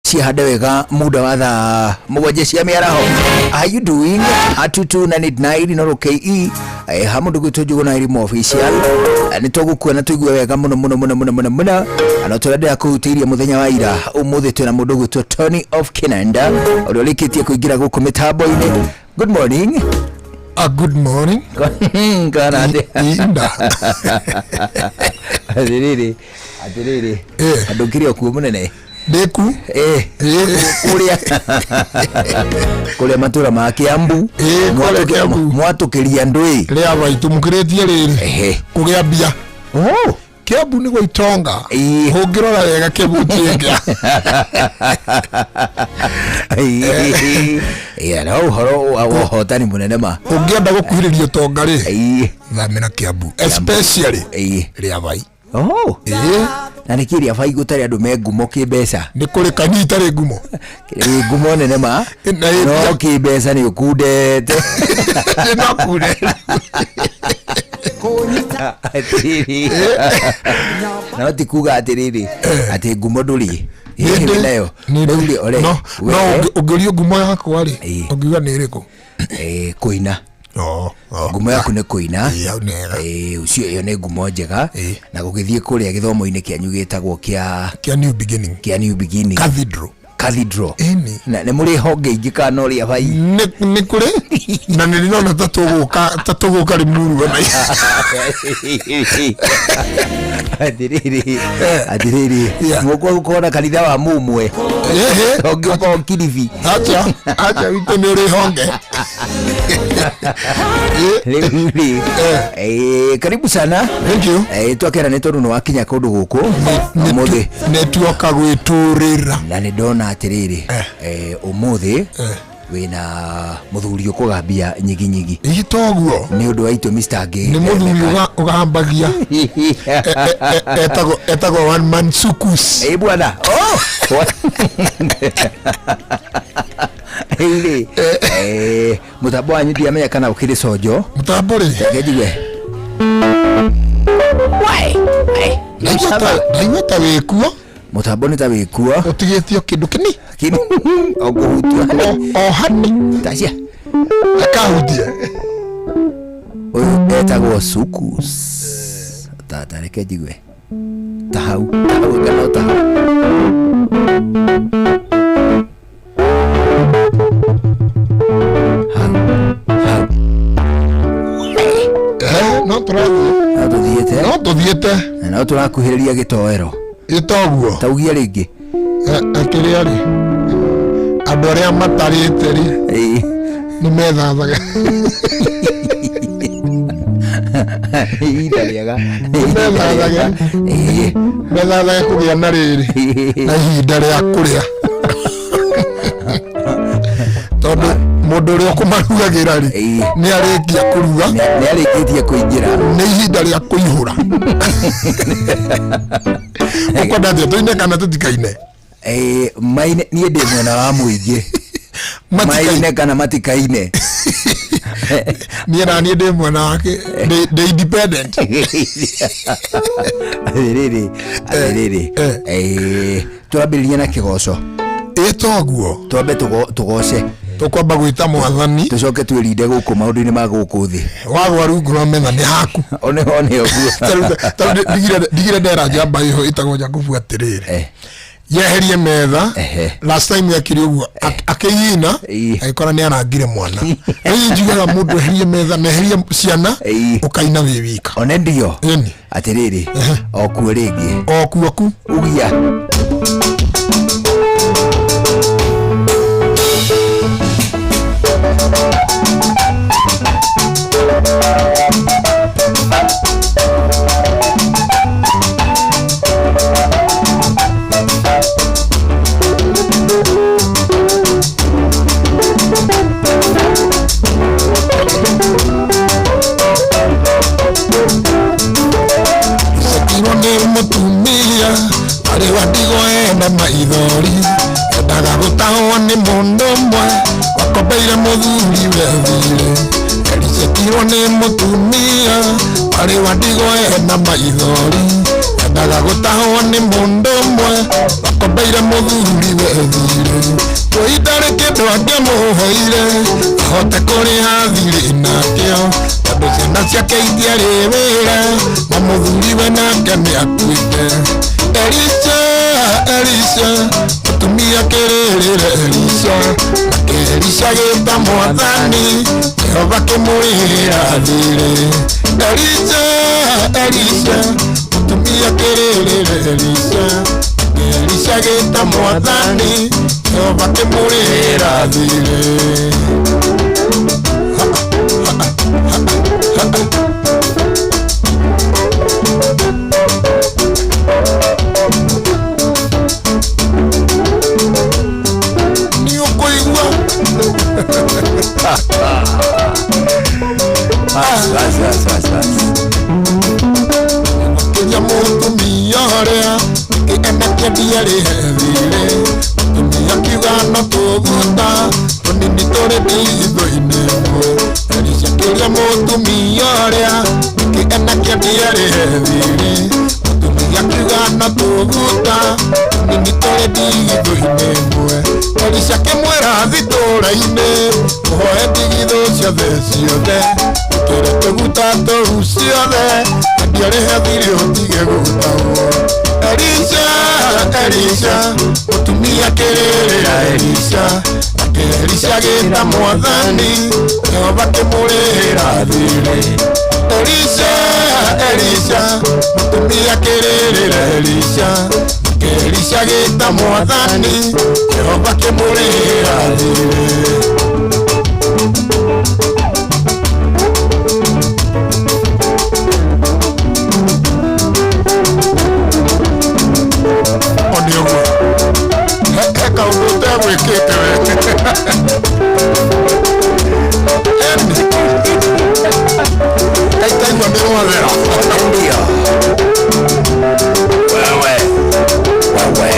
Ciehande wega muda wa thaa 7 cia mĩaraho. How you doing? 22989 Inoro KE, ha mũndũ gwĩtwo Njũgũna Elimu Official. Nĩ tũgũkuona tũigue wega mũno mũno mũno mũno mũno mũno, na tũrĩa ndĩrakũhutĩirie mũthenya wa ira. Ũmũthĩ twĩna mũndũ gwĩtwo Tony of Kinanda ũrĩa ũrĩkĩtie kũingĩra gũkũ mĩtambo-inĩ. Good morning. Good morning. Kana atĩa? Inda. Atĩrĩrĩ, atĩrĩrĩ, andũ kĩrĩ o kuo mũnene. Ndĩku. Kũrĩa kũrĩa matũra ma Kiambu. Kũrĩa Kiambu. Mwatũkĩria andũ ĩ. Rĩa baitu mũkĩrĩtie rĩrĩ. Kũgĩa mbia. Oh. Kiambu nĩ gwa itonga. Ũngĩrora wega Kiambu gũtirĩ. Ĩĩ, no ũhoro wa ũhotani mũnene ma. Ũngĩenda gũkuhĩrĩria ũtonga rĩ, thamĩra Kiambu. Especially rĩa bai. Oh. Na nĩ kĩrĩa bai gũtarĩ andũ me ngumo kĩmbeca? Nĩ kũrĩ kanyi itarĩ ngumo. Ĩ ngumo nene ma. Na ĩ No kĩmbeca nĩ ũkundete. Nĩ Atĩrĩrĩ. No ti kuga atĩrĩrĩ atĩ ngumo ndũrĩ. Ĩ wĩ nayo. Rĩu rĩ, ore. No no ũngĩũrio ngumo yakwa rĩ, ũngiuga nĩ ĩrĩkũ? Kũina. Oh, oh. Ngumo yaku nĩ kũina. Ĩĩ, hau nĩ hega. Ũcio ĩyo nĩ ngumo njega. Na gũgĩthiĩ kũrĩa gĩthomo-inĩ kĩanyu gĩtagwo kĩa Kĩa New Beginning. Kĩa New Beginning. Cathedral. Cathedral. Ĩni. Na nĩ mũrĩ honge ingĩ kana no rĩa bai? Nĩ kũrĩ na nĩ ndĩrona ta tũgũka Limuru ona. Atĩrĩrĩ, atĩrĩrĩ, Yeah. mũkwa gũkorwo na kanitha wa mũmwe? Ehe. Ũngĩ ũkorwo Kilifi. Acha, acha witũ nĩ ũrĩ honge. Rĩu rĩ, karibu sana. Thank you. Twakena nĩ tondũ nĩ wakinya kũndũ gũkũ ũmũthĩ. Nĩ tuoka gwĩtũrĩra. Na nĩ ndona atĩrĩrĩ, ũmũthĩ wĩna mũthuri ũkũgambia nyiginyigi. Ĩ toguo. Nĩ ũndũ wa itũmi citangĩ. Nĩ mũthuri ũgambagia. Etagwo one man sukus. Ĩ bwana. Oh! Rĩu rĩ, mũtambo wanyu ndiamenya kana ũkĩrĩ conjo. Mũtambo rĩ. Reke njigue. Wai! Ai, Ndaigua ta wĩkuo. Mũtambo nĩ ta wĩkuo. Ũtigĩtio kĩndũ kĩni. Kĩni o kũhutia. O hani. Tacia. Akahutie. Ũyũ etagwo Sukus. Tata reke njigue. Ta hau, ta hau kana ta hau. Hau, hau. No tũrathiĩ. No tũthiĩte. No tũthiĩte. Na no tũrakuhĩrĩria gĩtoero. Ĩ toguo. Taugia rĩngĩ. Akĩrĩa rĩ, andũ arĩa matarĩte rĩ, nĩ methathaga. Ihinda rĩega. Nĩ methathage. Methathage kũgĩa na rĩrĩ na ihinda rĩa kũrĩa, tondũ mũndũ ũrĩa ũkũmarugagĩra rĩ, nĩ arĩkia kũruga. Nĩ arĩkĩtie kũingĩra. Nĩ ihinda rĩa kũihũra. Ũkwenda atĩa, tũine kana tũtikaine? Maine, niĩ ndĩ mwena wa mũingĩ. Maine kana matikaine. Niĩ na niĩ ndĩ mwena wake, ndĩ independent. Atĩrĩrĩ, atĩrĩrĩ, twambĩrĩria na kĩgoco. Ĩ toguo. Twambe tũgoce. Tũkwamba gwĩta mwathani. Tũcoke twĩrinde gũkũ maũndũ-inĩ ma gũkũ thĩ. Wagwa rungu rwa metha nĩ haku. One one ũguo. Tarĩu ndigire ndera njamba ĩho ĩtagwo Jakubu atĩrĩrĩ, yeherie metha. Last time ekire ũguo akĩina, agĩkora nĩ arangire mwana. Rĩu njugaga mũndũ eherie metha na eherie ciana, ũkaina wĩ wika. One ndio. Ĩni. Atĩrĩrĩ, o kuo rĩngĩ. O kuo ku. Ugia. Cekirwo nĩ mũtumia arĩ wa ndigwa ena maithori, endaga gũtahwo nĩ mũndũ ũmwe wakombeire mũthuri wethire. Ericetirwo nĩ mũtumia arĩ wa ndigwa ena maithori, endaga gũtahwo nĩ mũndũ ũmwe wakombeire mũthuri wethire. Angĩamũheire ahote kũrĩha thirĩ nakĩo, tondũ ciana ciake itiarĩ wĩra na mũthuriwe nake nĩ akuĩte. Elisha, Elisha, mũtumia kĩrĩrĩre Elisha, nake Elisha gĩta mwathani Jehova kĩmũrĩhĩra thirĩ. Elisha, Elisha, mũtumia kĩrĩrĩre Elisha, nake Elisha gĩta mwathani Jehova kĩmũrĩhĩra thirĩ. Nĩ ũkũigua. Bas, bas, bas, bas, bas. Makĩria mũtumia ũrĩa nĩkĩ enake ndiarĩhe thirĩ. Mũtumia akiuga no tũguta tũnini tũrĩ ndigithũ-inĩ ĩmwe. Elisha akĩũria mũtumia ũrĩa nĩkĩ enake ndiarĩhe thirĩ. Mũtumia akiuga no tũguta tũnini tũrĩ ndigithũ-inĩ ĩmwe. Elisha akĩmwĩra thitũra-inĩ ũhoe ndigithũ ciothe ciothe, ũkĩre tũguta tũu ciothe, ndiarĩhe thirĩ ũtige gũtagwo. Elisha, Elisha, mũtumia kĩrĩrĩra Elisha, nake Elisha gĩta mwathani Jehova kĩmũrĩhĩra thirĩ. Elisha, Elisha, mũtumia kĩrĩrĩra Elisha, nake Elisha gĩta mwathani Jehova kĩmũrĩhĩra thirĩ. One ũguo he kaũndũ ũtegwĩkĩte we. Eni. Kaitaigua nĩ rwathera. Ndio. Wewe. Wewe.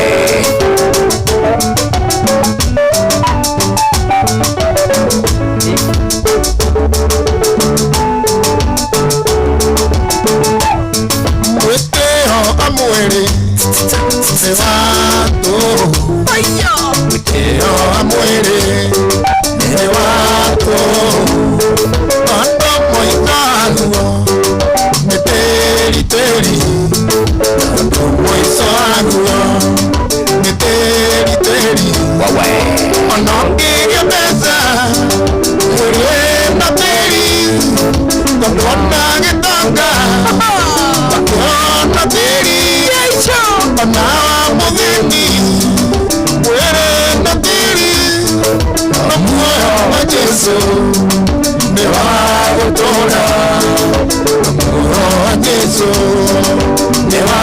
Mwĩtĩo amwĩrĩ nĩ watũ, mwĩtĩo amwĩrĩ nĩ watũ, andũ moigaguo nĩ tĩri tĩri, andũ moicaguo nĩ tĩri tĩri. Wewe. Ona ũngĩgĩa mbeca mwĩrĩ na tĩri, tondũ ona gĩtonga makĩona tĩri, ona wa mũthĩni mwĩrĩ na tĩri, no muoyo wa Jesũ nĩ wa gũtũũra, no muoyo wa Jesũ nĩ wa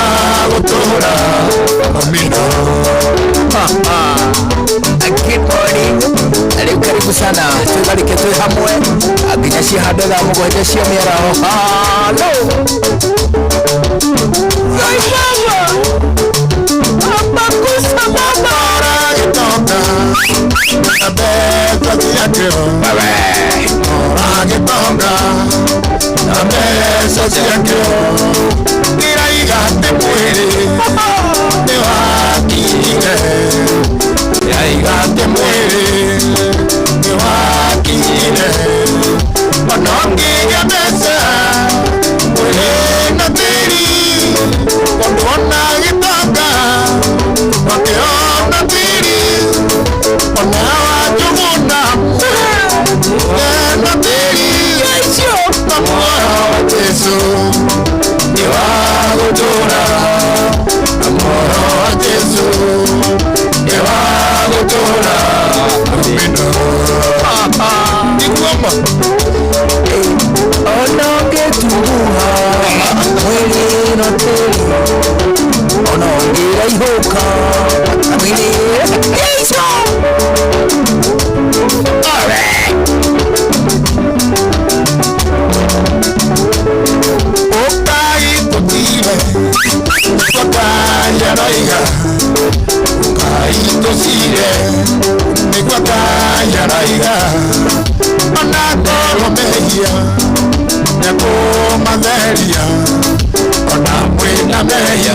gũtũũra. Amina. Good morning. Rĩu karibu sana twigarike twĩ hamwe nginya cia handũ thaa mũgwanja cia mĩaraho. Halo. Ai mama. Apakusa mama. Ora gĩtonga na mbeca ciakĩo, Wewe. ora gĩtonga na mbeca ciakĩo, kĩraiga atĩ mwĩrĩ nĩ wakinyire, kĩraiga atĩ mwĩrĩ nĩ wakinyire, ona ũngĩgĩa mbeca mwĩrĩ na tĩri, tondũ ona gĩtonga makĩona tĩri, ona wa njũgũna na tĩri, na muoyo wa Jesũ nĩ wa gũtũũra, na muoyo wa Jesũ nĩ wa gũtũũra. Amina. Nĩguo ma. Ona ũngĩtunguha mwĩrĩ no tĩri, ona ũngĩraihũka mwĩrĩ Yesu. Alright. Ũkai tũtire nĩguo Ngai aroiga, ũkai tũcire nĩguo Ngai aroiga, ona korwo mehia nĩekũmatheria, ona mwĩna mehia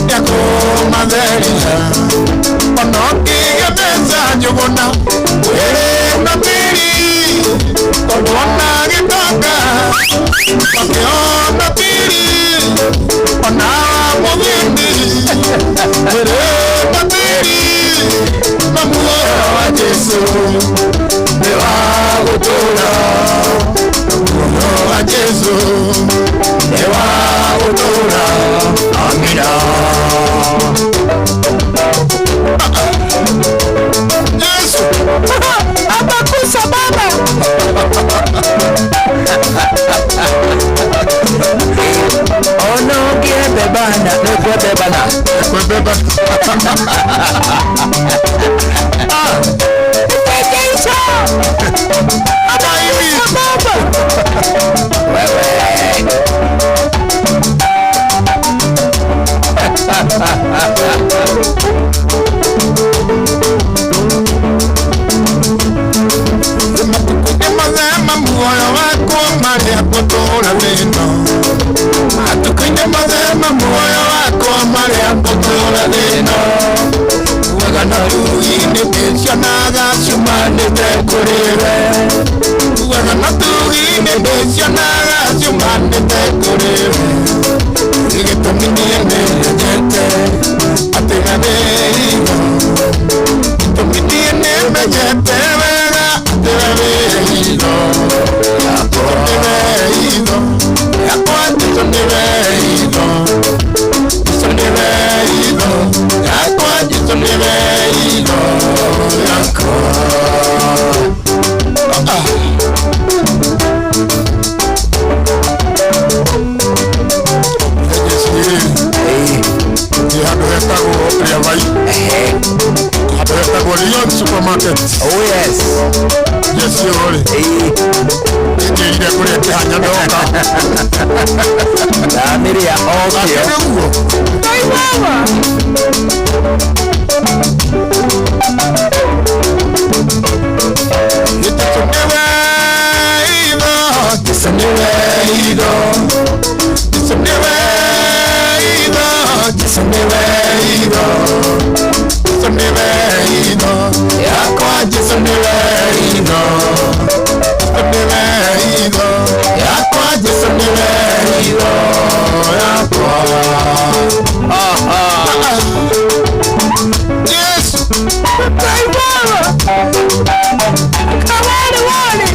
nĩekũmatheria, ona ũkĩgĩa mbeca njũgũna Gũtũũra. Muoyo wa Jesu nĩ wa gũtũũra. Amina. Yesu. Abakusa baba. Ono ngiebebana nĩkwebebana. Kwebeba. Tekeisha. Abairi. Baba. Wewe. Matukũ-inĩ mothe ma muoyo wakwa marĩa ngũtũũra thĩ-ĩno, matukũ-inĩ mothe ma muoyo wakwa marĩa ngũtũũra thĩ-ĩno, wega na tugi-inĩ ndĩcionaga ciumanĩte kũrĩ we, wega na tugi-inĩ ndĩcionaga ciumanĩte kũrĩ we. Gĩtũmi niĩ nĩmenyete atĩ we wĩ itho, gĩtũmi niĩ nĩmenyete wega atĩ we wĩ itho yakwa, nĩwe itho yakwa, Jesũ nĩwe itho, Jesũ nĩwe itho yakwa, Jesũ nĩwe itho yakwa. Ah. Jesũ nĩ handũ hetagwo Rĩabai, handũ hetagwo Leon Supermarket. Oh yes. Jesũ rĩ, njĩrire kũrĩa kĩhanya ndoka. Ndamĩrĩa okĩo. Akĩrĩ ũguo. Ngai baba. Jesũ nĩwe itho, Jesũ nĩwe itho, Jesũ nĩwe itho, Jesũ nĩwe itho, Jesũ nĩwe itho yakwa, Jesũ nĩwe itho, Jesũ nĩwe itho yakwa, Jesũ nĩwe itho yakwa. Yesu. Ngai baba. Kawale wale.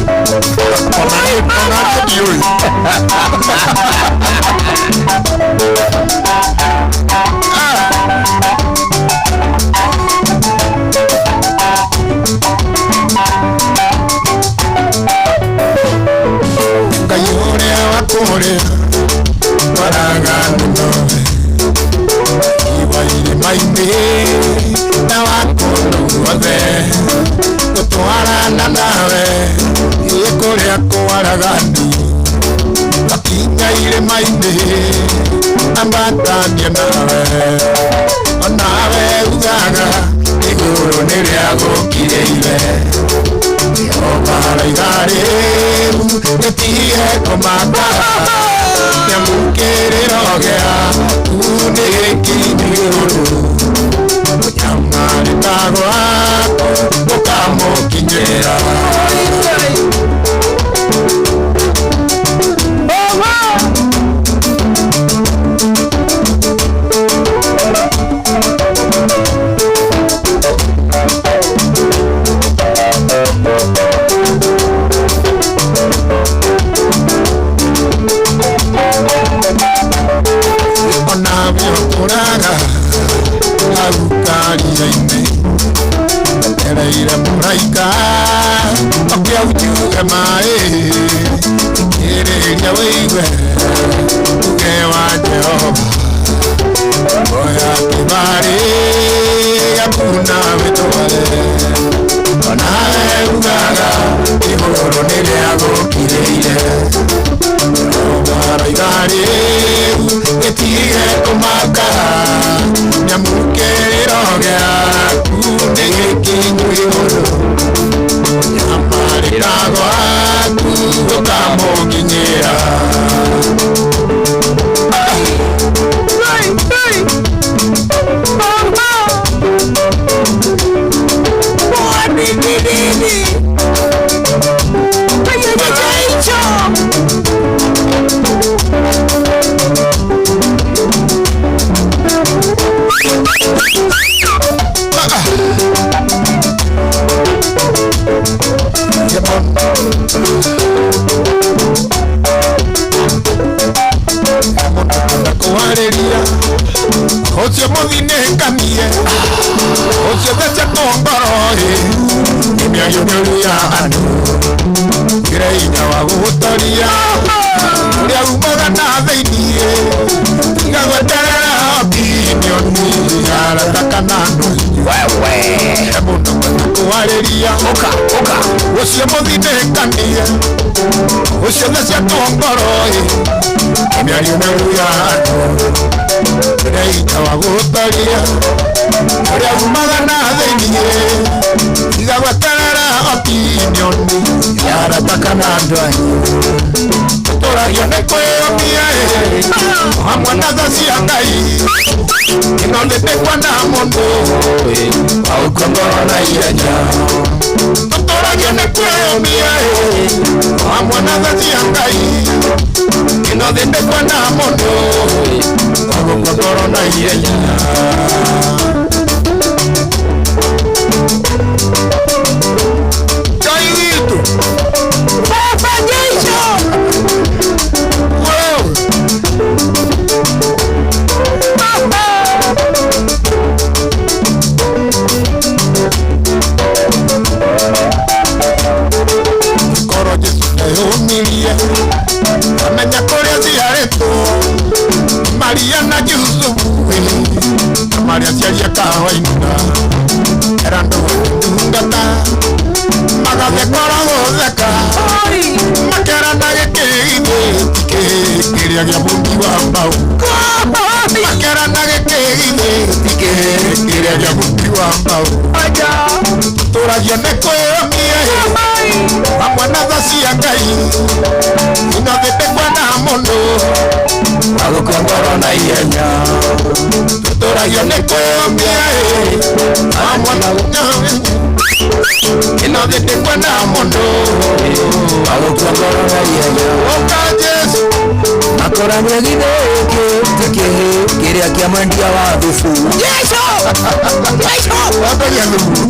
Ona ona ndiũĩ. Ngai ũrĩa wa kũrĩa waraganu nowe iwa irĩma-inĩ na wa kũndũ guothe gũtwarana nawe ĩ kũrĩa kwaraganu makinya irĩma-inĩ ambatania nawe onawe ugaga igũrũ nĩ rĩa gũkirĩire Jehova araiga rĩu gĩtige kũmaka nyamũkĩrĩro gĩaku nĩ gĩkinyu igũrũ mũnyamarĩka gwaku gũkamũkinyĩra. Ngai. Baba. Onawe ũtũraga hau karia-inĩ ereire mũraika oke aunjuge maĩ kĩrĩria wĩigue uge wa Jehova oya kĩbarĩ gĩaku na wĩtware onawe ugaga igũrũ nĩ rĩa gũkirĩire Jehova rĩu gĩtige kũmaka nyamũkĩrĩro gĩaku nĩ gĩkinyu igũrũ nyamarĩka gwaku gũkamũkinyĩra. Ngai, Ngai. Baba. Mwani ni nini? Kayeye hicho. Kwarĩria ũcio mũthinĩkanie ũcio thecetwo ngoro ĩ nĩ mĩario mĩũru ya andũ kĩre hinya wa gũgũtoria ũrĩa umaga na thĩiniĩ tiga gweterera opinion ya arata kana andũ Wewe. he mũndũ kwenda kwarĩria Ũka, ũka. ũcio mũthinĩkanie ũcio thecetwo ngoro ĩ nĩ mĩario mĩũru ya andũ kĩre hinya wa gũgũtoria ũrĩa umaga na thĩiniĩ tiga gweterera opinion ya arata kana andũ anyu tũragio nĩ kwĩyũmia ĩ hamwe na tha cia Ngai ĩno ndĩndĩkwa na mũndũ Waũkua ngoro na ihenya. Tũtũragio nĩ kwĩyũmia ĩ hamwe na tha cia Ngai ĩno ndĩndĩkwa na mũndũ waũkua ngoro na ihenya. Ngai witũ. Baba Jesu. Wewe. Baba. Koro Jesu ndeyũmirie amenya kũrĩa ciarĩtwo Maria na Jusufu ĩ, na Maria ciaria kawainda era andũ ndungata magathekora gũtheka Oi. makerana gĩkĩ githĩ ti kĩĩ kĩrĩa gĩa bundi wa mbaũ Oi. makerana gĩkĩ githĩ ti kĩĩ kĩrĩa gĩa bundi wa mbaũ Aja. tũragio nĩ kwĩyũmia ĩ Oi. hamwe na tha cia Ngai ino thĩndĩkwa na mũndũ Wagũkua ngoro na ihenya. tũtũragio nĩ kwĩyũmia ĩ hamwe na ino thĩndĩkwa na mũndũ Wagũkua ngoro na ihenya. ũka Jesu. Makorania githĩ gĩkĩ ti kĩhĩ kĩrĩa kĩa mwendia wa thubu. Jesu. Jesu. Wambagia thubu.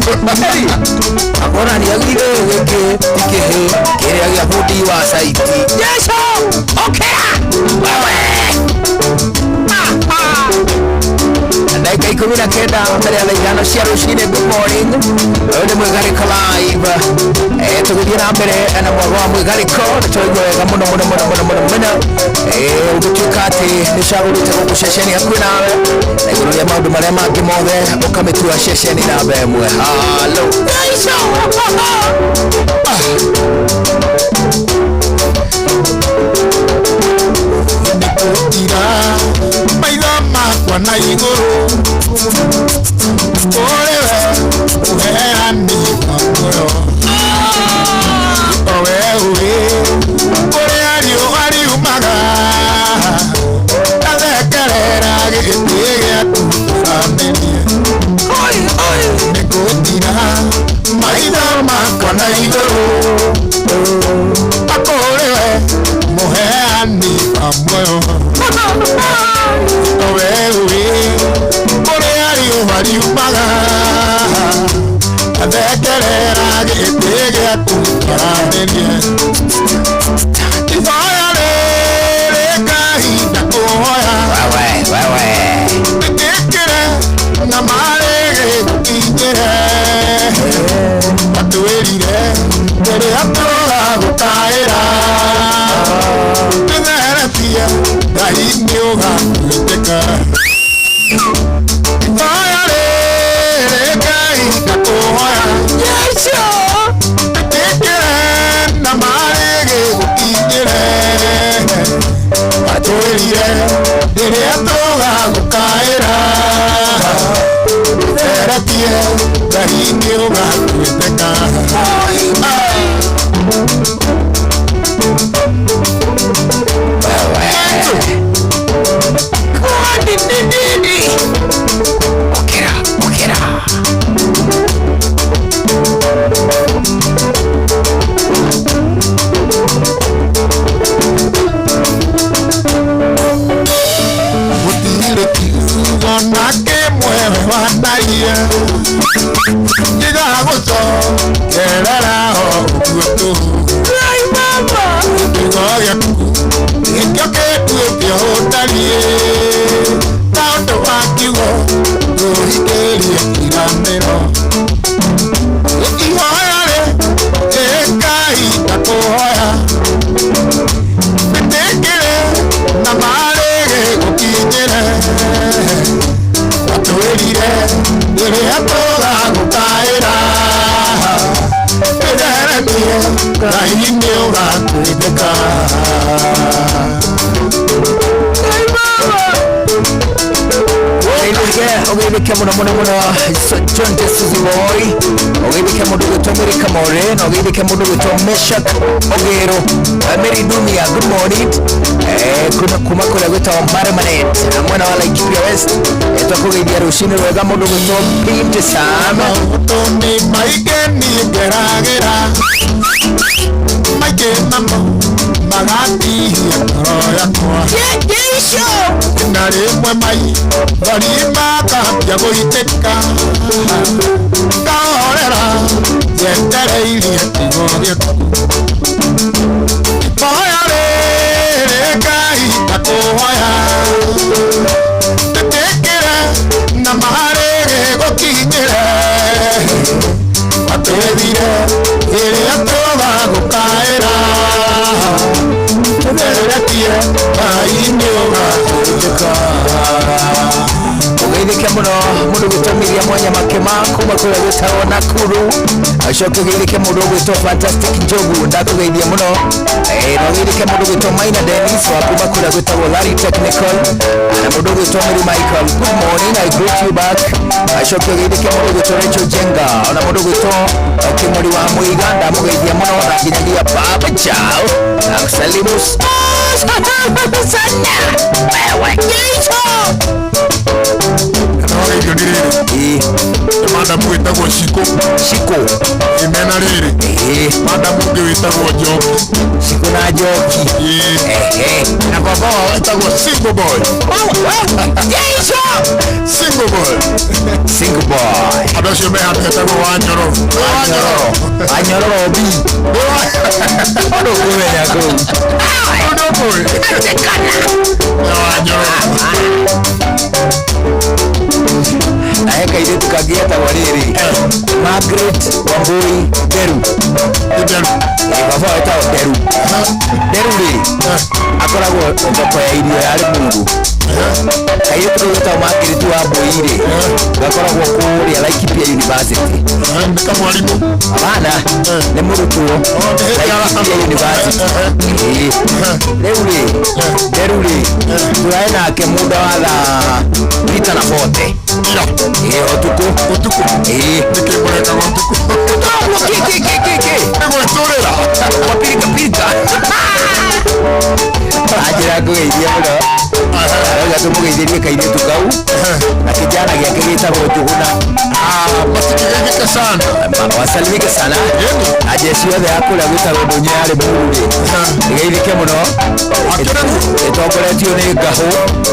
Makorania githĩ gĩkĩ ti kĩhĩ kĩrĩa gĩa bundi wa caiti. Jesu. Okera. Wewe. Ah, ah. Ndagĩka 19 mbere ya thaa 5 cia rũcinĩ. Good morning, ũyũ nĩ Mwĩgarĩko Live. Tũgĩthiĩ na mbere na mwago wa Mwĩgarĩko nĩ tũraigua wega mũno mũno mũno mũno mũno mũno. Ũngĩtuĩka atĩ nĩ ũcagũrĩte gũkũ ceceni hakuhĩ nawe na igũrũ rĩa maũndũ marĩa mangĩ mothe ũkamĩtua ceceni namba 1. Halo. Jesu. Nĩkũtira maitho makwa na igũrũ kũrĩ we ũheani wa muoyo o we ũĩ kũrĩa riũa riumaga ngathekerera gĩtĩ gĩaku tũramĩrie. Oi, oi. Nĩngũtira maitho makwa na igũrũ akũrĩ we mũheani wa muoyo o we ũĩ kũrĩa riũa riumaga ngathekerera gĩtĩ gĩaku tũramĩrie. Ihoya rĩrĩ Ngai ndakũhoya Wewe, wewe. ĩtĩkĩre na marĩ gĩkinyĩre atwĩrire rĩrĩa tũragũkaĩra tũtheretie Ngai nĩ ũgatwĩtĩka. Ihoya rĩrĩ Ngai ndakũhoya Jesu. ĩtĩkĩre na marĩ gĩgũkinyĩre atwĩrire rĩrĩa tũgagũkaĩra theretie Ngai nĩ ũgatwĩtĩka. Oi, oi. Wewe. Kwani ni nini? Okera, okera. Gũtirĩ kiugo na kĩmwe wanaria gĩgagũcokerera o ũguo tũhũ. Ngai nĩ ũgatuĩka. Ũgeithĩke mũno mũno mũno. John Justice Boy, ũgeithĩke mũndũ gwĩtwo Mary Kamore, na ũgeithĩke mũndũ gwĩtwo Meshak Ogero. Mary Dumia, good morning. Kuma kũrĩa gwĩtagwo Marmanet mwena wa Laikipia West. Twakũgeithia rũcinĩ rwega mũndũ gwĩtwo Pinte Sam. Maũndũ nĩ maingĩ niĩ ngeragĩra, maingĩ namo magatihia ngoro yakwa, na rĩmwe maithori makambia gũitĩka, ngahorera njetereirie kiugo gĩaku. Ihoya rĩrĩ Ngai ndakũhoya, ndĩtĩkĩre na marĩ gĩgũkinyĩre, watwĩthire ĩrĩa tũgagũkaĩra, tũtheretie Ngai nĩ ũgatuĩka. Ũgeithĩke mũno mũndũ gwĩtwo Miriam Mwanya Makĩma kuma kũrĩa gwĩtagwo Nakuru. Acoke ũgeithĩke mũndũ ũgwĩtwo Fantastic Njogu, ndakũgeithia mũno. Na ũgeithĩke mũndũ ũgwĩtwo Maina Dennis wa kuma kũrĩa gwĩtagwo Larry Technical, na mũndũ ũgwĩtwo Mary Michael, good morning, I greet you back. Acoke ũgeithĩke mũndũ ũgwĩtwo Rachel Jenga, ona mũndũ ũgwĩtwo Kĩmori wa Mũiga, ndamũgeithia mũno, na nginyagia Baba Chao nakusalimu sana wewe Jicho. Na wageithio nĩ rĩrĩ, nĩ madamu wĩtagwo Shiko. Shiko. Ĩmena rĩrĩ, madamu ũngĩ wĩtagwo Njoki. Shiko na Njoki. Na baba wao wĩtagwo Single Boy. Jicho. Single Boy. Single Boy. Andũ acio me handũ hetagwo Wanyororo. Wanyororo. Wanyororo B. Ũndũ kũmenya kũu. Ũndũ kũĩ. Wanyororo. Na he kairĩtu kangĩ getagwo rĩrĩ Margaret Wambui Nderu. Nderu. Baba wetagwo Nderu. Nderu rĩ akoragwo thoko ya irio ya Limuru. Kairĩtu kau getagwo Margaret Wambui rĩ gakoragwo kũrĩa Laikipia University. Nĩ kamwarimũ. Hapana, nĩ mũrutwo Laikipia University. Rĩu rĩ Nderu rĩ tũrae nake muda wa thaa thita na bote. Ũtukũ. Ũtukũ. Nĩkĩ mũrekaga ũtukũ? Kĩ kĩ kĩ kĩ kĩ? Nĩ gwĩtũrĩra. Kwa pirika pirika. Anjĩra ngũgeithie mũno. Arauga tũmũgeithĩrie kairĩtu kau na kijana gĩake gĩtagwo Njũgũna. Matikĩgeithĩke sana. Wasalimike sana. Na jeshi yothe ya kũrĩa gwĩtagwo Ndũnyũ ya Limuru rĩ ĩgeithĩke mũno. Ĩtongoretio nĩ Ngahũ.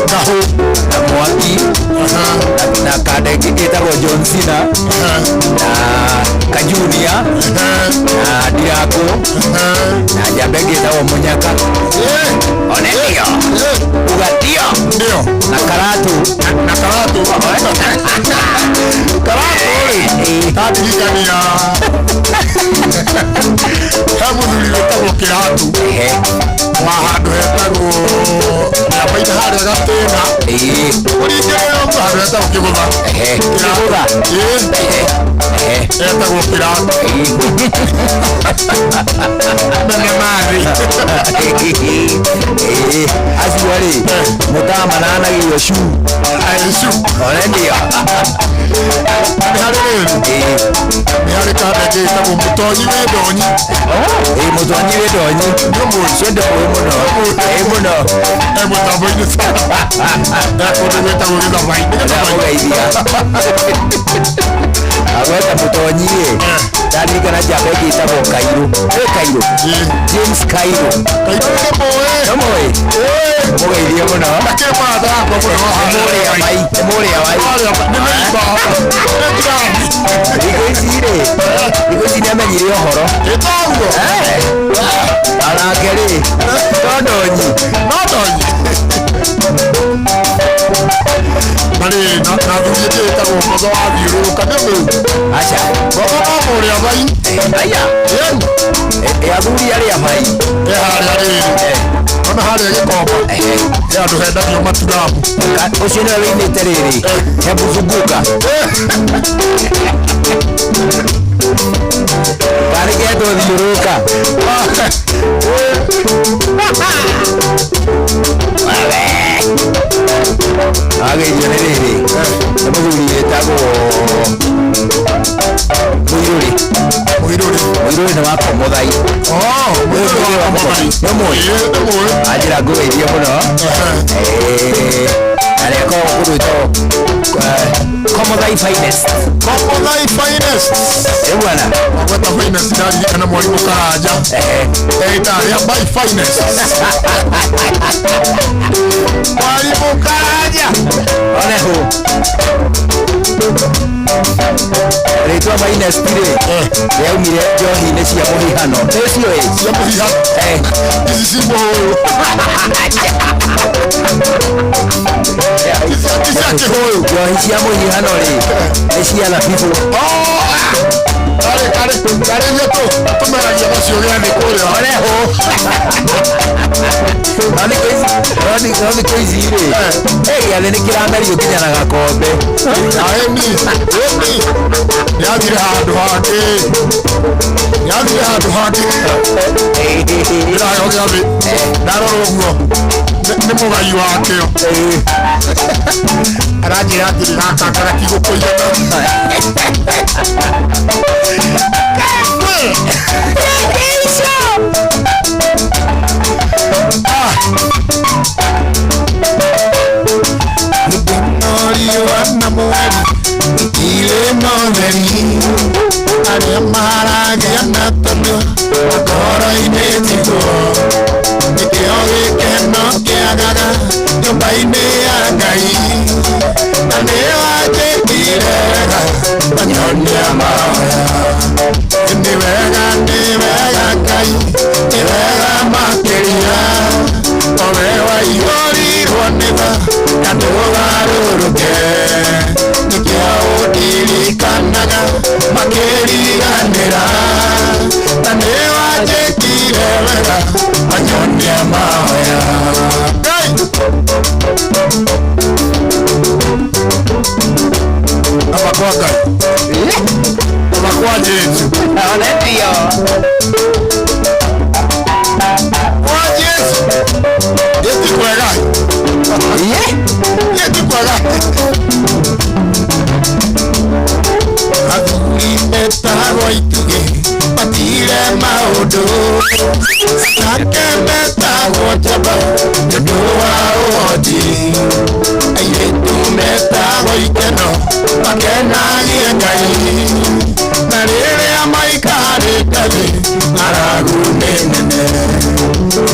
Ngahũ. Na Mwangi na kanda ĩngĩ ĩtagwo John Cena na Kajunia na Ndirangũ na njamba ĩngĩ ĩtagwo Mũnyaka. Onendio uga ndio. Ndio. Na Karatu. Na Karatu. Karatu rĩ ndandirikania he mũthuri wĩtagwo Kĩratu wa handũ hetagwo Kĩambainĩ harĩa Gatĩna, ũringĩrĩre ũguo handũ hetagwo Kĩgũtha. Kĩgũtha. Etagwo Kĩratu. Mene mathi. Acio rĩ mũtaa mananagio cu. Cu. Onendio. Nĩ harĩ rĩrĩ, nĩ harĩ kanda ĩngĩ ĩtagwo Mũtonyi wĩ Ndonyi. Mũtonyi wĩ Ndonyi ũcio ndĩmũĩ mũno. Mũno. Mũtambo-inĩ sana. Kũndũ gwĩtagwo Gĩthama-inĩ. Ndamũgeithia. Agweta Mũtonyi rĩ ndaririkana njamba ĩngĩ ĩtagwo Kairũ. Kairũ, James Kairũ. Kairũ nĩ mũĩ. Nĩmũĩ. Mũgeithie mũno. Ndakĩrĩ mũrata wakwa mũno wa Nĩ mũrĩa mai. Nĩ mũrĩa mai. Nĩ mĩimba. Nĩ jirani. Thikũ ici rĩ, thikũ ici nĩamenyire ũhoro. Ĩtoguo. Anake rĩ to Ndonyi. No Ndonyi. Na rĩrĩ na thuri ĩngĩ ĩtagwo Mbogo wa thiũrũrũka nĩ ũmĩũĩ? Aca. Mbogo no mũrĩa mai. Aya. Athuri arĩa mai. Harĩa rĩrĩ ona harĩa Gĩkomba he handũ hendagio maturamu. Ũcio nĩwe wĩinĩte rĩrĩ hebu zunguka. Karĩ getwo thiũrũrũka. Ageithio nĩ rĩrĩ, nĩ mũthuri wĩtagwo Mũirũrĩ. Mũirũrĩ. Mũirũrĩ nĩ wa Komothai. Oh, mũirũrĩ wa Komothai. Nĩ mũĩ? Ĩĩ, nĩ mũĩ. Anjĩra ngũgeithie mũno. Ehe. Eh, na nĩ akoragwo kũndũ gwĩtagwo Komothai Finest. Komothai Finest. Ĩ bwana. Wagweta Finest ndaririkana mwarimũ Karanja. Ehe. Eita, ya by Finest. Mwarimũ Karanja. One hũ rĩtwa Finest rĩ rĩaumire njohi-inĩ cia mũhihano ũcio ĩ. Cia mũhihano. Eh. Ici ci mũhũyũ. Ici cia kĩhũyũ. Njohi cia mũhihano rĩ nĩ cia thabibũ. Karĩ karĩ karĩ iria tũmeragia nacio gĩathĩ kũrĩa. One hũ no thikũ ici no thikũ ici rĩ, eh, gĩathĩ nĩ kĩramerio nginya na gakombe. Aeni, eni. Nĩathire handũ hangĩ. Nĩathire handũ hangĩ. Ndĩraheo gĩathĩ. Ndarora ũguo. Nĩ mũgai wakĩo. Aranjĩra atĩrĩ gaka gatigũkũigana. Riũa na mweri itirĩ na ũtheri arĩa maragia na tondũ ngoro-inĩ tiguo nĩkĩo gĩkeno kĩagaga nyũmba-inĩ ya Ngai na nĩwanjĩkire wega anyonia mahoya. Nĩ wega, nĩ wega Ngai, nĩ wega makĩria owe waiyũrirwo nĩ tha na ndũgarũrũke nĩkĩo ũndirikanaga makĩriganĩra na nĩwanjĩkire wega anyonia mahoya. Ngai! Aba kwa Ngai, aba kwa Jesu. One ndio. Kwa Jesu ĩti kwega. Ye. Ĩti kwega. Athuri metagwo itugĩ matire maũndũ nake metagwo njamba nĩũndũ wa ũhoti airĩtu metagwo ikeno makenagie Ngai na rĩrĩa maikarĩte thĩ ng'aragu nĩ nene.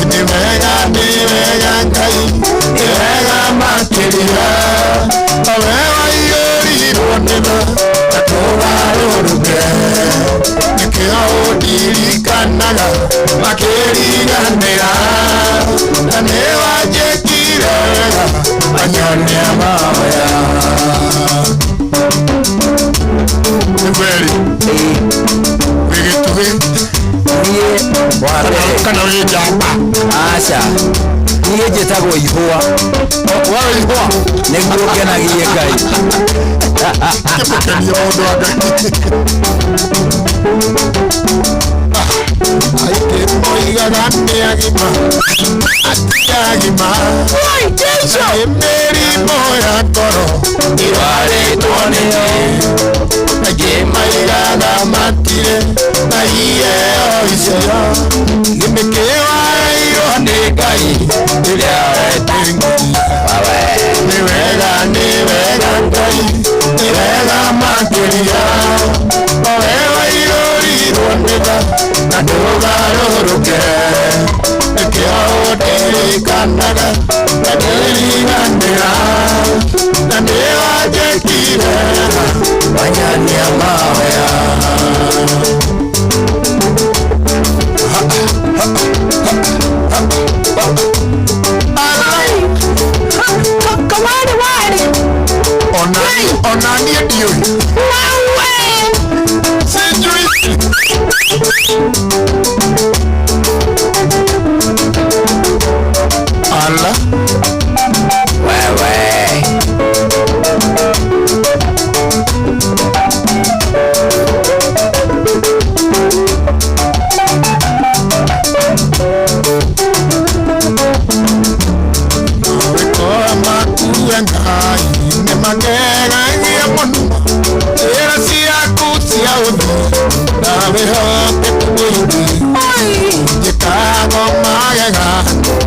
Nĩ wega, nĩ wega Ngai, nĩ wega makĩria owe waiyũrirwo nĩ tha na ndũgarũrũke nĩkĩo ũndirikanaga makĩriganĩra na nĩwanjĩkire wega anyonia mahoya. Nĩ kweli wĩ gĩtugĩ. Niĩ wa mbere. Kana wĩ njamba? Aca, niĩ njĩtagwo ihũa. Wewe ihũa. Nĩguo ngenagie Ngai. Kĩmũkenie mũndũ wa Ngai. Aingĩ moigaga nĩ agima ati agima nĩ mĩrimũ ya ngoro ĩrwarĩtwo nĩyo aingĩ maigaga matirĩ na iheo icio gĩmĩkĩ waheirwo nĩ Ngai rĩrĩa wetĩng'ũria. Nĩ wega, nĩ wega Ngai, nĩ wega makĩria owe waiyũrirwo nĩ tha na ndũgarũrũke nĩkĩo ũndirikanaga na ndĩriganĩra na nĩwanjĩkire wega wanyonia mahoya. Ona niĩ ndiũĩ. Sijui. Ala. Wewe. Nawe makue Ngai. Wĩhokeku mũingĩ njĩkago magega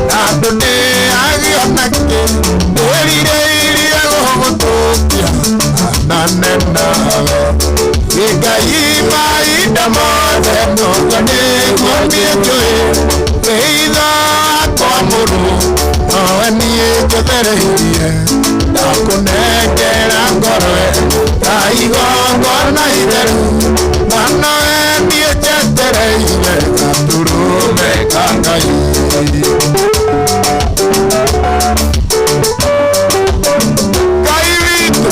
na andũ ndĩagio nakĩ ndĩrirĩirie gũgũtũkia anane nawe Ngai mahinda mothe noguo nĩguo niĩ njũĩ wĩitho wakwa mũrũ nowe niĩ njũthereirie ndakũnengera ngoro ta igongona itheru na nowe niĩ njetereire gatũrũme ka Ngai. Ngai witũ.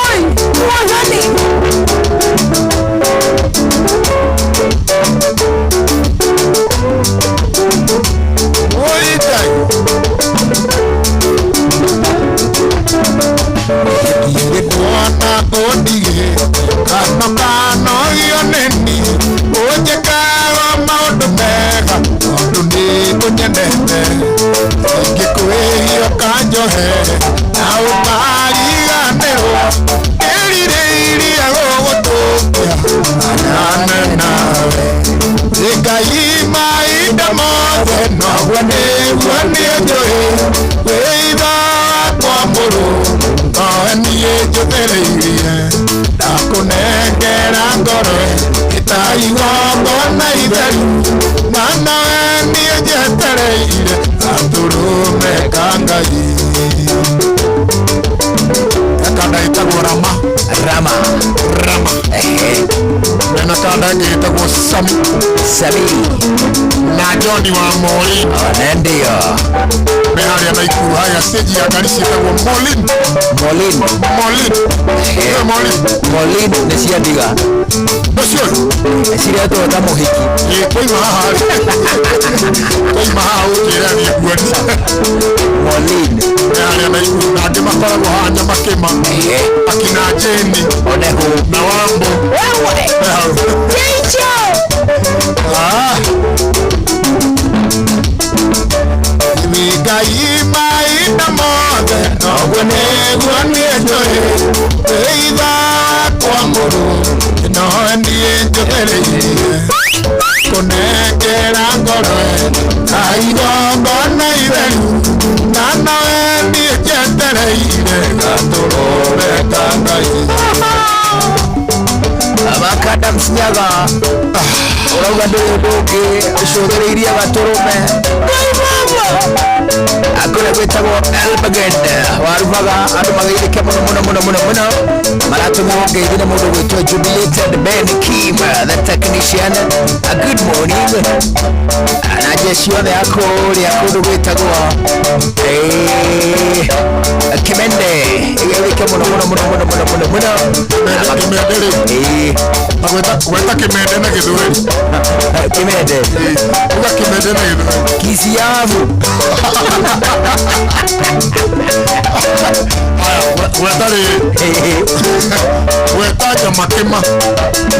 Oi, Mwathani. Oi Ngai. Ndirĩ ndona ũndigĩ kano kanogio nĩni ũnjĩkaga maũndũ mega tondũ nĩ ũnyendete ingĩkwĩhia ũkanjohe na ũkariganĩrwo ndĩrirĩirie gũgũtũkia anane nawe Ngai mahinda mothe noguo nĩguo niĩ njũĩ wĩitho wakwa mũrũ nowe niĩ njũthĩrĩirie ndakũnengera ngoro ĩta igongona itheru na nowe niĩ njetereire gatũrũme ka Ngai. Kanda ĩtagwo Rama. Rama. Rama. Mena kanda ĩngĩ ĩtagwo Sami. Sami. Na John wa Molin. Ona ndio. Me harĩa Naikuru haya stage ya ngari ciĩtagwo Molin. Molin. Molin. Nĩwe Molin. Molin nĩ cia ndiga. Ũcio. Ciretwo ta mũhiki. Ĩ twaima haha rĩ. Twaima haha ũnjĩre niĩ nguonia. Molin. Me harĩa Naikuru na angĩ makoragwo haha Nyamakĩma. Akina Jane. Oneho. Na Wambo. Wewe. Me hau. Jicho. Ah. Ngai mahinda mothe noguo nĩguo niĩ njũĩ wĩitho wakwa mũrũ nowe niĩ njũthĩrĩirie kũnengera ngoro ta igongona itheru na nowe niĩ njetereire gatũrũme ka Ngai. Makanda mcinyaga ũrauga ndũrĩ ũndũ ũngĩ ũcũthĩrĩirie gatũrũme. Ngai baba. Kũrĩa gwĩtagwo Elbagen warumaga andũ mageithĩke mũno mũno mũno mũno mũno maratũmĩrwo ngeithi nĩ mũndũ gwĩtwo Jubilated Ben Kim the technician. A good morning na jeshi othe a kũrĩa kũndũ gwĩtagwo Kimende ĩgeithĩke mũno mũno mũno mũno mũno mũno mũno. Kĩmende rĩ. Na gweta kĩmende na Gĩthweri. Kimende. Uga kĩmende na Gĩthweri. Kisiavu. Haya, gweta rĩ gweta Nyamakĩma.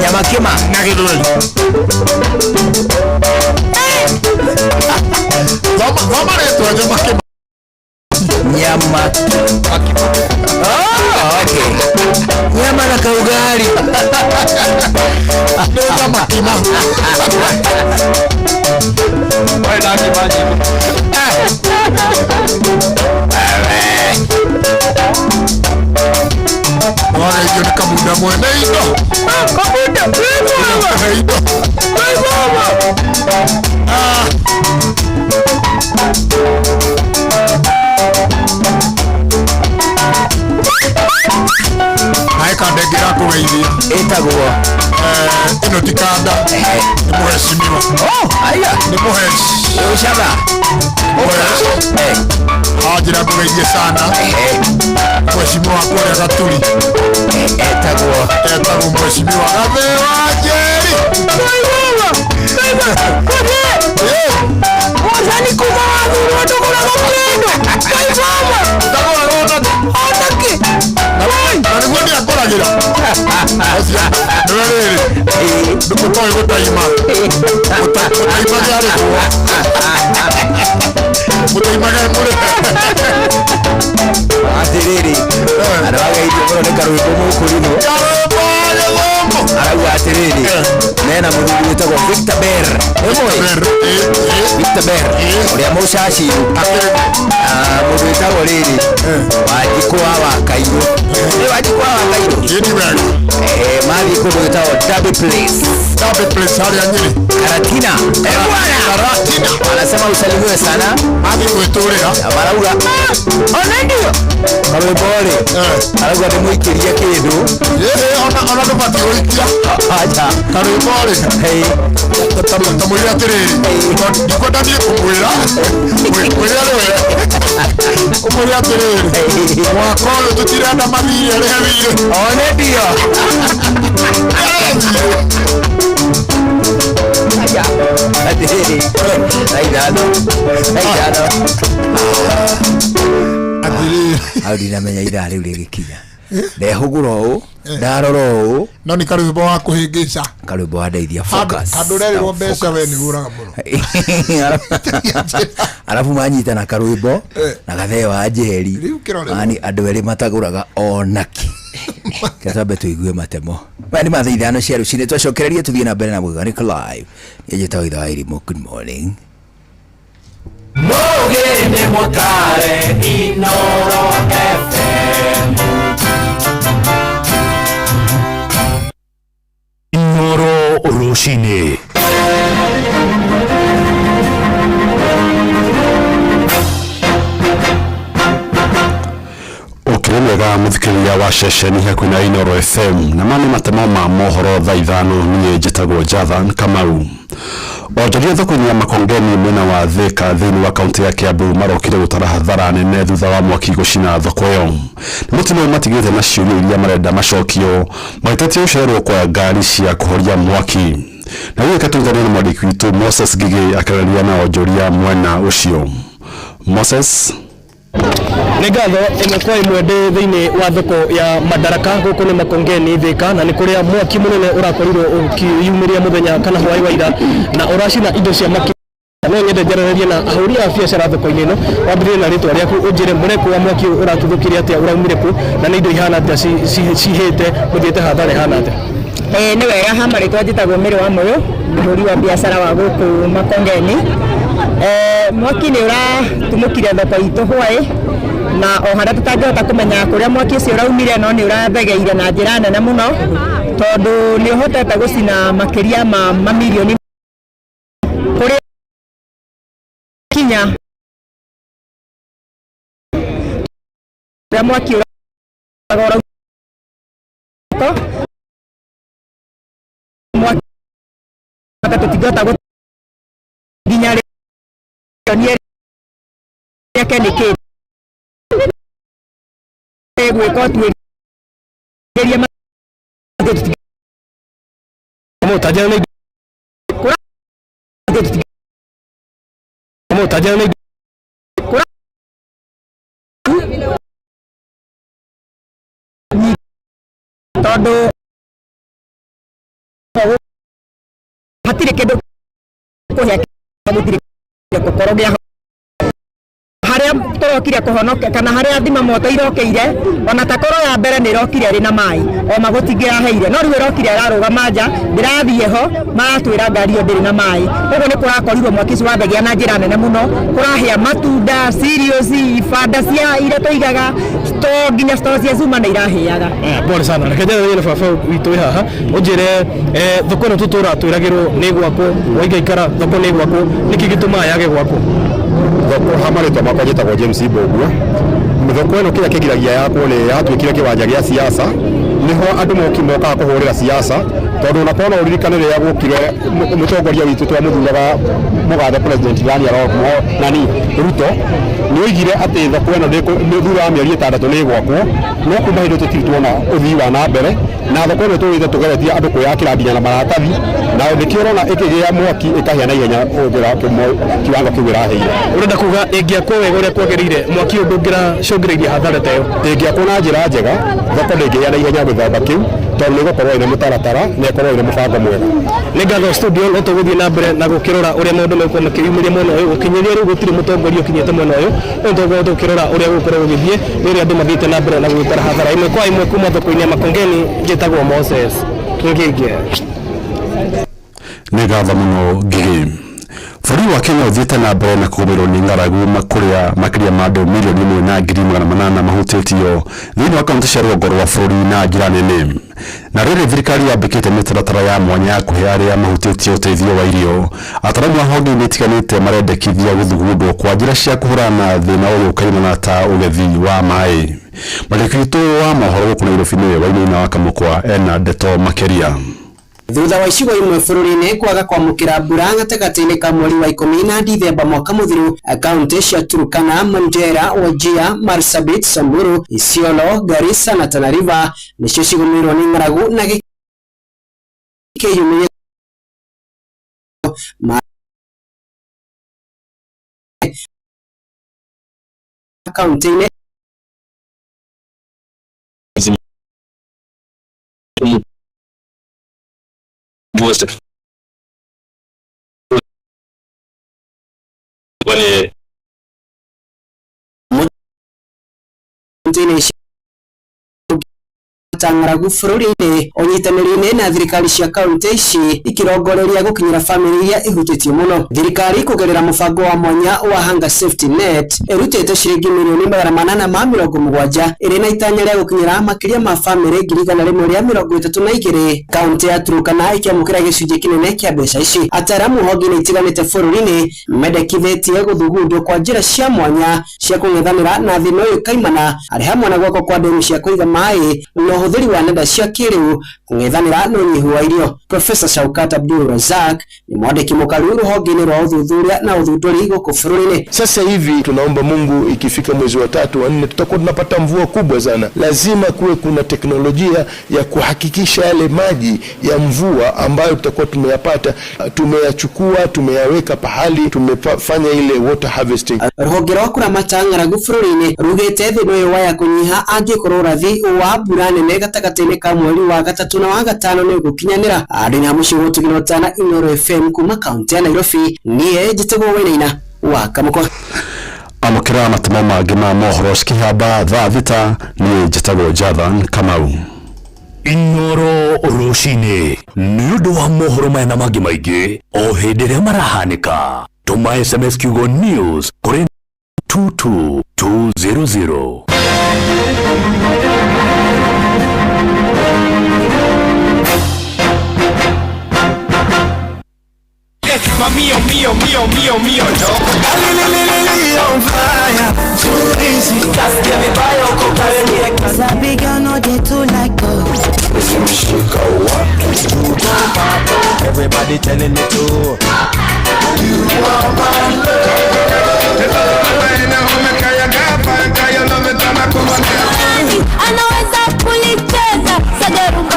Nyamakĩma. Na Gĩthweri. Thoma thoma rĩtwa Nyamakĩma. Nyama. Oh, okay. Nyama na kaugali. Nĩ Nyamakĩma. Wewe na kimaji. Wageithio nĩ Kamunda mwene indo. Kamunda. Ngai baba. Mwene indo. Ngai baba. Ah. Naĩ kanda ĩngĩ ĩrakũgeithia. Ĩtagwo. Ĩno ti kanda. Nĩ mũhecimiwa. Oh, aya. Nĩ mũheci. Ushaba. Mũheci. Anjĩra ngũgeithie sana. Mheshimiwa kũrĩa Gaturi. Etagwo. Etagwo mheshimiwa Gathĩ wa Njeri. Ngai baba. Ngai baba. Mwathani kuma wathurwo ndũgũraga kĩndũ. Ngai baba. Ndagũraga ona Ona kĩ. Na nĩguo ndiakũragĩra. Ũcio nĩwe rĩrĩ. Ũtoĩ gũtaima. Mũtaimage arĩhwo. Mũtaimage mũrĩhe. Atĩrĩrĩ. Andũ ageithio mũno nĩ karwĩmbo mũkũrinũ. Karwĩmbo gĩthũri. Gĩthumo. Arauga atĩrĩrĩ, mena mũthuri wĩtagwo Victor Ber. Nĩũmũĩ? Ber, ĩ, ĩ. Victor Ber ũrĩa mũcaciru. Ah, mũndũ wĩtagwo rĩrĩ Wanjikũ wa Wakairũ. Nĩ Wanjikũ wa Wakairũ. Ĩ nĩ wega. Eh, mathiĩ kũndũ gwĩtagwo Derby Place. Derby Place harĩa Nyĩrĩ. Karatina. Eh, bwana. Karatina. Anasema usalimiwe sana. Mathiĩ gwĩtũrĩra. Na marauga "Ah, ona ndio karwĩmbo rĩ." Arauga ndĩmũikĩrie kĩndũ. Ĩ, ĩ, ona ndũbatiĩ gũikia. Acha. Karwĩmbo rĩ. Hey. Ta mwĩre atĩrĩrĩ, tondũ ndikwenda niĩ kũmwĩra. Mwĩre nĩwe. Ũmwĩre atĩrĩrĩ, mwaka ũyũ tũtirenda mathirĩ arĩa thirĩ. One ndio. Acha. Atĩrĩrĩ, thaa 5, thaa 5. Atĩrĩrĩ. Hau ndinamenya ithaa rĩu rĩgĩkinya, ndehũgũra ũũ, ndarora ũũ. No nĩ karwĩmbo wa kũhĩngĩca. Karwĩmbo wandeithia focus. Handũ ũrerĩrwo mbeca we nĩ ũraga mũno. Arabu manyita na karwĩmbo na gathee wa njeri. Rĩu kĩrore. Yani andũ erĩ matagũraga onaki. Twambe tũigue matemo maya nĩ ma thaa 5 cia rũcinĩ, twacokereria tũthiĩ na mbere na Mũgĩganĩko Live. Niĩ njĩtagwo Ithe wa Irimũ. Good morning. Mũgĩ nĩ mũtare Inoro FM. Inoro rũcinĩ. Ũkĩrĩ mwega mũthikĩrĩria wa ceceni hakuhĩ na Inoro FM, na ma nĩ matemo ma mohoro thaa 5. Niĩ njĩtagwo Jathan Kamau. Onjoria thoko-inĩ ya Makongeni mwena wa Thika thĩinĩ wa kaunti ya Kiambu marokire gũtara hathara nene thutha wa mwaki gũcina thoko ĩyo. Nĩ mũtino matigĩte na ciũria iria marenda macokio, magĩtetia gũcererwo kwa ngari cia kũhoria mwaki. Na rĩu reke tũnyitanĩre na mwandĩki witũ Moses Ngigĩ akĩaranĩria na onjoria mwena ũcio. Moses. Nĩ ngatho. Ĩmwe kwa ĩmwe ndĩ thĩinĩ wa thoko ya Madaraka gũkũ nĩ Makongeni Thika, na nĩ kũrĩa mwaki mũnene ũrakorirwo ũkĩyumĩria mũthenya kana hwaĩ wa ira na ũracina indo cia maki. No nyende njaranĩrie na ahũri a biacara thoko-inĩ ĩno. Wambĩrĩrie na rĩtwa rĩaku, ũnjĩre mũreko wa mwaki ũyũ ũratuthũkire atĩa, ũraumire kũ, na nĩ indo ihana atĩa cihĩte, mũthiĩte hathara ĩhana atĩa? Ĩĩ nĩ wega. Ha marĩtwa njĩtagwo Mĩrĩ wa Mũyũ, mũhũri wa biacara wa gũkũ Makongeni. Mwaki nĩ ũratumũkire thoko itũ hwaĩ, na o harĩa tũtangĩhota kũmenya kũrĩa mwaki ũcio ũraumire, no nĩ ũrathegeire na njĩra nene mũno, tondũ nĩ ũhotete gũcina makĩria ma mamirioni kũrĩa kinya kũrĩa mwaki ũrauma. Mwaki tũtingĩhota nginya rĩake nĩ kĩ gwĩka ũtuĩria. Mũtanjĩra nĩ Tondũ hatirĩ kĩndũ kũhĩa, gũtirĩ gũkorwo gĩa harĩa tũrokire kũhonoka kana harĩa thima moto irokeire. Ona takorwo ya mbere nĩ ĩrokire ĩrĩ na maĩ oma gũtingĩraheire, no rĩu ĩrokire ĩrarũgama nja, ndĩrathiĩ ho maratwĩra ngari ĩyo ndĩrĩ na maĩ. Koguo nĩ kũrakorirwo mwaki ũcio wathegea na njĩra nene mũno, kũrahĩa matunda, cereals, ibanda cia iria tũigaga store, nginya store cia cuma nĩ irahĩaga. Pole sana. Reke njaranĩrie na baba witũ wĩ haha. Ũnjĩre, thoko ĩno tũtũraga twĩragĩrwo nĩ gwakwo, waikaikara thoko nĩ gwakwo, nĩkĩ gĩtũmaga yage gwakwo? Thoko ha marĩtwa makwa njĩtagwo James Mbũgua. Thoko ĩno kĩrĩa kĩgiragia yakwo nĩ yatuĩkire kĩwanja gĩa siasa, nĩho andũ moki mokaga kũhũrĩra siasa, tondũ ona korwo no ũririkane rĩrĩa gwokire mũtongoria witũ twamũthuraga, mũgathe President Daniel Arap Moi, nani Ruto, nĩ oigire atĩ thoko ĩno thutha wa mĩeri 6 nĩ ĩgwakwo, no kuma hĩndĩ ĩyo tũtirĩ tuona ũthii wa na mbere, na thoko ĩno tũrĩte tũgeretie andũ kwĩyakĩra nginya na maratathi, na nĩkĩo ũrona ĩkĩgĩa mwaki ĩkahĩa na ihenya gũkĩra kiwango kĩu ĩrahĩire. Ũrenda kuga ĩngĩakwo wega ũrĩa kwagĩrĩire, mwaki ũyũ ndũngĩracũngĩrĩirie hathara ta ĩyo? Ĩngĩakwo na njĩra njega, thoko ndĩngĩhĩa na ihenya gĩthemba kĩu, tondũ nĩ ĩgũkorwo ĩna mũtaratara na ĩkorwo ĩna mũbango mwega. Nĩ ngatho studio. No tũgũthiĩ na mbere na gũkĩrora ũrĩa maũndũ megũkorwo makĩyumĩria mwena ũyũ. Gũkinyĩria rĩu gũtirĩ mũtongoria ũkinyĩte mwena ũyũ, no tũgũkorwo tũkĩrora ũrĩa gũgũkorwo gũgĩthiĩ nĩ ũrĩa andũ mathiĩte na mbere na gũgĩtara hathara ĩmwe kwa ĩmwe. Kuma thoko-inĩ ya Makongeni, njĩtagwo Moses. Ngige. Nĩ ngatho mũno Ngigĩ. Bũrũri wa Kenya ũthiĩte na mbere na kũgũmĩrwo nĩ ng'aragu kũrĩa makĩria ma andũ 1,800,000 mahutĩtio thĩinĩ wa kaunti cia rũgongo rwa bũrũri na njĩra nene. Na rĩrĩ thirikari yambĩkĩte mĩtaratara ya mwanya ya kũhe arĩa mahutĩtio ũteithio wa irio, ataaramu a honge-inĩ itiganĩte marendekithia gũthugundwo kwa njĩra cia kũhũrana na thĩna ũyũ ũkaimana ta ũgethi wa maĩ. Mwandĩki witũ wa mohoro gũkũ Nairobi nĩwe Wainaina wa Kamũkwa ena ndeto makĩria. Thutha wa icigo imwe bũrũri-inĩ kwaga kwamũkĩra mbura gatagatĩ-inĩ ka mweri wa ikũmi na Dithemba mwaka mũthiru, kaunti cia Turkana, Mandera, Wajir, Marsabit, Samburu, Isiolo, Garissa na Tana River nĩcio cigũmĩirwo nĩ ng'aragu na gĩkĩyumĩria kaunti-inĩ. Ta ng'aragu bũrũri-inĩ ũnyitanĩri-inĩ na thirikari cia kaunti ici ikirongoreria gũkinyĩra bamĩrĩ iria ihutĩtio mũno. Thirikari kũgerera mũbango wa mwanya wa Hunger Safety Net ĩrutĩte ciringi 870,000,000 ĩrĩ na itanya rĩa gũkinyĩra makĩria ma bamĩrĩ 132,000. Kaunti ya Turkana ĩkĩamũkĩra gĩcunjĩ kĩnene kĩa mbeca ici. Ataaramu honge-inĩ itiganĩte bũrũri-inĩ mendekithĩtie gũthugundwo kwa njĩra cia mwanya cia kũng'ethanĩra na thĩna ũyũ kaimana, arĩ hamwe na gwakwo kwa ndemu cia kũiga maĩ na ũhũthĩri wa nenda cia kĩrĩu kũng'ethanĩra na ũnyihu wa irio. Professor Shaukat Abdul Razak ni mwandĩki mũkaru rũhonge-inĩ rwa ũthuthuria na ũthundũri gũkũ bũrũri-inĩ. Sasa hivi tunaomba Mungu ikifika mwezi wa 3 wa 4 tutakuwa tunapata mvua kubwa sana. Lazima kuwe kuna teknolojia ya kuhakikisha yale maji ya mvua ambayo tutakuwa tumeyapata tumeyachukua, tumeyaweka pahali, tumefanya ile water harvesting. Rũhonge rwa kũramata ng'aragu bũrũri-inĩ rugĩte thĩna ũyũ waya kũnyiha angĩkorwo ũrathi wa mbura nene gatagatĩ-inĩ ka mweri wa 3 na wa 5 nĩ ũgũkinyanĩra. Andũ na mũciĩ gũtugĩra ũtana Inooro FM kuma kaunti ya Nairobi, niĩ njĩtagwo Wainaina wa Kamũkwa. Amũkĩra matemo mangĩ ma mohoro cikĩhamba thaa 6, niĩ njĩtagwo Jathan Kamau. Inooro rũcinĩ nĩ ũndũ wa mohoro maya na mangĩ maingĩ o hĩndĩ ĩrĩa marahanĩka. Tũma SMS kiugo news kũrĩ 22200. Mio, mio, mio, mio, mio, no. On fire, too easy. Sabi girl no dey too like us. Everybody telling me to. You are my love. Anaweza kulicheza sagarumba.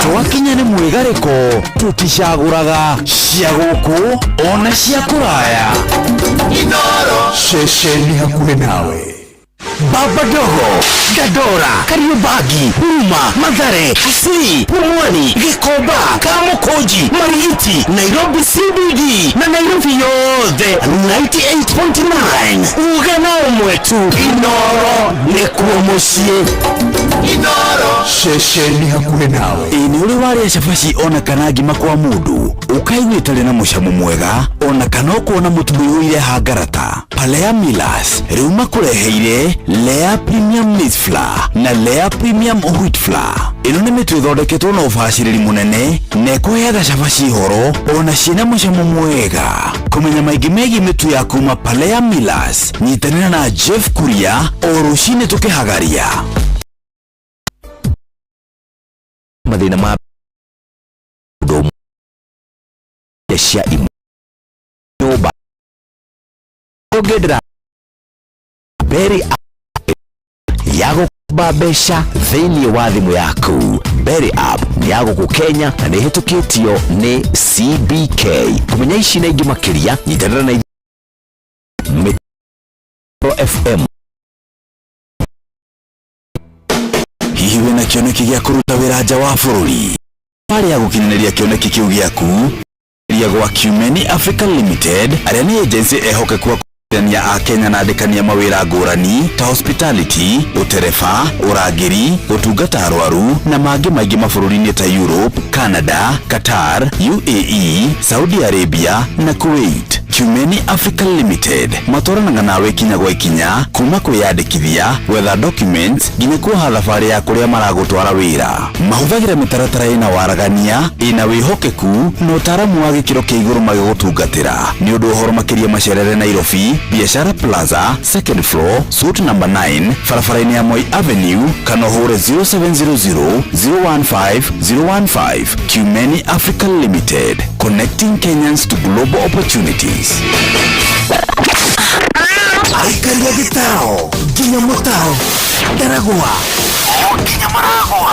Twakinya nĩ mwĩgarĩko tũticagũraga cia gũkũ ona cia kũraya. Ceceni hakuhĩ nawe. Baba Dogo, Dandora, Kariobangi, Huruma, Mathare, Kisii, Pumwani, Gikomba, Kamukunji, Marigiti, Nairobi CBD na Nairobi yothe 98.9. Uga na ũmwe tu, Inooro nĩkuo mũciĩ. Inooro ceceni hakuhĩ nawe. Ĩ nĩ ũrĩ warĩa cabaci ona kana ngima kwa mũndũ ũkaigua ĩtarĩ na mũcamo mwega ona kana ũkona mũtu mũihũire hangarata? Palea Millers rĩu makũreheire Lea Premium Maize Flour na Lea Premium Wheat Flour. Ĩno nĩ mĩtu ĩthondeketwo na ũbacĩrĩri mũnene na ĩkũheaga cabaci horo ona ciĩna mũcamo mwega. Kũmenya maingĩ megiĩ mĩtu ya kuma Palea Millers, nyitanĩra na Jeff Kuria o rũcinĩ tũkĩhagaria. Mathĩna ma ũndũ ũmwe cia nyũmba ũngĩendera Berry ya gũkomba mbeca thĩinĩ wa thimũ yaku. Berry app nĩ ya gũkũ Kenya na nĩ ĩhĩtũkĩtio nĩ CBK. Kũmenya ici na ingĩ makĩria nyitanĩra na Metro FM. Hihi wĩna kĩoneki gĩa kũruta wĩra nja wa bũrũri? Marĩ ya gũkinyanĩria kĩoneki kĩu gĩaku ria gwa Kiumeni Africa Limited arĩa nĩ agency ehokeku. A Kenya na andĩkani a mawĩra ngũrani ta hospitality, ũtereba, ũrangĩri, gũtungata arwaru na mangĩ maingĩ mabũrũri-inĩ ta Europe, Canada, Qatar, UAE, Saudi Arabia na Kuwait. Kiumeni Africa Limited matwaranaga nawe ikinya gwa ikinya kuma kwĩyandĩkithia, gwetha documents nginya kuoha thabarĩ ya kũrĩa maragũtwara wĩra. Mahũthagĩra mĩtaratara ĩna waragania, ĩna wĩhokeku na ũtaaramu wa gĩkĩro kĩa igũrũ magĩgũtungatĩra. Nĩ ũndũ ũhoro makĩria macerere Nairobi, Biashara Plaza, second floor, suite number 9, barabara-inĩ ya Moi Avenue, kana ũhũre 0700 015 015. Kiumeni Africa Limited, connecting Kenyans to global opportunities. Aikaria gĩtaro nginya mũtaro ndaragwa o nginya maragwa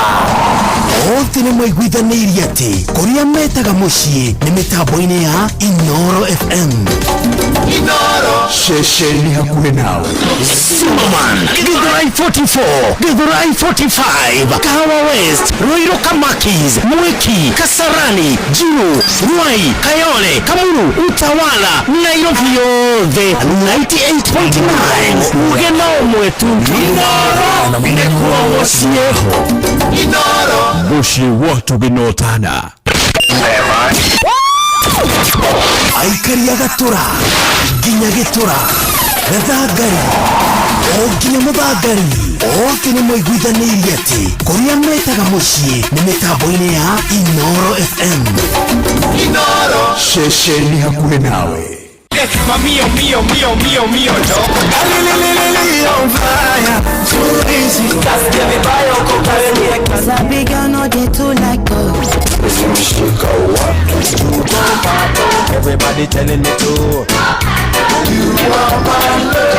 othe nĩ maiguithanĩirie atĩ kũrĩa metaga mũciĩ nĩ mĩtambo-inĩ ya Inoro FM. Inoro ceceni hakuhĩ nawe. Zimmerman, Githurai 44, Githurai 45, Kahawa West, Ruiru Kamakis, Mwiki, Kasarani, Jiru, Ruai, Kayole, Kamuru, Utawala, Nairobi yothe 98.9. Uge no ũmwe tu. Inoro nĩkuo mũciĩ. Inoro mũciĩ wa tũgĩnotana. Aikaria gatũra nginya gĩtũra gathangari o nginya mũthangari othe nĩ maiguithanĩirie atĩ kũrĩa metaga mũciĩ nĩ mĩtambo-inĩ ya Inoro FM. Inoro ceceni hakuhĩ nawe. Mio mio mio mio mio Sabi girl no dey too like us. Everybody telling me to. You are my love.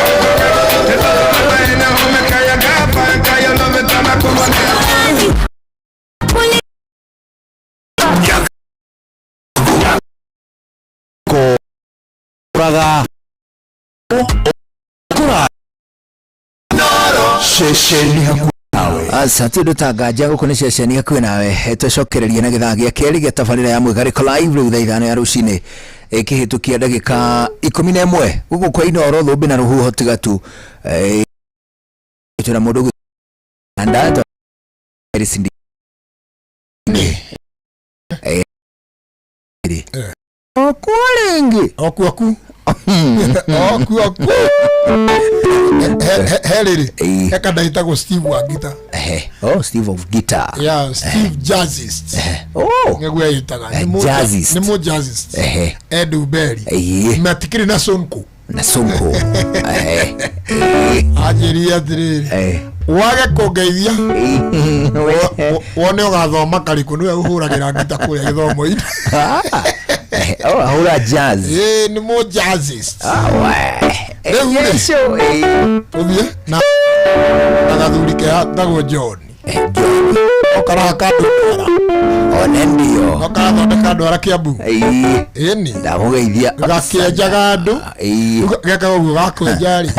Kũraga kũra ceceni hakuhĩ nawe. Asante ndutanganja gũkũ nĩ ceceni hakuhĩ nawe. Tũcokererie na gĩthaa gĩa kerĩ gĩa tabarĩra ya mwĩgarĩko live rĩu thaa 5 ya rũcinĩ ĩkĩhĩtũkia ndagĩka 11 gũkũ kwa Inoro thũmbĩ na rũhuho tiga tu. Twĩna mũndũ anda okuo rĩngĩ okuoku okuoku he rĩrĩ he kanda ĩtagwo Steve wa guitar. Oh, Steve of guitar. Yeah, Steve Jazzist. Oh, nĩguo eyĩtaga. Jazzist. Nĩ mũ jazzist. Eduberi matikĩrĩ na Sonko na Sonko. Anjĩrire atĩrĩrĩ, wage kũngeithia wone ũgathoma karĩkũ, nĩwe ũhũragĩra ngita kũrĩa gĩthomo-inĩ. Oh, ahũra jazz. Ĩĩ nĩ mũ jazzist. Rĩu rĩ tũthiĩ na gathuri ketagwo John okaraha ndwara one ndio okarathondeka ndwara Kiambu. Ĩni ndamũgeithia. Gakĩenjaga andũ gekaga ũguo gakwenja rĩ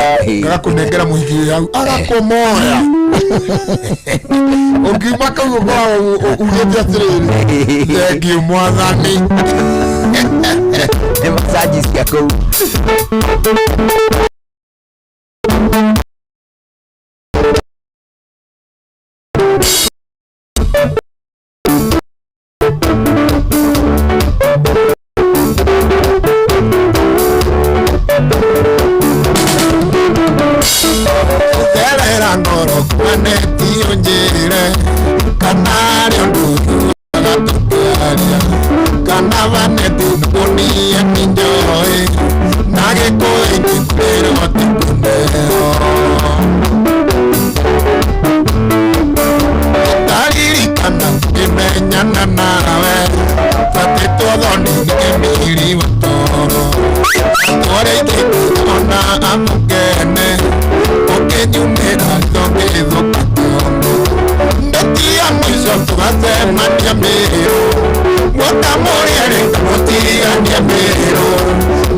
gagakũnengera mũhiki wĩ hau agakũmoya ũkiuma kau ũkoragwo ugĩte atĩrĩrĩ thengiũ mwathani. Nĩ masaji cia kũu. Terera ngoro kwaneti ũnjĩre kana rĩ ũndũ tũkĩaria kana vaneti nũnie nĩ njoĩ na gĩkũinĩ kwĩrwo ti kũneo taririkana ngĩmenyana nawe batĩtwo thoni nĩ kĩmiri watoro atwarĩte ona amũkene ũkĩnyumĩra ngĩthũka kĩondo ndetia mũico tũgacemania mĩrũ mwaka mũrĩerĩ kamũtigania mĩrũ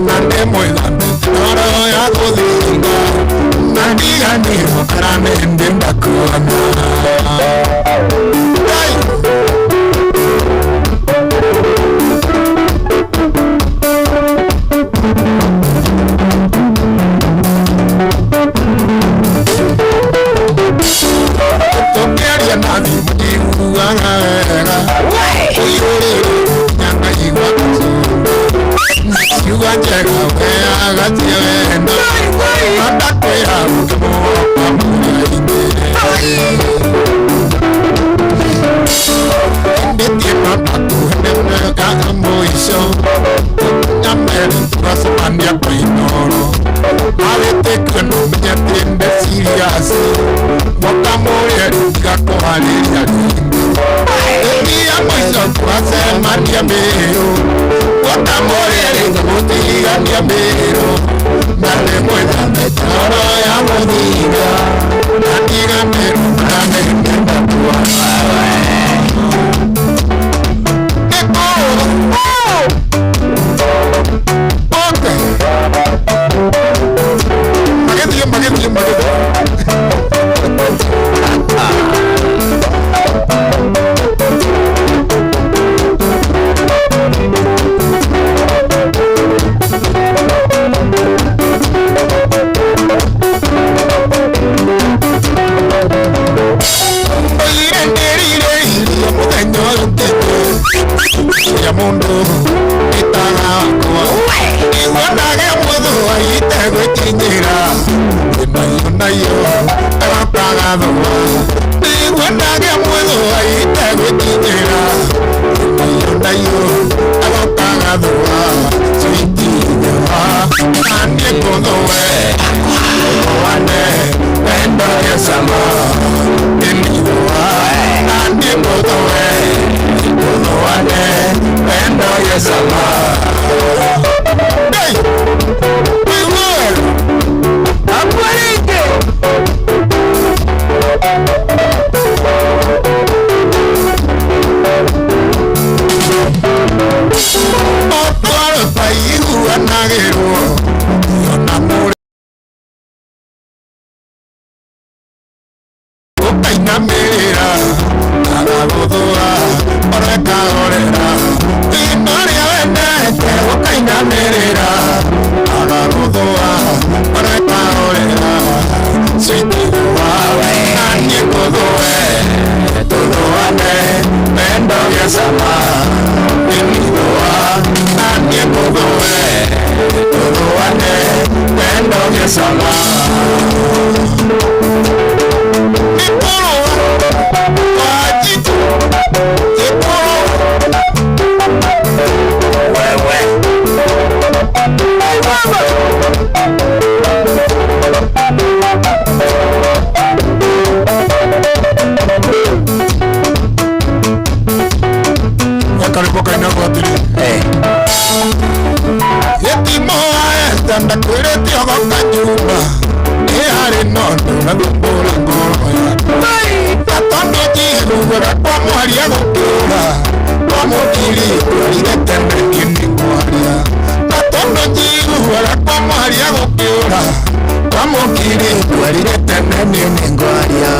na ndĩmwĩthambe toro ya gũthinga na ndiganĩrwo kana nĩndĩ ndakuona. Gũtigania mĩrũ Gũkamũrĩrĩ gũtigania mĩrũ Na nĩ mwena mĩtoro ya mũthinga Na ndiganĩrwo na nĩ ndakua Magĩthiĩ magĩthiĩ magĩthiĩ. Oire ndĩrire irio mũthenya ũyũ ũkĩte Ũrĩa mũndũ ĩtaga wakwa Nĩguo ndage mũthũa itegwĩkinyĩra Nayo nayo agokaga thũa Nĩguo ndage mũthũa itegwĩkinyĩra Nayo nayo agokaga thũa Switi nyoa naniĩ ngũthũe Ngũthũane wendo gĩcama Ĩnithũa naniĩ ngũthũe Ngũthũane wendo gĩcama Hey! We were! Apuerite! Otwaro taiguanagĩrwo ona mũrĩ ũkainamĩrĩra agagũthũa orekahorera thĩna ũrĩa wendete ũkainamĩrĩra agagũthũa orekahorera switithũa naniĩ ngũthũe tũthũane wendo gĩcama ĩnithũa naniĩ ngũthũe tũthũane wendo gĩcama Karĩmbo kainagwo atĩrĩ gĩtimo waeta ndakwĩrĩte ogoka nyumba nĩ harĩ na ũndũ ũrathumbũra ngoro yakwa na tondũ njiguaga kwa mwaria gũkĩũra kwa mũkiri ngwarire tene niĩ nĩ ngwaria na tondũ njiguaga kwa mwaria gũkĩũra kwa mũkiri ngwarire tene niĩ nĩ ngwaria.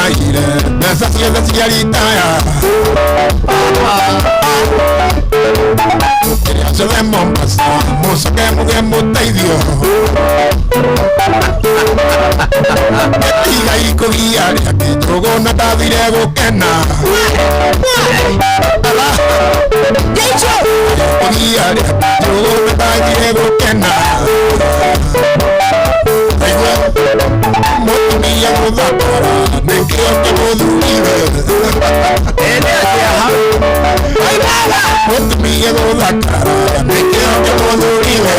Nĩaikaire mbeca ciothe cia ritaya Kĩrĩa ciothe Mombasa mũcoke mũgĩe mũteithio Tigai kũgia rĩa kĩnjũgũ na ndathire gũkena Kũgia rĩa kĩnjũgũ na ndathire gũkena Aigua mũtumia gũthakara nĩkĩo kĩmũthuriwe Mũtumia gũthakara nĩkĩo kĩmũthuriwe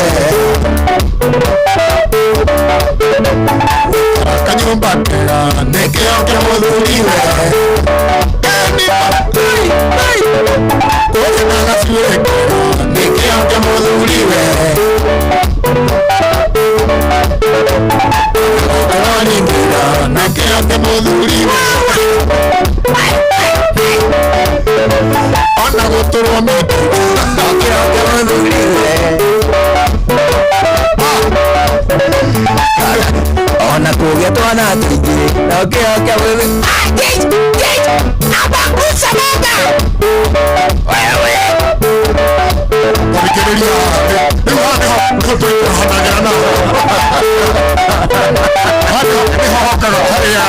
Kanyumba kega nĩkĩo kĩmũthuriwe Kũrĩ na gacuĩrĩ kega nĩkĩo kĩmũthuriwe Kĩronyingĩra nĩkĩo kĩmũthuriwe Ona gũtũrwo mĩtĩ nĩkĩo kĩmũthuriwe Ona kũgĩa twana tũingĩ nokĩo kĩmũthuriwe Abakusa baba. Wewe. Thikĩrĩria rĩu haha nĩho nĩho tũikũrahanagira na haha nĩho hokaga harĩa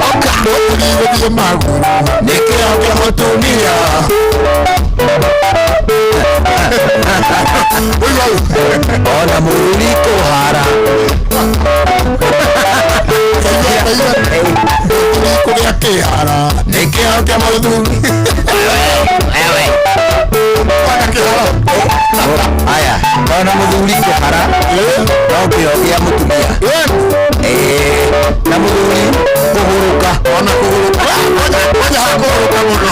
Oka gũthiĩ magũrũ nĩkĩo kĩmũtumia Ona mũthuri kũhara kũgĩa kĩhara nĩkĩo kĩmũthuri Aya, ona mũthuri kũhara no kĩo kĩa mũtumia na mũthuri kũhurũka ona kũhurũka kwanja hakũhurũka mũno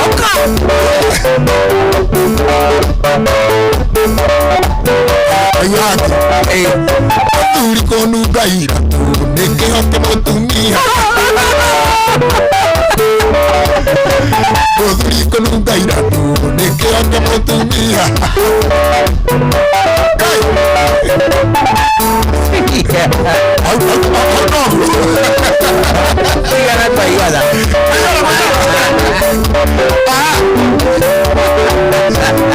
Oka. Aigua mũthuri kũnunga iratũ nĩkĩo kĩmũtumia Mũthuri kũnunga iratũ nĩkĩo kĩmũtumia Igana kwa igana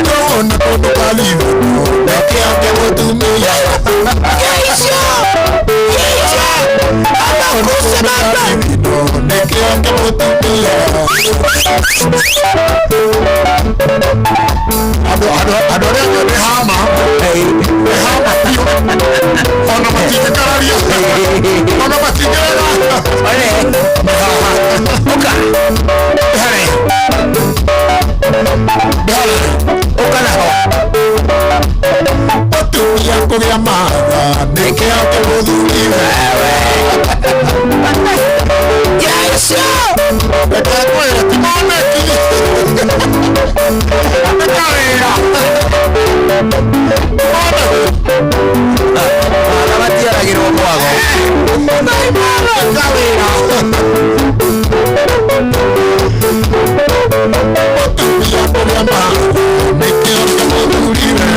Tũwona kũndũ kwa thithatũ nĩkĩo kĩmũtumia Keisho. Keisho. Abakusa baba. Nĩkĩo kĩmũtumia Andũ andũ arĩa angĩ nĩ hama nĩ hama biũ ona matingĩkararia ona matingĩrega nĩ haha Ũka nĩ harĩ nĩ harĩ ũka naho Mũtumia kũgĩa matha nĩkĩo kĩmũthuriwe Keisho. Reke ngwĩre ti moneki nĩ kawĩra Matha matiaragĩrwo mwago nĩ kawĩra Mũtumia kũgĩa matha nĩkĩo kĩmũthuriwe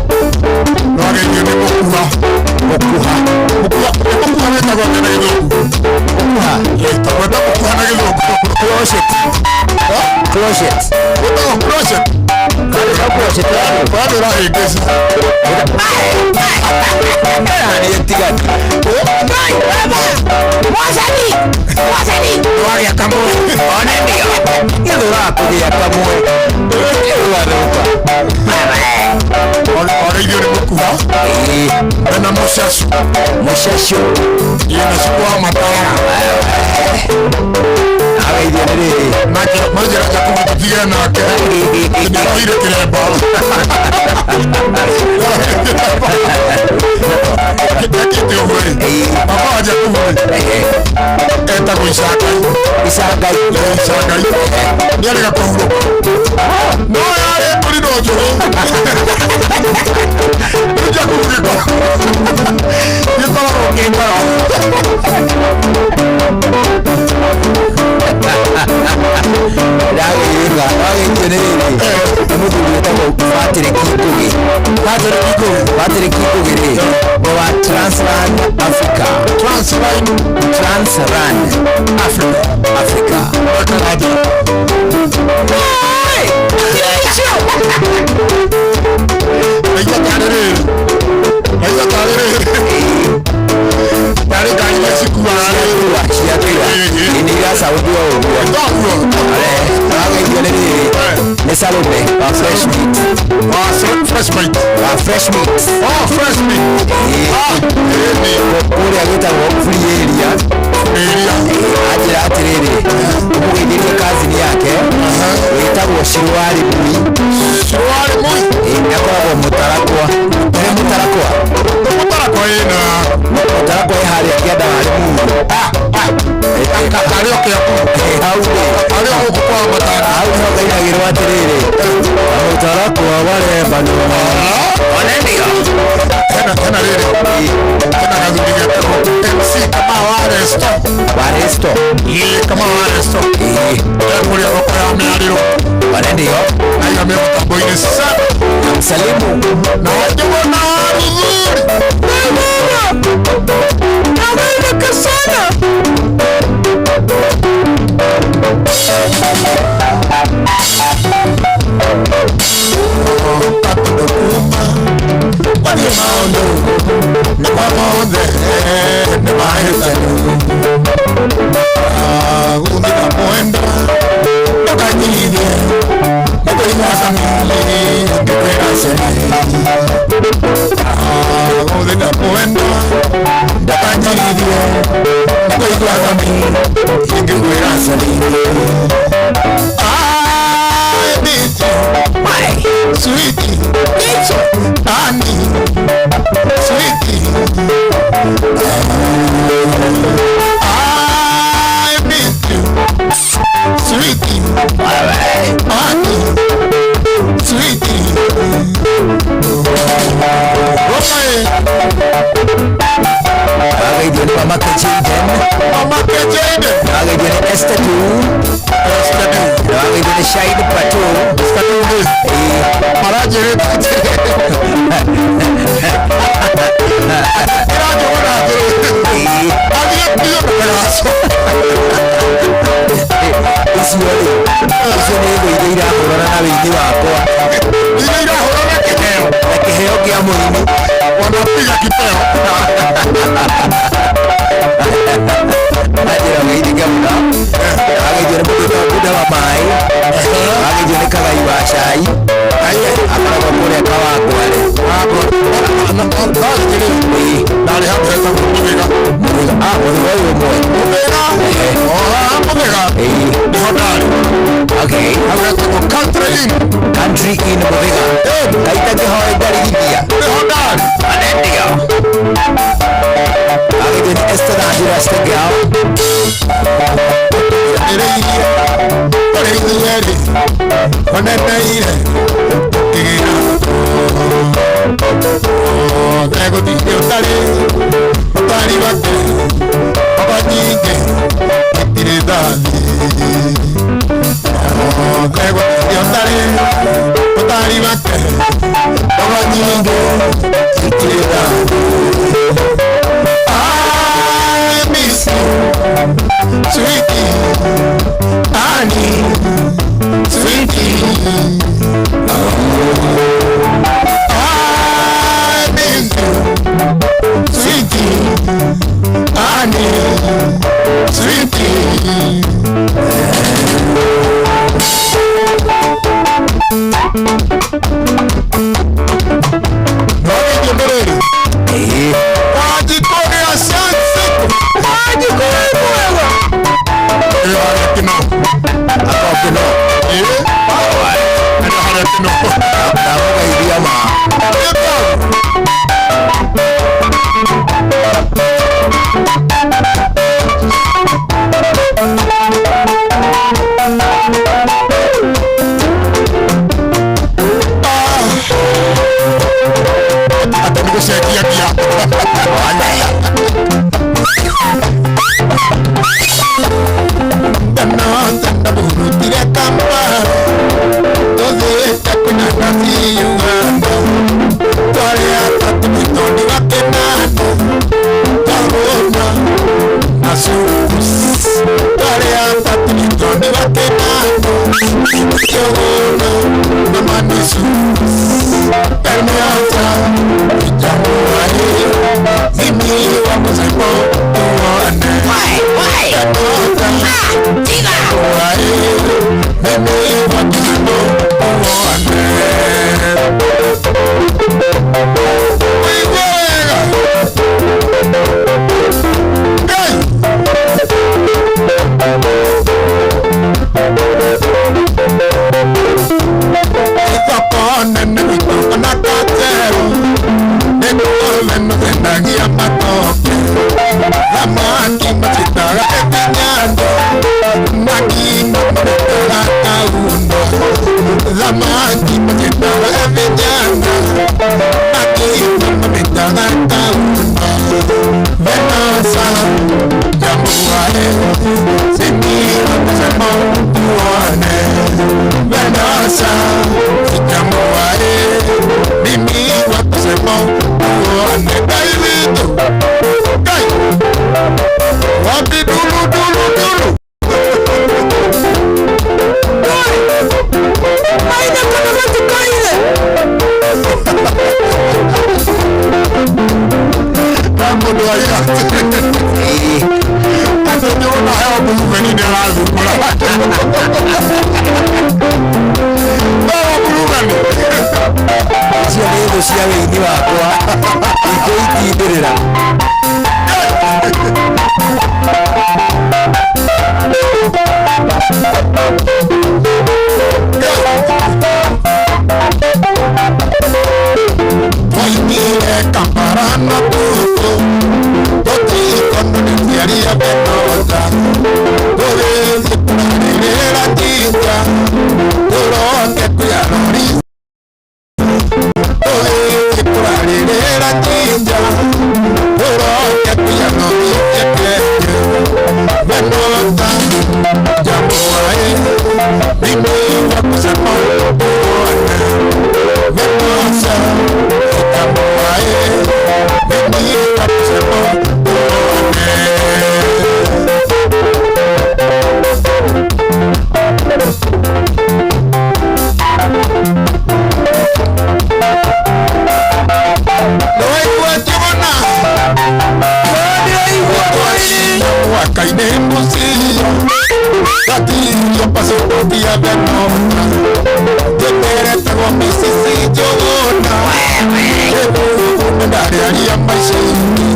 Nĩwageithio nĩ mũkuha mũkuha mũkuha mũkuha wĩtagwo atĩa na gĩthũngũ Mũkuha wĩtagwo mũkuha na gĩthũngũ Crochet Crochet wĩtagwo crochet Kana crochet Kwani ũrahĩngĩca Niĩ tigani Bye baba. Mwasani. Mwasani. Nĩwagĩa kamwe One ndio gĩthũraga kũgĩa kamwe gĩthũgathũka Wageithio nĩ mũkuha mena mũcacu Mũcacu ĩna cuku wa matara Ageithio nĩ rĩrĩ manjĩra Jakubu tũtigane nake nĩaroire kĩremba Ekĩte ũguo rĩ baba wa Jakubu rĩ etagwo Icangai Icangai Icangai nĩarega kũhurũka no yarĩ mbũri no njũgũ rĩu Jakubu gĩko gĩkoragwo kĩ ngoro Ndagũ Wageithĩka, wageithio nĩ rĩrĩ, nĩ mũthuri wĩtagwo Patrick Ngugi. Patrick Ngugi, Patrick Ngugi rĩ, nĩ wa Transland Africa. Transline Transrun Africa. Africa. Naigua tarĩ rĩrĩ, naigua tarĩ rĩrĩ, tarĩ ngari iria cikuaga rĩrĩ. Ciatua, nĩ iracaũndwo ũguo. Toguo. Wageithio nĩ rĩrĩ, nĩ Salome wa Fresh Meat. Wa Fresh Meat. Wa Fresh Meat. Oh, Fresh Meat. Ah, ĩni. Kũrĩa gwĩtagwo free area. Area. Anjĩra atĩrĩrĩ, ũmũgeithĩrie kazini yake wĩtagwo Shirwari Mui. Shirwari Mui. Ĩĩ, akoragwo Mũtarakwa. Nĩ Mũtarakwa? Mũtarakwa ĩna. Mũtarakwa ĩ harĩa kĩanda harĩ Mungu. Karĩ o kĩambu. Hau rĩ. Karĩ o gũkũ kwa Matanga. Hau nĩho ngainagĩrwo atĩrĩrĩ, Mũtarakwa wa Lebanon. Onendio. Hena rĩrĩ. Hena gathuri getagwo MC Kamau wa Resto. Wa Resto. Ĩĩ, Kamau wa Resto. Ĩĩ. Kũrĩa thoko ya mĩarĩro. Onendio. Naiga me mũtambo-inĩ sana. Msalimu. Na Njũgũna wa Mũthuri. Nawaeleka sana. Wathiĩ maũndũ na kwa mothe nĩ mahĩtanu. Gũthika mwendwa ndũkanyihie nĩkũigua kamili ngĩkwĩra ceri. Gũthika mwendwa ndũkanyihie nĩkũigua kamili ngĩkwĩra ceri. I miss you, my sweetie, honey, sweetie. I miss you, sweetie, honey, sweetie. Okay. Wageithio nĩ Mamake Jaden. Mamake Jaden. Wageithio nĩ Esther Tu. Esther Tu. Wageithio nĩ Shahid Patu. Esther Tu. Ĩĩ. Maranjĩrĩte atĩrĩrĩ. Ĩranjũgũna atĩrĩrĩ. Athiĩ biũ ndũgacoke. Icio rĩ, icio nĩ thũ iria irahũrana na wĩini wakwa. Iria irahũrana na kĩheo. Na kĩheo kĩa mũini. Wanapiga kipeo. Anjĩra ũgeithĩke mũno. Wageithio nĩ mũndũ wĩtagwo Bunda wa maĩ. Wageithio nĩ Kagai wa cai. Akoragwo kũrĩa Kawangware. Ĩĩ. Ndarĩ handũ hetagwo Mũthĩga. Mũthĩga. Ah, Mũthĩga ũyũ ũmwe. Mũthĩga. Oha, Mũthĩga. Ĩĩ. Nĩho ndarĩ. Okay. Hau hetagwo Country Inn. Country Inn Mũthĩga. Kaita kĩhoe ndarigithia. Nĩho ndarĩ. Anendio. Wageithio nĩ Esther na Angela Stegel. Ĩrĩirie. Kũrĩ ithuerĩ. Oneneire. Ũkĩgĩra. Tegũthiĩ ũtarĩ. Ũtari wake. Baba nyingĩ. Itirĩ thathi. Tegũthiĩ ũtarĩ. Ũtari wake. Baba nyingĩ. Itirĩ thathi. I miss you, sweetie, honey, sweetie. I miss you, sweetie, honey, sweetie. Nĩwagĩithio nĩ rĩrĩ? Ĩĩ. Wanjikũrĩa Sunset. Wanjikũrĩa mwega. Ĩ harĩa Kĩno. Akoragwo Kĩno. Ĩ. Ĩ harĩa Kĩno. Ndamũgeithia ma. Atĩ nĩ gũcenjia ngia. Tena tena burutire Kampala. Njuguna na Manisu Benata Ijamuae Mimi wa Musembo tuone Benata Ijamuae Mimi wa Musembo tuone Icio nĩ thũ cia wĩini wakwa ingĩitindĩrĩra. Twainire Kampala na Tutu tũtikononĩtiaria Benota tũgĩthiĩ kũrarĩrĩra Jinja tũroke kwĩarori tũgĩthiĩ kũrarĩrĩra Jinja tũroke kwĩarori Kenya Benota Jamuae mimi wa kusema tuone Benota Jamuae mimi wa kusema tuone. Wakaine musia Gatirio pasipoti ya Benota Teteretagwo Misisi Njuguna Njuguna ndarĩaria maica-inĩ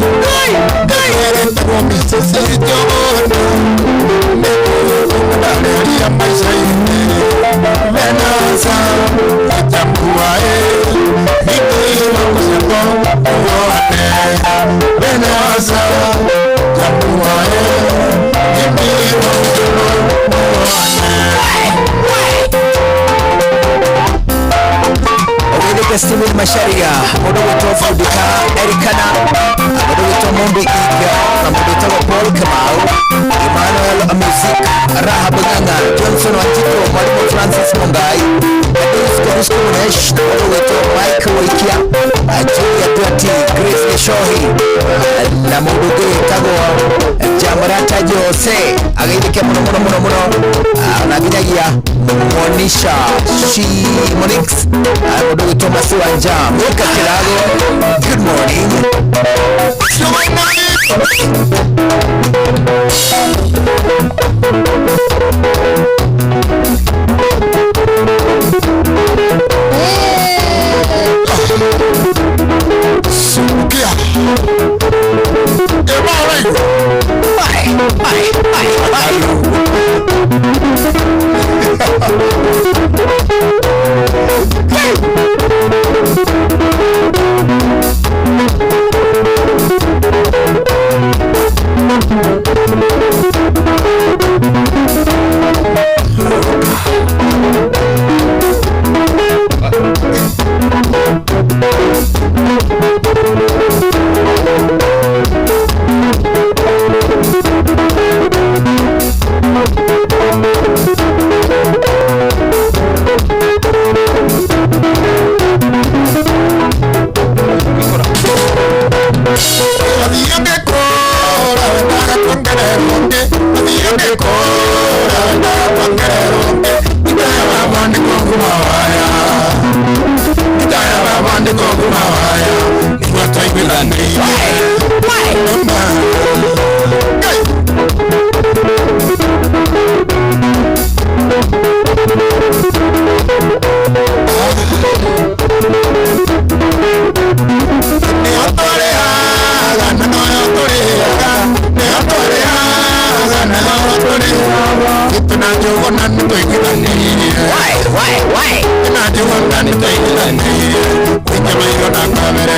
Teteretagwo Misisi Njuguna Njuguna ndarĩaria maica-inĩ Benasa Ijamuae Mimi wa kusema tuone Benasa Jamuae Mimi wa kusema tuone. Ogethete Steven Macharia mũndũ gwĩtwo Fundika Erikana mũndũ gwĩtwo Mumbi Iga na mũndũ wĩtagwo Paul Kamau Emmanuel Music Rahab Ng'ang'a Johnson Wanjiko Mwalimu Francis Mungai Kadus Karusko Munesh na mũndũ gwĩtwo Mike Waikia Julia Twati Grace Geshohi na mũndũ ũngĩ wĩtagwo Jamrata Jose ageithĩke mũno mũno mũno mũno na nginyagia Monisha Shimonix mũndũ gwĩtwo Masiwanja Mwika Kĩrago good morning. Sukia. Ema oraigua. Bye, bye, bye, bye. na Njũgũna nĩtwaiguithanĩirie kũikia maitho na kamere.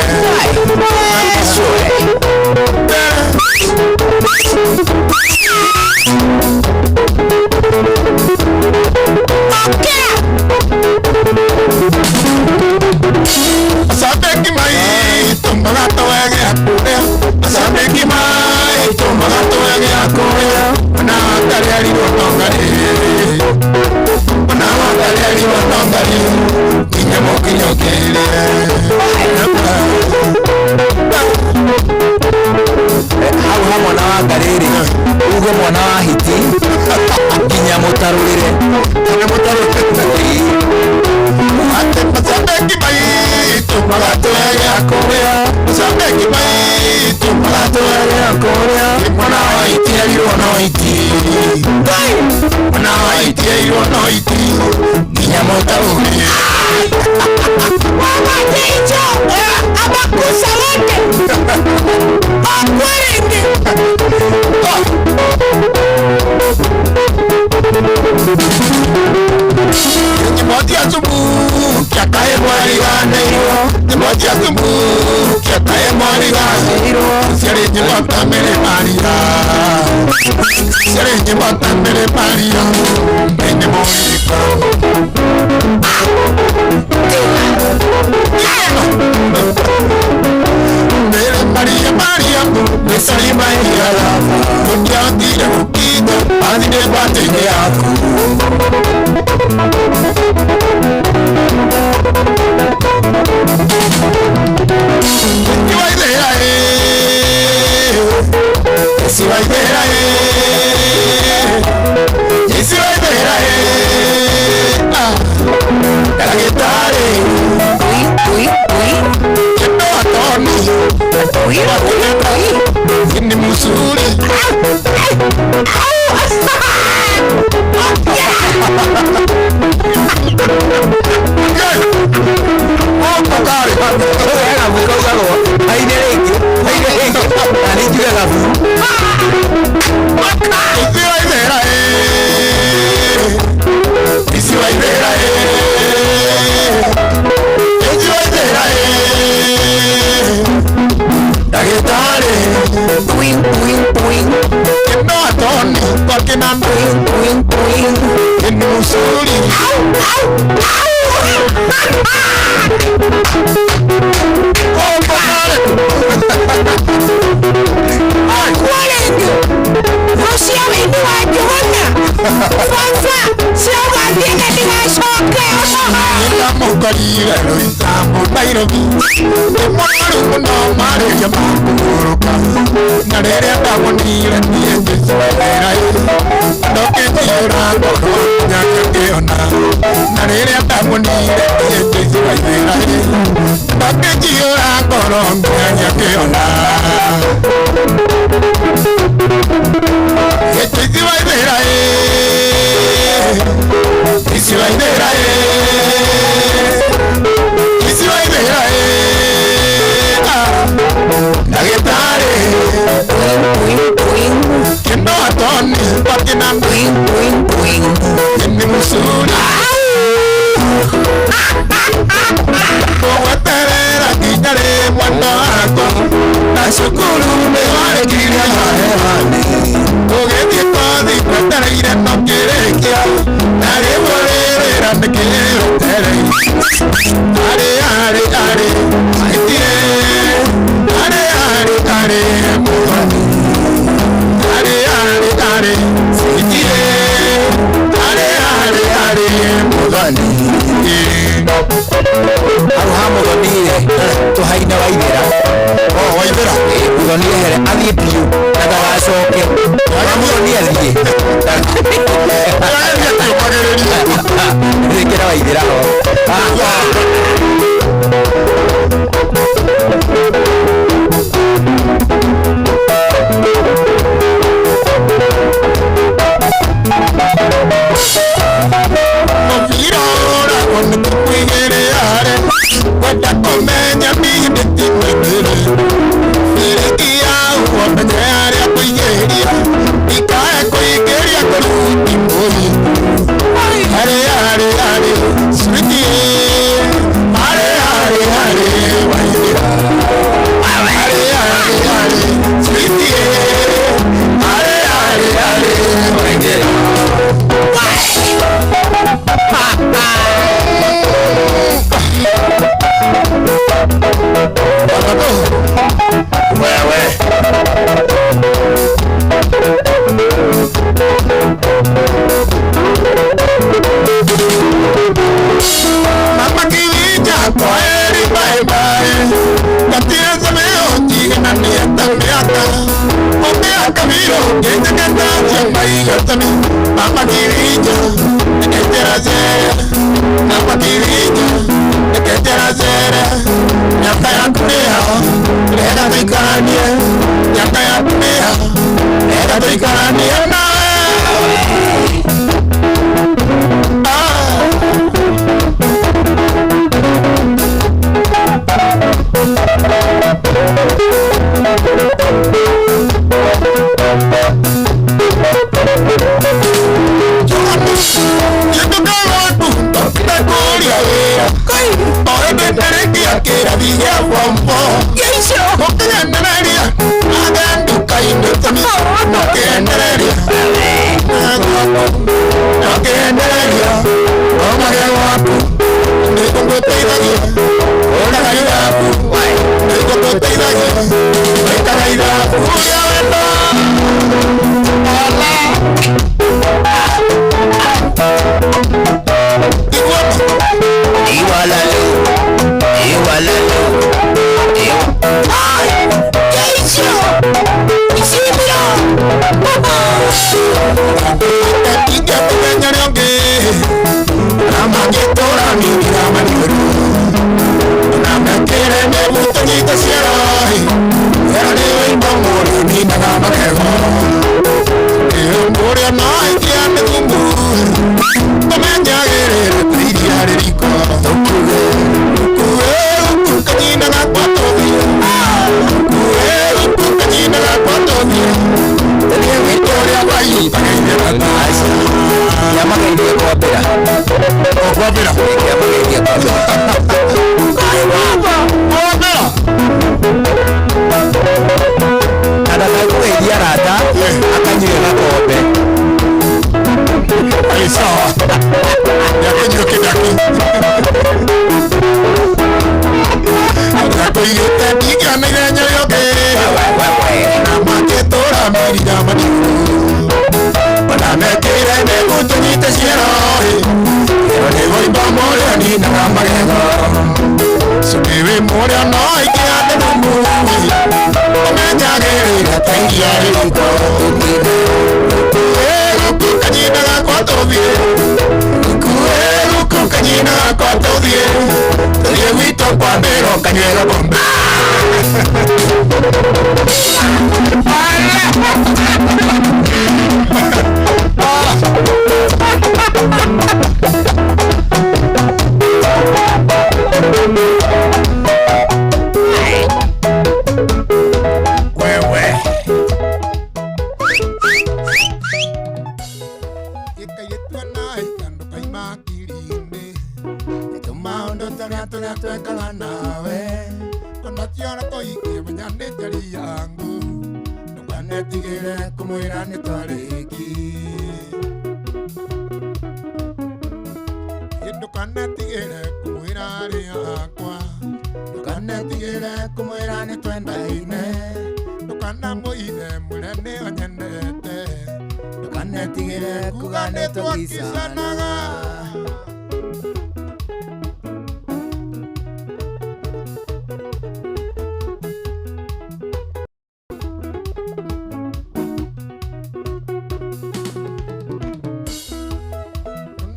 Asante maitũ magatwegea kũrĩa, asante maitũ magatwegea kũrĩa, ona wakarĩarirwo tongarĩ, ona wakarĩarirwo tongarĩ, nginya mũkinyũkĩrie. Hau ha mwana wa ngarĩrĩ uge mwana wa hiti nginya mũtarũrĩre. Nginya mũtarũrĩre. Asante maitũ magatwegea kũrĩa, asante maitũ magatwegea kũrĩa, mwana wa hiti erirwo no hiti, mwana wa hiti erirwo no hiti, nginya mũtarũrĩre. Wabajicho abakusa wote akwerenge. Nyimoti ya thumu kyakae mwariganĩirwo, nyimoti ya thumu kyakae mwariganĩirwo, ciarĩ nyimota mĩrĩ maria, ciarĩ nyimota mĩrĩ maria, nĩ mũriko. Mĩrĩ maria maria nĩ carima ihiara, mũtiahotire gũkinya athire ngwatĩ-inĩ yaku. Ni mzuri. Aine rĩngĩ, aine rĩngĩ, na nĩ njuge gabu. Ndagĩtarĩ Twing, twing, twing. Kĩno atoni twakĩna Twing, twing, twing. Ni mzuri. Akwerenge rucia wĩini wa Njũgũna baba ciaugathiĩ na ndigacoke. Ndamũkorire Roysambu Nairobi, nĩ mũrwaru mũno marĩria ma kũhurũka, na rĩrĩa ndamuonire niĩ ngĩcoera ndokĩnjiyũra ngoro nginya ngĩona, na rĩrĩa ndamuonire niĩ ngĩcoera ndokĩnjiyũra ngoro nginya ngĩona. Gĩtĩthi wa ithĩra ĩ, isi wa ithĩra ĩ, isi wa ithĩra ĩ, ndagĩtarĩ kĩno atoni twakĩna Twing, twing, twing. Ni mzuri. Gũgweterera nginya rĩ mwana wakwa, na cukuru nĩ warĩkirie mahewani, ũgĩthiĩ kothi wetereire no kĩrĩkia, na rĩu ũrĩrĩra nĩkĩ wetereire. Arĩ arĩ arĩ aitie, arĩ arĩ arĩ mũthoni, arĩ arĩ arĩ aitie, arĩ arĩ arĩ mũthoni. Hau ha mũthoni rĩ, tũhaine Waithĩra. Oh, Waithĩra. Mũthoni ehere athiĩ biũ na ndagacoke. Na mũthoni athiĩ. Ĩkĩra Waithĩra ho. Mũbira ũragwo nĩ tũkũigĩrĩra kwenda kũmenya niĩ ndĩtimĩtĩre biriki yau ũmenye harĩa kũigĩria ikae kũingĩria kũruti mũri arĩ arĩ arĩ Iwalalo. Iwalalo. Kĩamageithie kwambĩra. Kwambĩra. Kĩamageithie kwambĩra. Kwambĩra. Na ndakagũgeithia arata akanyue gakombe. Ĩ sawa. Nĩakũnyua kĩndaki. Ndakũigĩte ndingĩona ithenya rĩongĩ. Na makĩtũra mĩriga maniũrũ. Ona mekĩire nĩguo tũnyite ciero. Ĩyo nĩ wĩimbo mũrĩa ninaga magego. Cũkĩ mũrĩa no aikia ndũmũ. Ũmenyagĩrĩra ta iria rĩriko. Gũkũ kanyina gakwa tũthiĩ. Gũkũ kanyina gakwa tũthiĩ. Tũthiĩ gwitũ kwambĩra ũkanyue gakombe. Wewe. Gĩkairĩtu naĩ kandũ kaima kiri-inĩ. Tũmaũndũ tũrĩa tũrĩa twekaga nawe. Ona tiora kũhikia menya nĩ njari yangu. Ndũkanetigĩre kũmwĩra nĩ twarĩki. Ndũkanetigĩre kũmwĩra arĩ akwa. Ndũkanetigĩre kũmwĩra nĩ twendaine. Ndũkanamũithe mwĩre nĩo nyendete. Ndũkanetigĩre Kuga nĩ twakicanaga.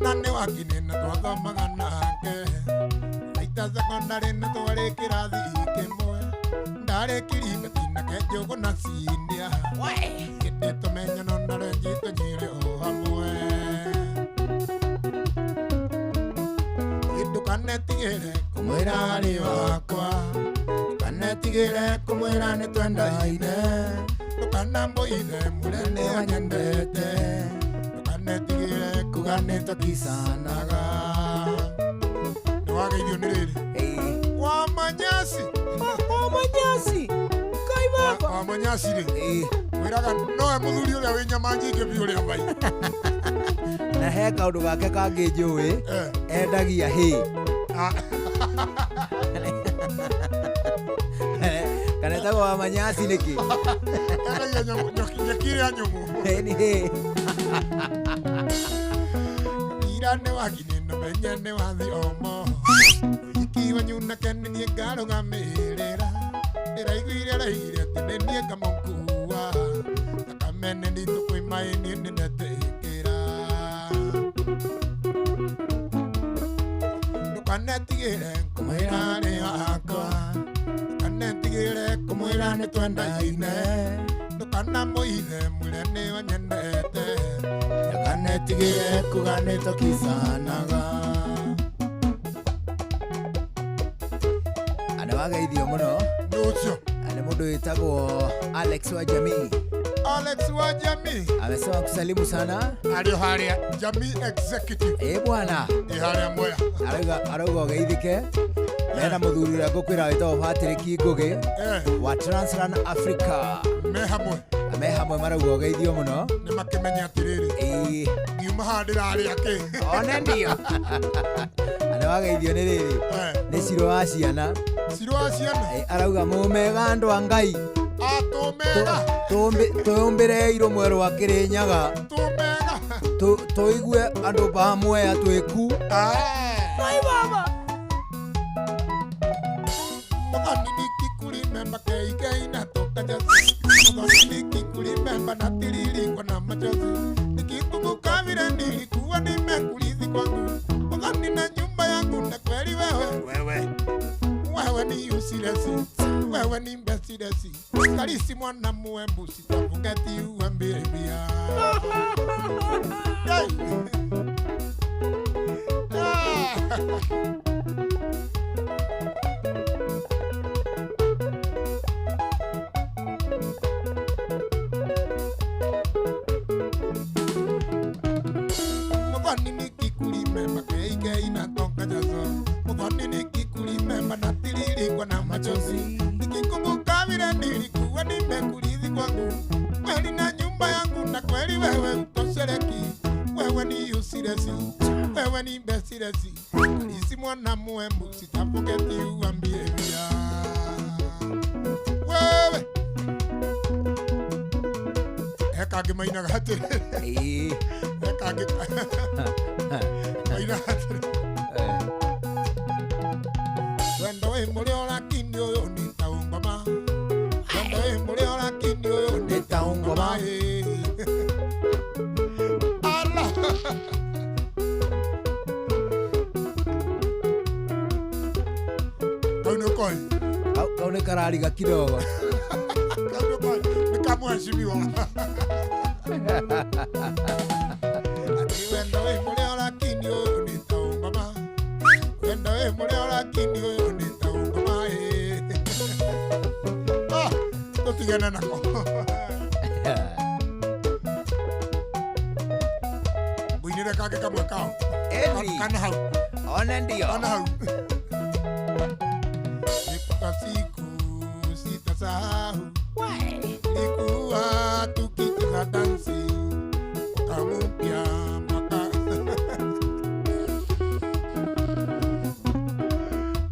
Na nĩ wakinĩ na twathomaga nake. Taita secondary na twarĩ kĩrathi kĩmwe. Ndarĩ kiribati nake Njũgũ na Cinia. Hĩndĩ tũmenyano na Renji tũnyire o hamwe. Ndũkanetigĩre kũmwĩra arĩ wakwa. Ndũkanetigĩre kũmwĩra nĩ twendaine. Ndũkanamũithe mwĩre nĩo nyendete. Ndũkanetigĩre kuga nĩ twakicanaga. Nĩwageithio nĩ rĩrĩ. Wa manyasi. Wa manyasi. Kai baba. Wa manyasi rĩ. Wĩraga nowe mũthuri ũrĩa wĩ nyama nyingĩ biũ ũrĩa mai. Na he kaũndũ gake kangĩ njũĩ endagia hĩ. Kana etagwo wa manyasi nĩkĩ? Endagia nyeki ĩrĩa nyũmũ. Ĩni hĩ. Ira nĩ wakinĩ na menye nĩ wathiomo. Wiki wanyu nake nĩ niĩ ngarũgamĩrĩra. Ndĩraiguire araigire atĩ nĩ niĩ ngamũkua. Thakame nĩ nditũ kwĩ maĩ niĩ nĩ ndetĩkĩra. Ndũkanetigĩre kũmwĩra arĩ akwa. Ndũkanetigĩre kũmwĩra nĩ twendaine. Ndũkanamũithe mwĩre nĩwe nyendete. Ndũkanetigĩre kuga nĩ tũkicanaga. Ana wageithio mũno. Nĩ ũcio. Nĩ mũndũ wĩtagwo Alex wa Jamii. Alex wa Jamii. Amesema kusalimu sana. Arĩ o harĩa Jamii Executive. Ĩ bwana. Ĩ harĩa Mwea. Arauga ũgeithĩke. Mena mũthuri ũrĩa ngũkwĩra wĩtagwo Patrick Ngũgĩ wa Transrun Africa. Me hamwe. Me hamwe marauga ũgeithio mũno. Nĩ makĩmenye atĩrĩrĩ. Ĩĩ. Ngiuma haha ndĩrarĩa kĩ. One ndio. Na wageithio nĩ rĩrĩ. Nĩ Ciro wa ciana. Ciro wa ciana. Arauga mũmega andũ a Ngai. Atũmega. Tũmbĩre rũmwe rwa Kĩrĩnyaga. Tũmega. Tũigue andũ ba Mwea twĩku. Kai baba. ni usilesi, wewe ni mbesilesi. Kalisi mwana muembu sitafungeti uambie bia. Hey. Ah. Muthoni nikikurimemba keike inatonga jazo. Muthoni nikikurimemba natiririkwa na machozi. Nikikumbuka vile nilikuwa nimekurithi kwangu. Kweli na nyumba yangu na kweli wewe utosheleki. Wewe ni usilesi, wewe ni mbesilesi. Kalisi mwana muembu sitafoketi uambie bia. Wewe Hekangĩ mainaga atĩrĩrĩ. Hekangĩ mainaga atĩrĩrĩ. Wendo wĩ mũrĩo lakini ũyũ nĩ ta ũngoma. Wendo wĩ mũrĩo lakini ũyũ nĩ ta ũngoma. Ala. Kau nĩ ũkoĩ? Kau nĩ karariga kidogo. Kau nĩ ũkoĩ? Nĩ ka mheshimiwa. Ati wendo wĩ mũrĩo lakini ũyũ nĩ ta ũngoma. Wendo wĩ mũrĩo lakini ũyũ nĩ ta ũngoma. Ah, tũtigane nako. Ngũinĩre kangĩ kamwe kao. Kana hau. Ona ndio. Kana hau. Kwa siku sitasahau. Nilikuwa tukicheza dansi mwaka mpya mwaka.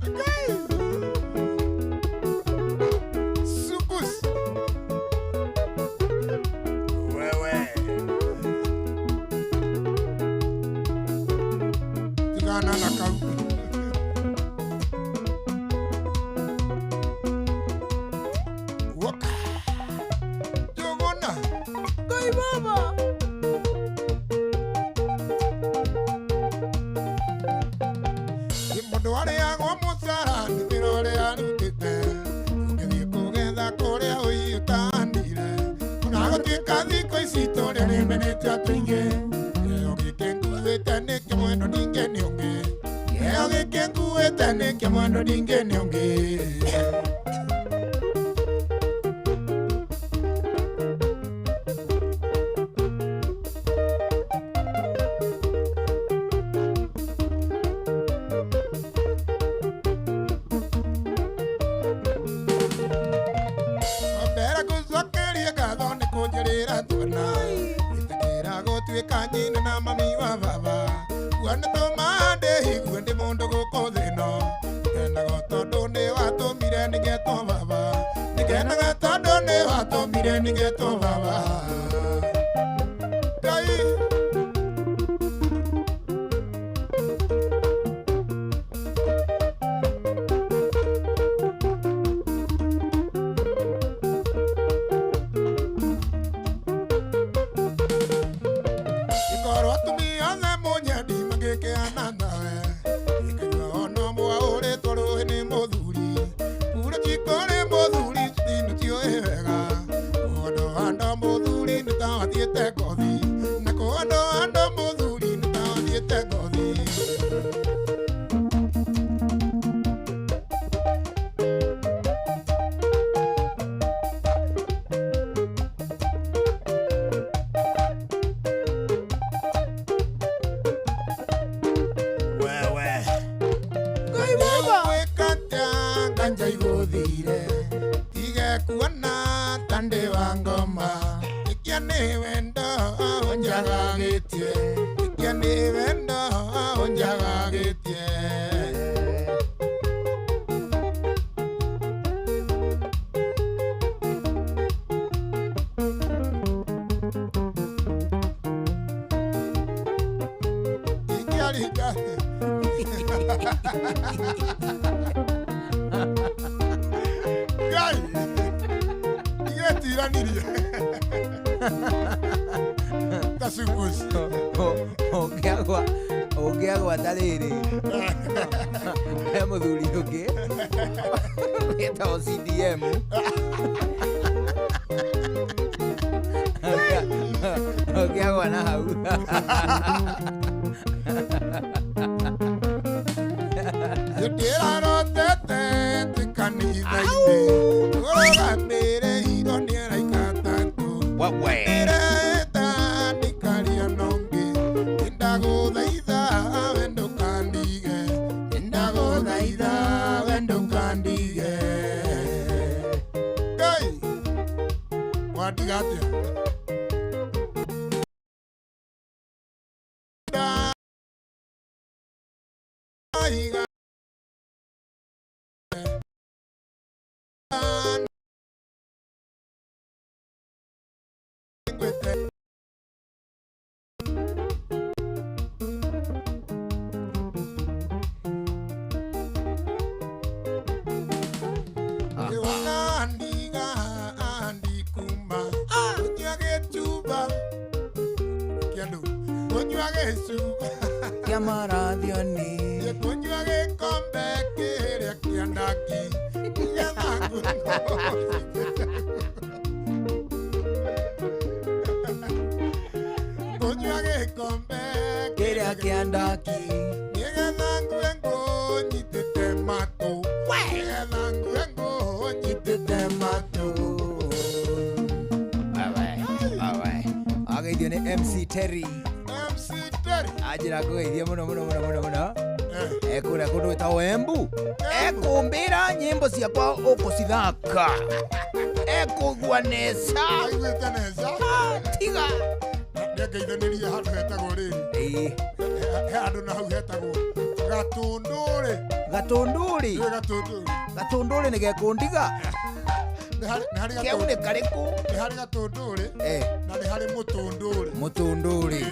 Okay. Sukus. Wewe. Tigana na kau. Woka. Jogona. Ngai baba. Nĩ mũndũ arĩagwo mũcara nĩ wĩra ũrĩa arutĩte. Ũngĩthiĩ kũgetha kũrĩa ũiũtanire. Ona gũtuĩka thikũ ici tũrĩa nĩmenete andũ aingĩ. Kĩheo gĩkĩ nguĩte nĩ kĩa mwendo ningĩ nĩ ũngĩ. Kĩheo gĩkĩ nguĩte nĩ kĩa mwendo ningĩ nĩ ũngĩ. Mbere gũcokeria ngatho nĩ kũnjĩrĩra tuona. Ĩtĩkĩra gũtuĩka nyina na mami wa baba. Kuona tũma ndĩhigue ndĩ mũndũ gũkũ thĩ ĩno. Ngenaga tondũ nĩ watũmire nĩgetwo baba. Ngenaga tondũ nĩ watũmire nĩgetwo baba. Ngai. Ikorwo atumia othe mũnyendi magĩkĩana nawe. Ikaigua ona mwaũrĩtwo rũĩ nĩ mũthuri. Kura cikũrĩ mũthuri thino tiũĩ wega. Kũndũ andũ mũthuri nĩ ta wathiĩte ngothi. Na kũndũ andũ mũthuri nĩ ta wathiĩte ngothi. Wewe. Ngai baba. Gwĩka atĩa nganja igũthire. Tige kuona ta ndĩ wa ngoma. Ikia nĩ wendo ũnjagagĩtie. Ikia nĩ wendo ũnjagagĩtie. Ikia Ngai. Igetiranirie. Kasukus. Ũngĩagwa ũngĩagwa ta rĩrĩ he mũthuri ũngĩ wĩtagwo CDM ũngĩagwa na hau. Ndĩrarotete twĩ kanitha-inĩ ũrũgamĩrĩirwo nĩ araika atatũ. Ndĩreta ndikaria nongĩ ndagũthaitha we ndũkandige ndagũthaitha we ndũkandige. Ngai wandiga atĩa? Ndaiga Ndiga andikuma kunyua gĩcuba kĩandũ kunyua gĩcuba kĩa marathioni kunyua gĩkombe kĩrĩa kĩa ndaki nĩgetha kunyua gĩkombe kĩrĩa kĩa ndaki nĩgetha ngue ngũnyitĩte matũ nĩgetha ngue ngũnyitĩte matũ. Ageithio nĩ MC Terry. MC Terry anjĩra ngũgeithie mũno mũno mũno mũno mũno ekũrĩa kũndũ gwĩtagwo Embu ekũmbĩra nyĩmbo ciakwa ũkũcithaka ekũigua nesa. Aiguĩte nesa. Tiga nĩangeithanĩria handũ hetagwo rĩrĩ he handũ na hau hetagwo Gatũndũrĩ. Gatũndũrĩ. Nĩ Gatũndũrĩ. Gatũndũrĩ nĩ gekũndiga. Kĩu nĩ karĩkũ? Nĩ harĩ Gatũndũrĩ na nĩ harĩ Mũtũndũrĩ. Mũtũndũrĩ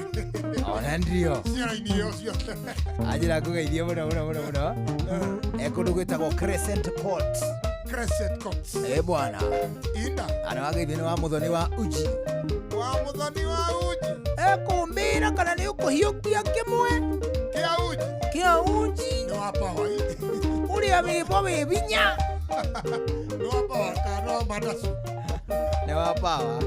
ona ndio ciara-inĩ ĩyo ciothe. Anjĩra ngũgeithie mũno mũno mũno mũno ekũndũ gwĩtagwo Crescent Court. Crescent Court. Bwana inda ana wageithio nĩ wa mũthoni wa uji. Wa mũthoni wa uji ekũmbĩra kana nĩ ũkũhiũkia kĩmwe kĩa uji kĩa uji nĩ wa power ũrĩa wĩbo wĩ binya nĩ wa power kana wa madacu nĩ wa power.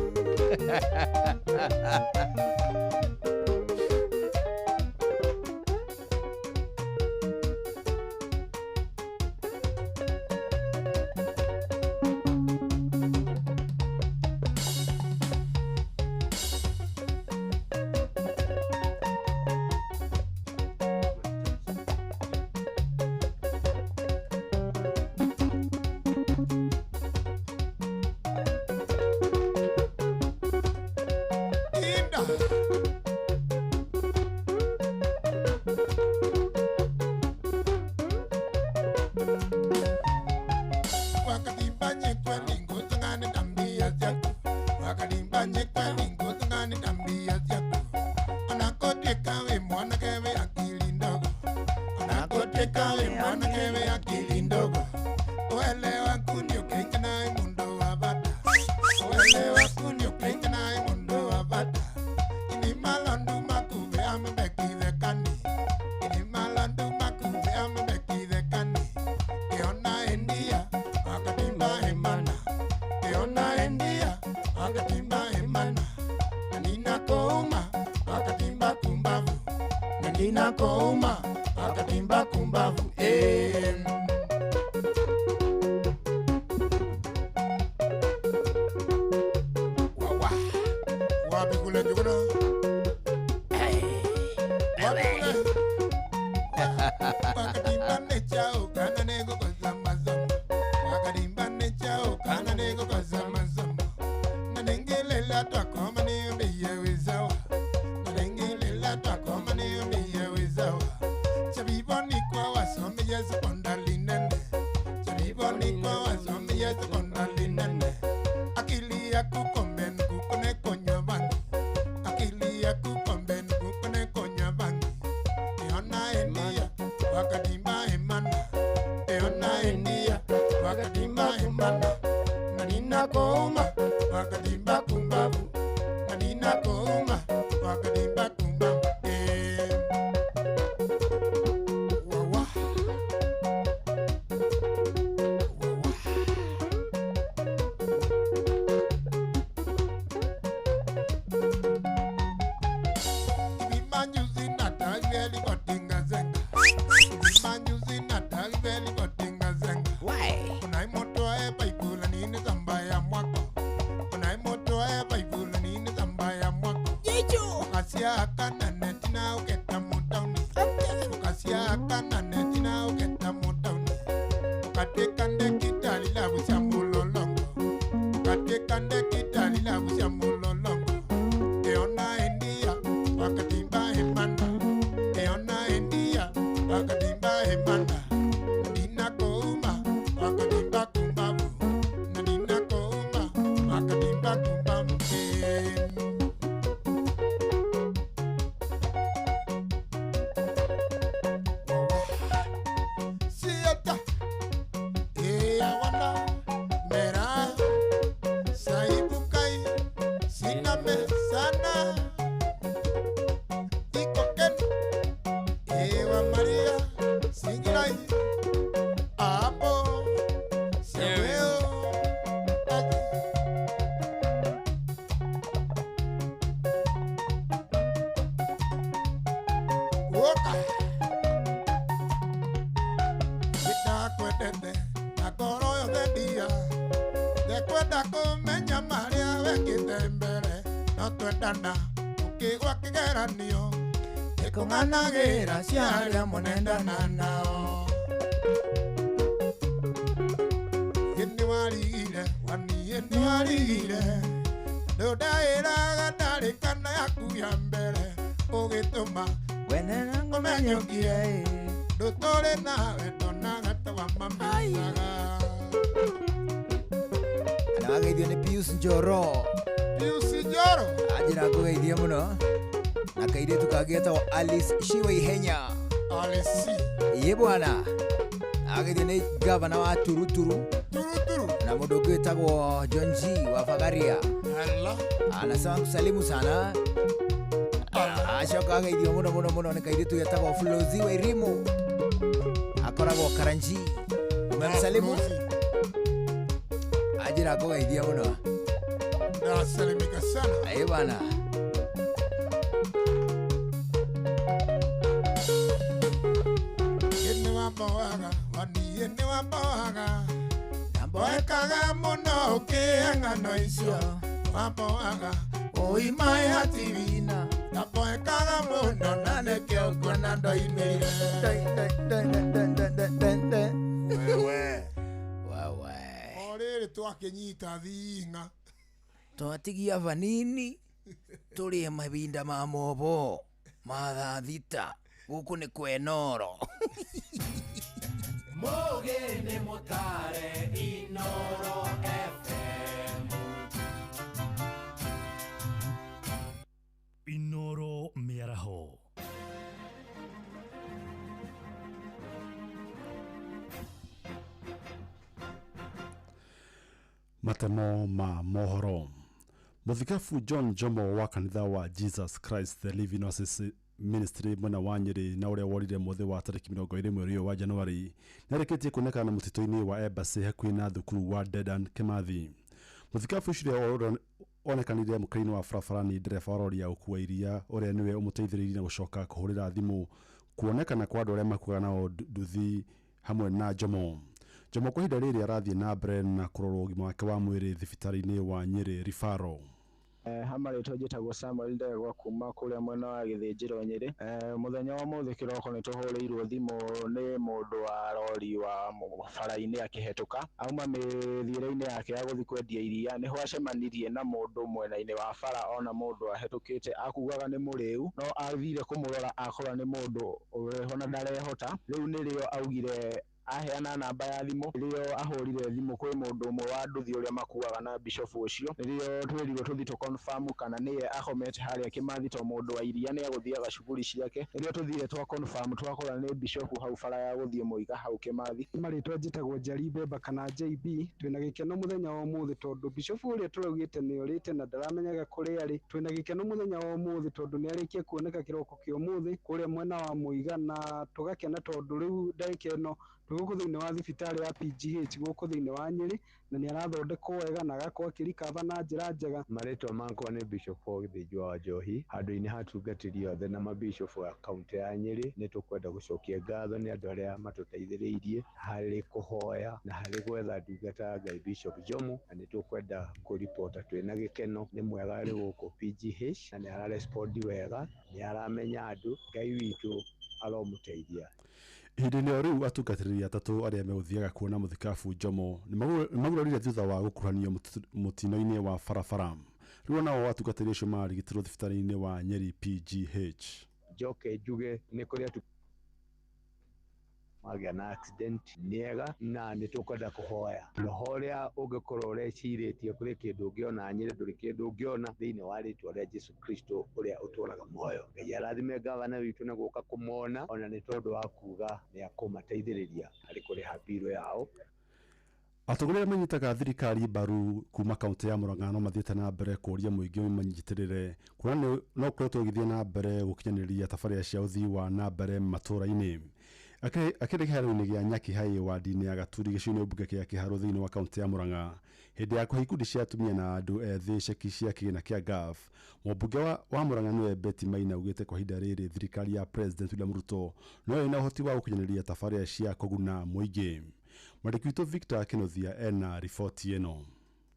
Inda Ninakouma akatimba kumbavu. Wawa wapi kule njuguna wapi kule wakatimba nechao kana nego kozama zama wakatimba nechao kana nego kozama zama nanengelela twakoma niyo wizawa nanengelela twakoma niyo wizawa chabiboni kwa wasomi yesu kondalinene chabiboni kwa wasomi yesu kondalinene akili ya kukomben kukone konya bangi akili ya kukomben kukone konya bangi eona endia wakadimba emana eona endia wakadimba emana nanina kouma wakadimba kumbavu nanina kouma wakadimba Ai Apo Seweo Woka Ndakwendete na ngoro yothe ndia Ndekwenda kũmenya marĩa wekĩte mbere no twendana ũkĩgwa kĩgeranio nĩkũng'anagĩra cia arĩa mũnendana nao Ĩ nĩwarigire waniĩ nĩwarigire ndũndaĩraga ndarĩ kana yaku ya mbere ũgĩtũma wenena ngũmenyũkie ndũtũrĩ nawe ndonaga ta wamamĩtaga Na wageithio nĩ Pius Njoro. Pius Njoro anjĩra ngũgeithie mũno na kairĩtu kangĩ getagwo Alice Shiwa Ihenya. Alice ĩĩ bwana ageithio nĩ gavana wa Turuturu Turuturu na mũndũ ũngĩ wĩtagwo John G wa Bagaria. Hello. Anasema kusalimu sana. Acoka ageithio mũno mũno mũno nĩ kairĩtu getagwo Flozi wa Irimu akoragwo Karanji. Umemsalimu? Anjĩra ngũgeithie mũno. Nasalimika sana. Ĩĩ bwana. Ĩ nĩwamboaga waniĩ nĩwamboaga Mboekaga mũno ũkĩhe ng'ano icio wamboaga ũimaĩ hatirina ndamboekaga mũno na nĩkĩo nguona ndoimĩire Wewe. Wewe. O rĩrĩ twakĩnyita thing'a Twatigia vanini tũrĩe mahinda ma mobo ma thaa thita gũkũ nĩ kwenoro. Mũgĩ nĩ mũtare Inoro FM. Inoro mĩaraho. Matemo ma mohoro. Mũthikabu John Jomo wa kanitha wa Jesus Christ the Living Oasis Ministry mwena wa Nyeri na ũrĩa worire mũthĩ wa tarĩki 20 mweri ũyũ wa Januari nĩarĩkĩtie kuonekana mũtitũ-inĩ wa Embassy hakuhĩ na thukuru wa Dedan Kimathi. Mũthikabu ũcio onekanire mũkĩra-inĩ wa barabara nĩ ndereba wa rori ya gũkua iria ũrĩa nĩwe ũmũteithĩrĩirie na gũcoka kũhũrĩra thimũ kuonekana kwa andũ arĩa makuaga nao nduthi hamwe na Jomo. Jomo kwa ihinda rĩrĩ arathiĩ na mbere na kũrorwo ũgima wake wa mwĩrĩ thibitarĩ-inĩ wa Nyeri Referral. Hama rĩtwa njĩtagwo Samuel Ndegwa kuma kũrĩa mwena wa Gĩthĩnjĩro Nyĩrĩ. Mũthenya wa ũmũthĩ kĩroko nĩ tũhũrĩirwo thimũ nĩ mũndũ wa rori wa bara-inĩ akĩhetũka auma mĩthiĩre-inĩ yake ya gũthiĩ kwendia iria nĩho acemanirie na mũndũ mwena-inĩ wa bara ona mũndũ ahetũkĩte akugaga nĩ mũrĩu no athire kũmũrora akora nĩ mũndũ ũrĩho na ndarehota. Rĩu nĩrĩo augire aheana namba ya thimũ rĩo ahũrire thimũ kwĩ mũndũ ũmwe wa nduthi ũrĩa makuaga na bishop ũcio rĩo twĩrirwo tũthiĩ tũ confirm kana nĩye akomete harĩa Kĩmathi to mũndũ wa iria nĩ agũthiaga cukuru ciake rĩo tũthire twa confirm twakora nĩ bishop hau bara ya gũthiĩ Mũiga hau Kĩmathi. Marĩtwa njĩtagwo Njeri Mbemba kana JB twĩna gĩkeno mũthenya wa ũmũthĩ tondũ bishop ũrĩa tũraugĩte nĩ orĩte na ndaramenyaga kũrĩa arĩ. Twĩna gĩkeno mũthenya wa ũmũthĩ tondũ nĩ arĩkie kuoneka kĩroko kĩa ũmũthĩ kũrĩa mwena wa Mũiga na tũgakena tondũ rĩu ndagĩka ĩno gũkũ thĩinĩ wa thibitarĩ ya PGH gũkũ thĩinĩ wa Nyĩrĩ na nĩ arathondekwo wega na agakorwo akĩrikaba na njĩra njega. Marĩtwa makwa nĩ Bishop Gĩthĩnjwa wa Njohi handũ-inĩ ha atungatĩri othe na mabishop wa kaunti ya Nyĩrĩ nĩ tũkwenda gũcokia ngatho nĩ andũ arĩa matũteithĩrĩirie harĩ kũhoya na harĩ gwetha ndungata ya Ngai Bishop Jomo na nĩ tũkwenda kũripota twĩna gĩkeno nĩ mwega arĩ gũkũ PGH na nĩ ararespondi wega nĩ aramenya andũ Ngai witũ aromũteithia. Ihinda-inĩ o rĩu atungatĩri atatũ arĩa megũthiaga kuona mũthikabu Jomo nĩ magurarire thutha wa gũkuruhanio mũtino-inĩ wa barabara. Rĩu nao atungatĩri acio marigitĩrwo thibitarĩ-inĩ wa Nyeri PGH. Njoke njuge nĩ kũrĩ magĩa na accident nĩega na nĩ tũkwenda kũhoya roho ũrĩa ũngĩkorwo ũrecirĩtie kũrĩ kĩndũ ũngĩona Nyĩrĩ ndũrĩ kĩndũ ũngĩona thĩinĩ wa rĩtwa rĩa Jesu Kristo ũrĩa ũtũraga muoyo. Ngai arathime gavana witũ na gũka kũmona ona nĩ tondũ wa kuga nĩ akũmateithĩrĩria harĩ kũrĩha mbirũ yao. Atongoria arĩa manyitaga thirikari mbaru kuma kaunti ya Murang'a no mathiĩte na mbere kũũria mũingĩ manyitĩrĩre kuona no ũkoretwo ũgĩthiĩ na mbere gũkinyanĩria tabarĩra cia ũthii wa na mbere matũũra-inĩ. Akĩrĩ kĩharo-inĩ gĩa Nyakĩhaĩ wadi-inĩ ya Gaturi gĩcigo-inĩ mbunge kĩa Kĩharũ thĩinĩ wa kaunti ya Murang'a hĩndĩ ya kũhe ikundi cia atumia na andũ ethĩ ceki cia kĩgĩna kĩa GAF. Mũmbunge wa Murang'a nĩwe Betty Maina augĩte kwa ihinda rĩrĩ thirikari ya President William Ruto no ĩna ũhoti wa gũkinyanĩria tabarĩra cia kũguna mũingĩ. Mwandĩki witũ Victor Kĩnuthia ena riboti ĩno.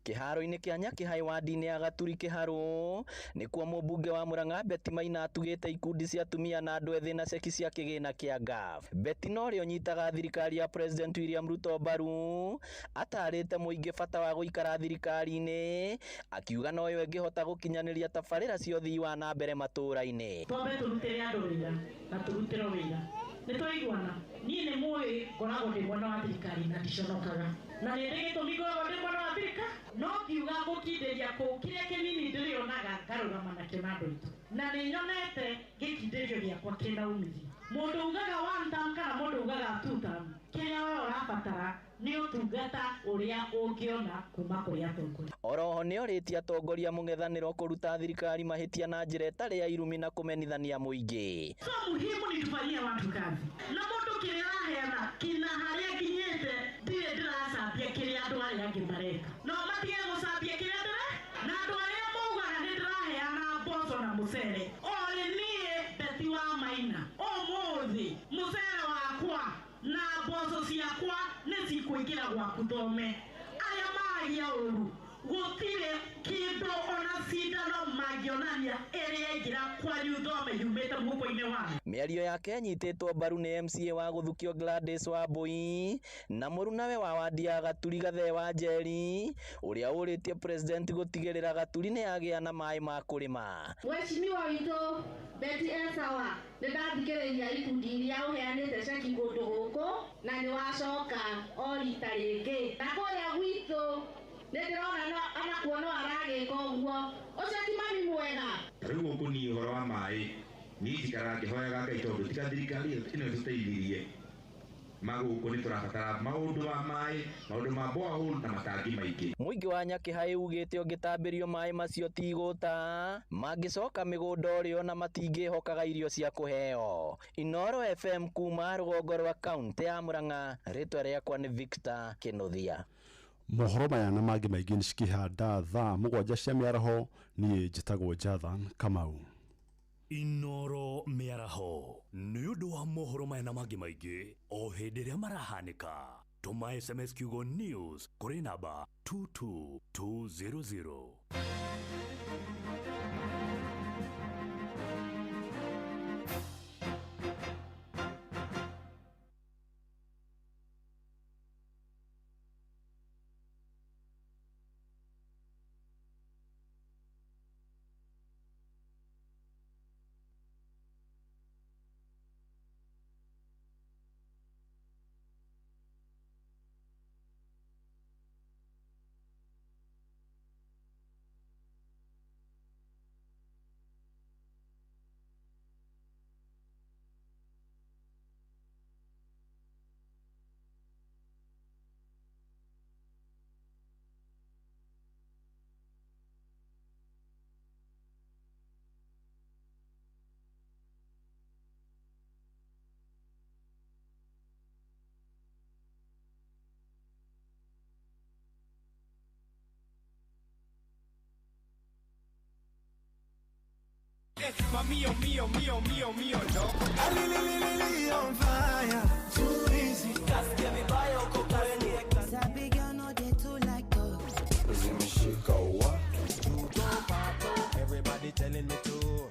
Kĩharo-inĩ kĩa Nyakĩhaĩ wadi-inĩ ya Gaturi Kĩharũ nĩkuo mũmbunge wa Murang'a Betty Maina atugĩte ikundi cia atumia na andũ ethĩ na ceki cia kĩgĩna kĩa GAF. Betty na ũrĩa ũnyitaga thirikari ya President William Ruto mbaru atarĩte mũingĩ bata wa gũikara thirikari-inĩ akiuga noyo ĩngĩhota gũkinyanĩria tabarĩra cia ũthii wa na mbere matũũra-inĩ. Twambe tũrutĩre andũ wĩra na tũrutĩrwo wĩra nĩ twaiguana. Niĩ nĩ mũĩ ngoragwo ndĩ mwena wa thirikari na ndiconokaga, na nĩ ndĩ gĩtũmi ngoragwo ndĩ mwena wa thirikari, no ngiuga gũkindĩria kũu kĩrĩa kĩnini ndĩrĩonaga ngarũgama nakĩo na andũ aitũ, na nĩ nyonete gĩkindĩrio gĩakwa kĩna umithio. Mũndũ ugaga one term kana mũndũ ugaga two term, kĩrĩa we ũrabatara nĩ ũtungata ũrĩa ũngĩona kuma kũrĩ atongoria. Oroho nĩorĩtie atongoria mũng'ethanĩro kũruta thirikari mahĩtia na njĩra ĩtarĩ ya irumi na kũmenithania mũingĩ. So muhimu ni tufanyie watu kazi, na mũndũ kĩrĩa araheana kina harĩa nginyĩte ndirĩ ndĩracambia kĩrĩa andũ arĩa angĩ mareka, no matige gũcambia kĩrĩa ndĩre na andũ arĩa maugaga nĩ ndĩraheana mboco na mũcere. Orĩ niĩ Betty wa Maina ũmũthĩ mũcere wakwa na mboco ciakwa nĩ cikũingĩra gwaku thome. Arĩa maragia ũru gũtirĩ kĩndũ ona cindano mangĩonania ĩrĩa ĩngĩra kwanyu thome yumĩte mũhuko-inĩ wao. Mĩario yake ĩnyitĩtwo mbaru nĩ MCA wa Gũthukio Gladys Wambui na mũrunawe wa wadi ya Gaturi Gathee wa Njeri ũrĩa ũrĩtie president gũtigĩrĩra Gaturi nĩ yagĩa na maĩ ma kũrĩma. Mheshimiwa witũ Betty Esawa, nĩ ndathikĩrĩria ikundi iria ũheanĩte ceki kũndũ gũkũ na nĩ wacoka o rita rĩngĩ, na kũrĩa gwitũ nĩ ndĩrona anakuo no aragĩka ũguo. Ũcio ti mami mwega. Rĩu gũkũ niĩ ũhoro wa maĩ niĩ njikaraga ngĩhoyaga Ngai tondũ tiga thirikari ĩno ĩtũteithirie magũkũ nĩ tũrabatara maũndũ ma maĩ, maũndũ ma borehole na matangi maingĩ. Mũingĩ wa Nyakĩhaĩ ugĩte ũngĩtambĩrio maĩ macio ti igũta mangĩcoka mĩgũnda ũrĩo na matingĩhokaga irio cia kũheo. Inooro FM kuma rũgongo rwa kaunti ya Murang'a, rĩtwa rĩakwa nĩ Victor Kĩnuthia. Mohoro maya na mangĩ maingĩ nĩ cikĩhanda thaa 7 cia mĩaraho. Niĩ njĩtagwo Jathan Kamau. Inooro mĩaraho nĩ ũndũ wa mohoro maya na mangĩ maingĩ o hĩndĩ ĩrĩa marahanĩka. Tũma SMS kiugo news kũrĩ namba 22200. Mio, mio, mio, mio, mio, no. Alililili on fire, too easy. Kasikia vibaya uko kwenye. Sabi girl no dey too like talk. Zimeshika wa. Everybody telling me to.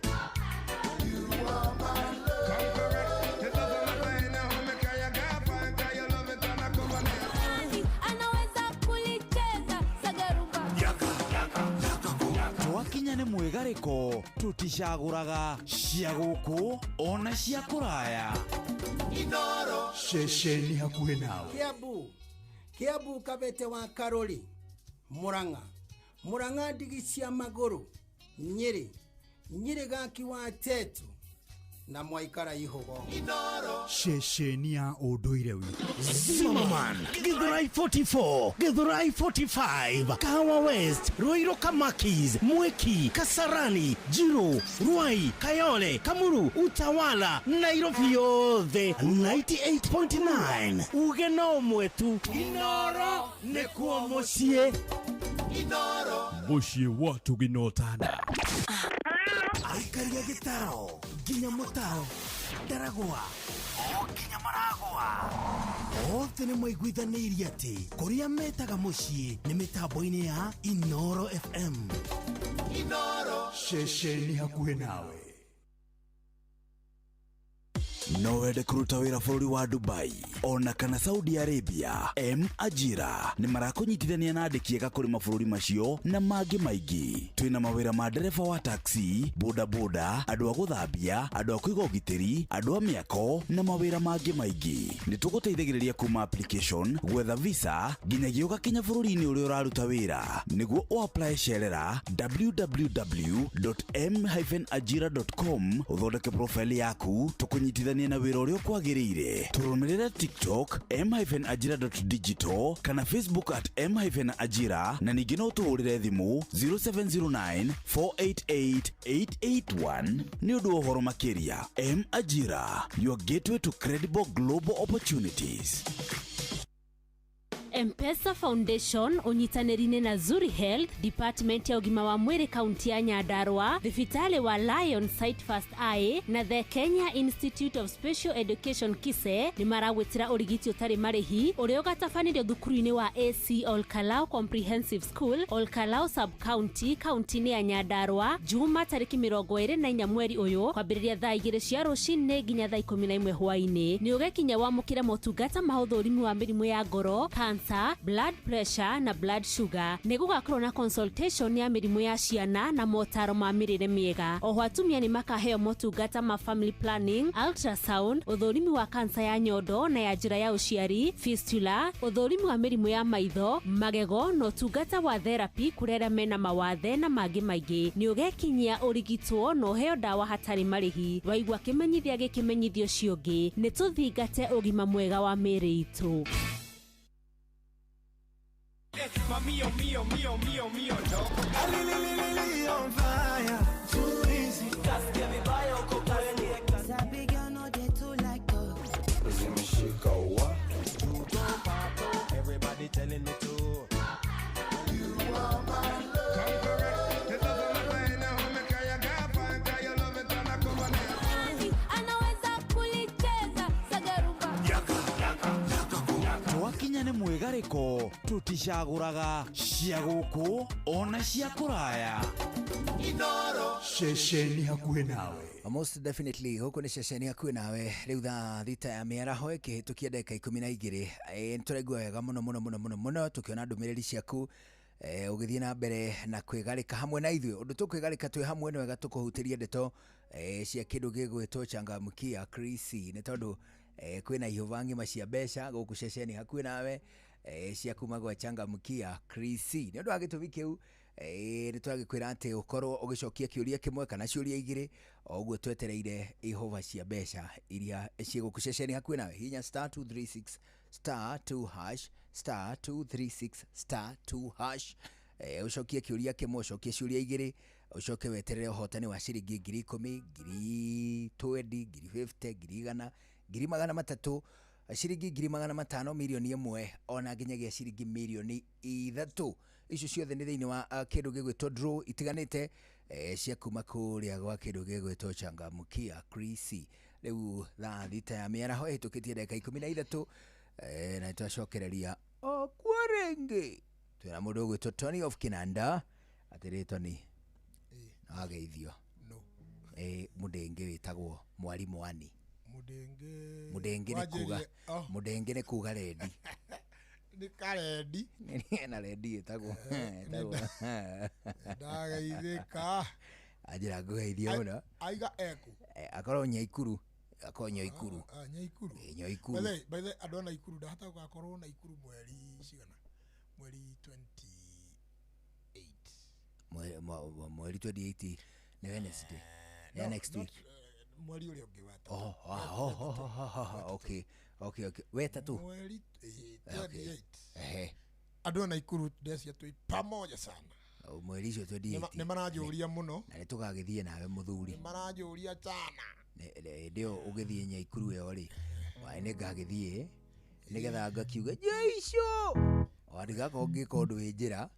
You are my love. Come correct. It doesn't matter anyhow, me kaya gafa, kaya love it and I come on. Anaweza kulicheza sagarumba. Yaka, yaka, yaka. Twakinya nĩ mwĩgarĩko tũticagũraga cia gũkũ ona cia kũraya. Inoro ceceni hakuhĩ nawe. Kiambu, Kiambu Kabete wa Karori, Murang'a, Murang'a ndigi cia magũrũ, Nyĩrĩ, Nyĩrĩ gaki wa Tetu, Na mwaikara ihũgo. Ceceni ya ũndũire witũ. Zimmerman, Githurai 44, Githurai 45, Kahawa West, Ruiru Kamakis, Mwiki, Kasarani, Jiro, Ruai, Kayole, Kamuru, Utawala, Nairobi yothe 98.9. Uge no mwetu. Inoro nĩkuo mũciĩ. Inoro. Mũciĩ wa tũginotana. Aikaria gĩtaro nginya mũtaro ndaragwa o nginya maragwa othe nĩ maiguithanĩirie atĩ kũrĩa metaga mũciĩ nĩ mĩtambo-inĩ ya Inoro FM. Inoro. Ceceni hakuhĩ nawe. No wende kũruta wĩra bũrũri wa Dubai ona kana Saudi Arabia? M Ajira nĩ marakũnyitithania na andĩki ega kũrĩ mabũrũri macio na mangĩ maingĩ. Twĩna mawĩra ma ndereba wa taxi, bodaboda, andũ a gũthambia, andũ a kũiga ũgitĩri, andũ a mĩako na mawĩra mangĩ maingĩ. Nĩ tũgũteithagĩrĩria kuma application, gwetha visa nginyagia ũgakinya bũrũri-inĩ ũrĩa ũraruta wĩra. Nĩguo ũapply cerera www.m-ajira.com ũthondeke profile yaku tũkũnyitithanie na wĩra ũrĩa ũkwagĩrĩire. Tũrũmĩrĩre TikTok m-ajira.digital kana Facebook at m-ajira na ningĩ no tũhũrĩre thimũ 0709 488 881 nĩ ũndũ wa ũhoro makĩria. M Ajira, your gateway to credible global opportunities. Mpesa Foundation ũnyitanĩri-inĩ na Zuri Health Department ya ũgima wa mwĩrĩ kaunti ya Nyandarua, thibitarĩ wa Lion Sight First Eye na The Kenya Institute of Special Education KISE nĩ maragwĩtĩra ũrigiti ũtarĩ marĩhi ũrĩa ũgatabanĩrio thukuru-inĩ wa AC Olkalau Comprehensive School, Olkalau Sub-County, kaunti-inĩ ya Nyandarua, Juma tarĩki 24 mweri ũyũ kwambĩrĩria thaa 2 cia rũcinĩ nginya thaa 11 hwaĩ-inĩ. Nĩ ũgekinya wamũkĩre motungata ma ũthũrimi wa mĩrimũ ya ngoro, cancer, blood pressure na blood sugar. Nĩ gũgakorwo na consultation ya mĩrimũ ya ciana na motaro ma mĩrĩre mĩega. Oho atumia nĩ makaheo motungata ma family planning, ultrasound, ũthũrimi wa kansa ya nyondo na ya njĩra ya ũciari, fistula, ũthũrimi wa mĩrimũ ya maitho, magego na ũtungata wa therapy kũrĩ arĩa mena mawathe na mangĩ maingĩ. Nĩ ũgekinyia ũrigitwo na ũheo ndawa hatarĩ marĩhi. Waigua kĩmenyithia gĩkĩmenyithio ũcio ũngĩ, nĩ tũthingate ũgima mwega wa mĩĩrĩ itũ. Mio, mio, mio, mio, mio, no. Alililili on fire. Too easy. Kasikia vibaya uko kwenye. Sabi girl no dey too like talk. Zimeshika wa. Everybody telling me to. You are my love. Come correct. The love of my mind. Now me kaya gapa. Kaya love it and I come on. Anaweza kulicheza sagarumba. Yaka, yaka, yaka. Twakinya nĩ mwĩgarĩko tũticagũraga cia gũkũ ona cia kũraya. Inoro. Ceceni hakuhĩ nawe. Most definitely huku nĩ ceceni hakuhĩ nawe. Rĩu thaa 6 ya mĩaraho ĩkĩhĩtũkia ndagĩka 12. Nĩ tũraigua wega mũno mũno mũno mũno mũno tũkĩona ndũmĩrĩri ciaku ũgĩthiĩ na mbere na kwĩgarĩka hamwe na ithuĩ. Ũndũ tũkwĩgarĩka twĩ hamwe nĩ wega tũkũhutĩrie ndeto cia kĩndũ gĩgwĩtwo changamkia Krisi, nĩ tondũ kwĩna ihũba ng'ima cia mbeca gũkũ ceceni hakuhĩ nawe cia kuma gwa changamkia Krisi. Nĩ ũndũ wa gĩtũmi kĩu nĩ tũragĩkwĩra atĩ ũkorwo ũgĩcokia kĩũria kĩmwe kana ciũria igĩrĩ o ũguo twetereire ihũba cia mbeca iria ciĩ gũkũ ceceni hakuhĩ nawe. Hinya star 236 star 2 hash star 236 star 2 hash, ũcokie kĩũria kĩmwe, ũcokie ciũria igĩrĩ, ũcoke weterere ũhotani wa ciringi 10,000, 20,000, 50,000, 100,000, 300,000, ciringi 500,000, 1,000,000 ona nginyagia ciringi 3,000,000. Icio ciothe nĩ thĩinĩ wa kĩndũ gĩgwĩtwo draw itiganĩte cia kuma kũrĩa gwa kĩndũ gĩgwĩtwo changamkia Krisi. Rĩu thaa 6 ya mĩaraho ĩhĩtũkĩtie ndagĩka 13, na nĩtwacokereria o kuo rĩngĩ. Twĩna mũndũ ũgwĩtwo Tony of Kinanda. Atĩrĩ Tony, no ageithio mũndũ wĩtagwo Mwarimũ Ani. Mũndenge nĩ kuga, mũndenge nĩ kuga rendi. Nĩ karendi. Na rendi ĩtagwo. Ndageithĩka. Anjĩra ngũgeithie mũno. Aiga eku. Akorwo Nyaikuru. Akorwo Nyaikuru. Nyaikuru. Nyaikuru. By the andũ a Naikuru ndahota gũgakorwo Naikuru mweri cigana? Mweri 28. Mweri 28 nĩ Wednesday. Yeah, next week. Mweri ũrĩa ũngĩ wa Oh, ah, oh, oh, oh, oh, oh, okay okay okay wetatũ. Mweri Okay. 28. Ehe. Andũ a Naikuru ndecia twĩ pamoja sana. Oh, mweri ũcio 28. Nĩ maranjũria mũno. Na nĩ tũgagĩthiĩ nawe mũthuri. Nĩ maranjũria sana. Hĩndĩ ĩyo ũgĩthiĩ Nyaikuru ĩyo rĩ, waĩ nĩ ngagĩthiĩ nĩgetha ngakiuga Jesu, o ndigakorwo ngĩka ũndũ wĩ njĩra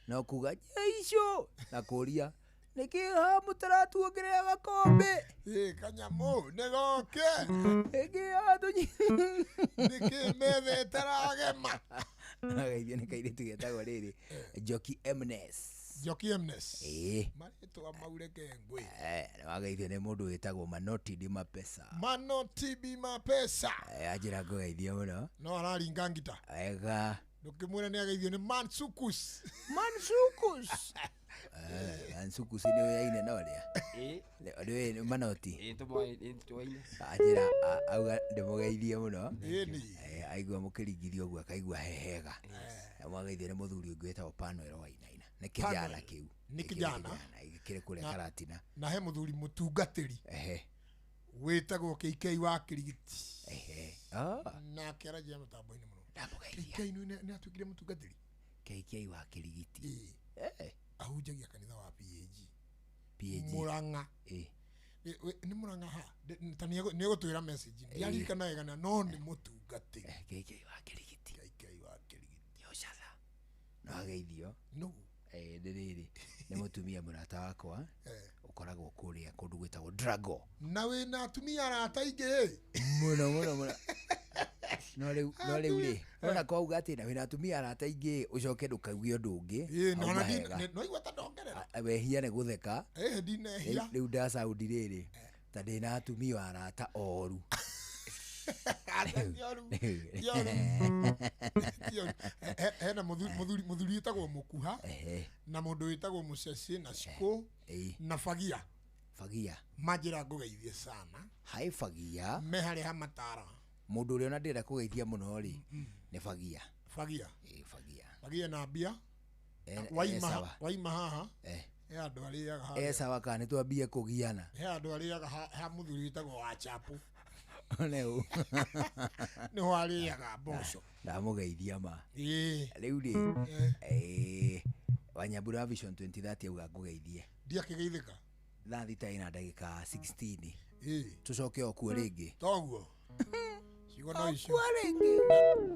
no kuga Jesu na kũria nĩkĩ haha mũtaratuongerera gakombe. Ĩ kanyamũ nĩ goke. Nĩkĩ haha tũnyi nĩkĩ metha ĩtaragema. Agaithio nĩ kairĩtu getagwo rĩrĩ Njoki Mnes. Njoki Mnes. Ĩĩ. Marĩtwa mau reke ngwĩ. Nĩwageithio nĩ mũndũ wĩtagwo Manoti Di Mapesa. Manoti Di Mapesa. Anjĩra ngũgeithie mũno. No araringa ngita. Wega. Ndũkĩmwĩra nĩ ageithio nĩ Mansukus. Mansukus. Mansukus nĩ ũyaine na ũrĩa? Nĩ Manoti. Anjĩra auga ndĩmũgeithie mũno. Ĩni. Aigua mũkĩringithio ũguo akaigua he hega. Na mwageithio nĩ mũthuri ũngĩ wĩtagwo Panuel Wainaina. Nĩ kĩjana kĩu. Nĩ kĩjana. Kĩrĩ kũrĩa Karatina. Na he mũthuri mũtungatĩri. Ehe. Wĩtagwo KK wa Kĩrigiti. Ehe. Nake aranjia mĩtambo-inĩ mũno. KK nĩ atuĩkire mũtungatĩri. KK wa Kĩrigiti. Ahunjagia kanitha wa PAG. PAG. Mũrang'a. Nĩ Mũrang'a ha? Ta nĩ egũtwĩra message. Ndiaririkana wega na no nĩ mũtungatĩri. KK wa Kĩrigiti. KK wa Kĩrigiti. Yocatha. No ageithio. No. Nĩ rĩrĩ nĩ mũtumia mũrata wakwa ũkoragwo kũrĩa kũndũ gwĩtagwo Drago. Na wĩna atumia arata aingĩ. Mũno mũno mũno. No rĩu no rĩu rĩ ona kwauga atĩ na wĩna atumia arata aingĩ ũcoke ndũkauge ũndũ ũngĩ. No igua ta ndongerera. Wehia nĩ gũtheka. Ndinehia. Rĩu ndacaundi rĩrĩ ta ndĩna atumia arata oru. Hena mũthuri wĩtagwo Mũkuha na mũndũ wĩtagwo Mũceci na Cikũ na Fagia. Fagia. Manjĩra ngũgeithie sana. Hai Fagia. Me harĩa ha Matara. Mũndũ ũrĩa ona ndĩrenda kũgeithia mũno rĩ nĩ Fagia. Fagia. Fagia. Fagia na mbia. Waima haha. He andũ arĩaga. E sawa kana nĩ twambie kũgiana. He andũ arĩaga ha mũthuri wĩtagwo wa Chapu. Nĩu. Nĩho arĩaga mboco. Ndamũgeithia ma. Rĩu rĩ Wanyambura Vision 2030 auga ngũgeithie. Ndiakĩgeithĩka. Thaa thita ina ndagĩka 16. Tũcoke o kuo rĩngĩ. Toguo. Ciugo no icio.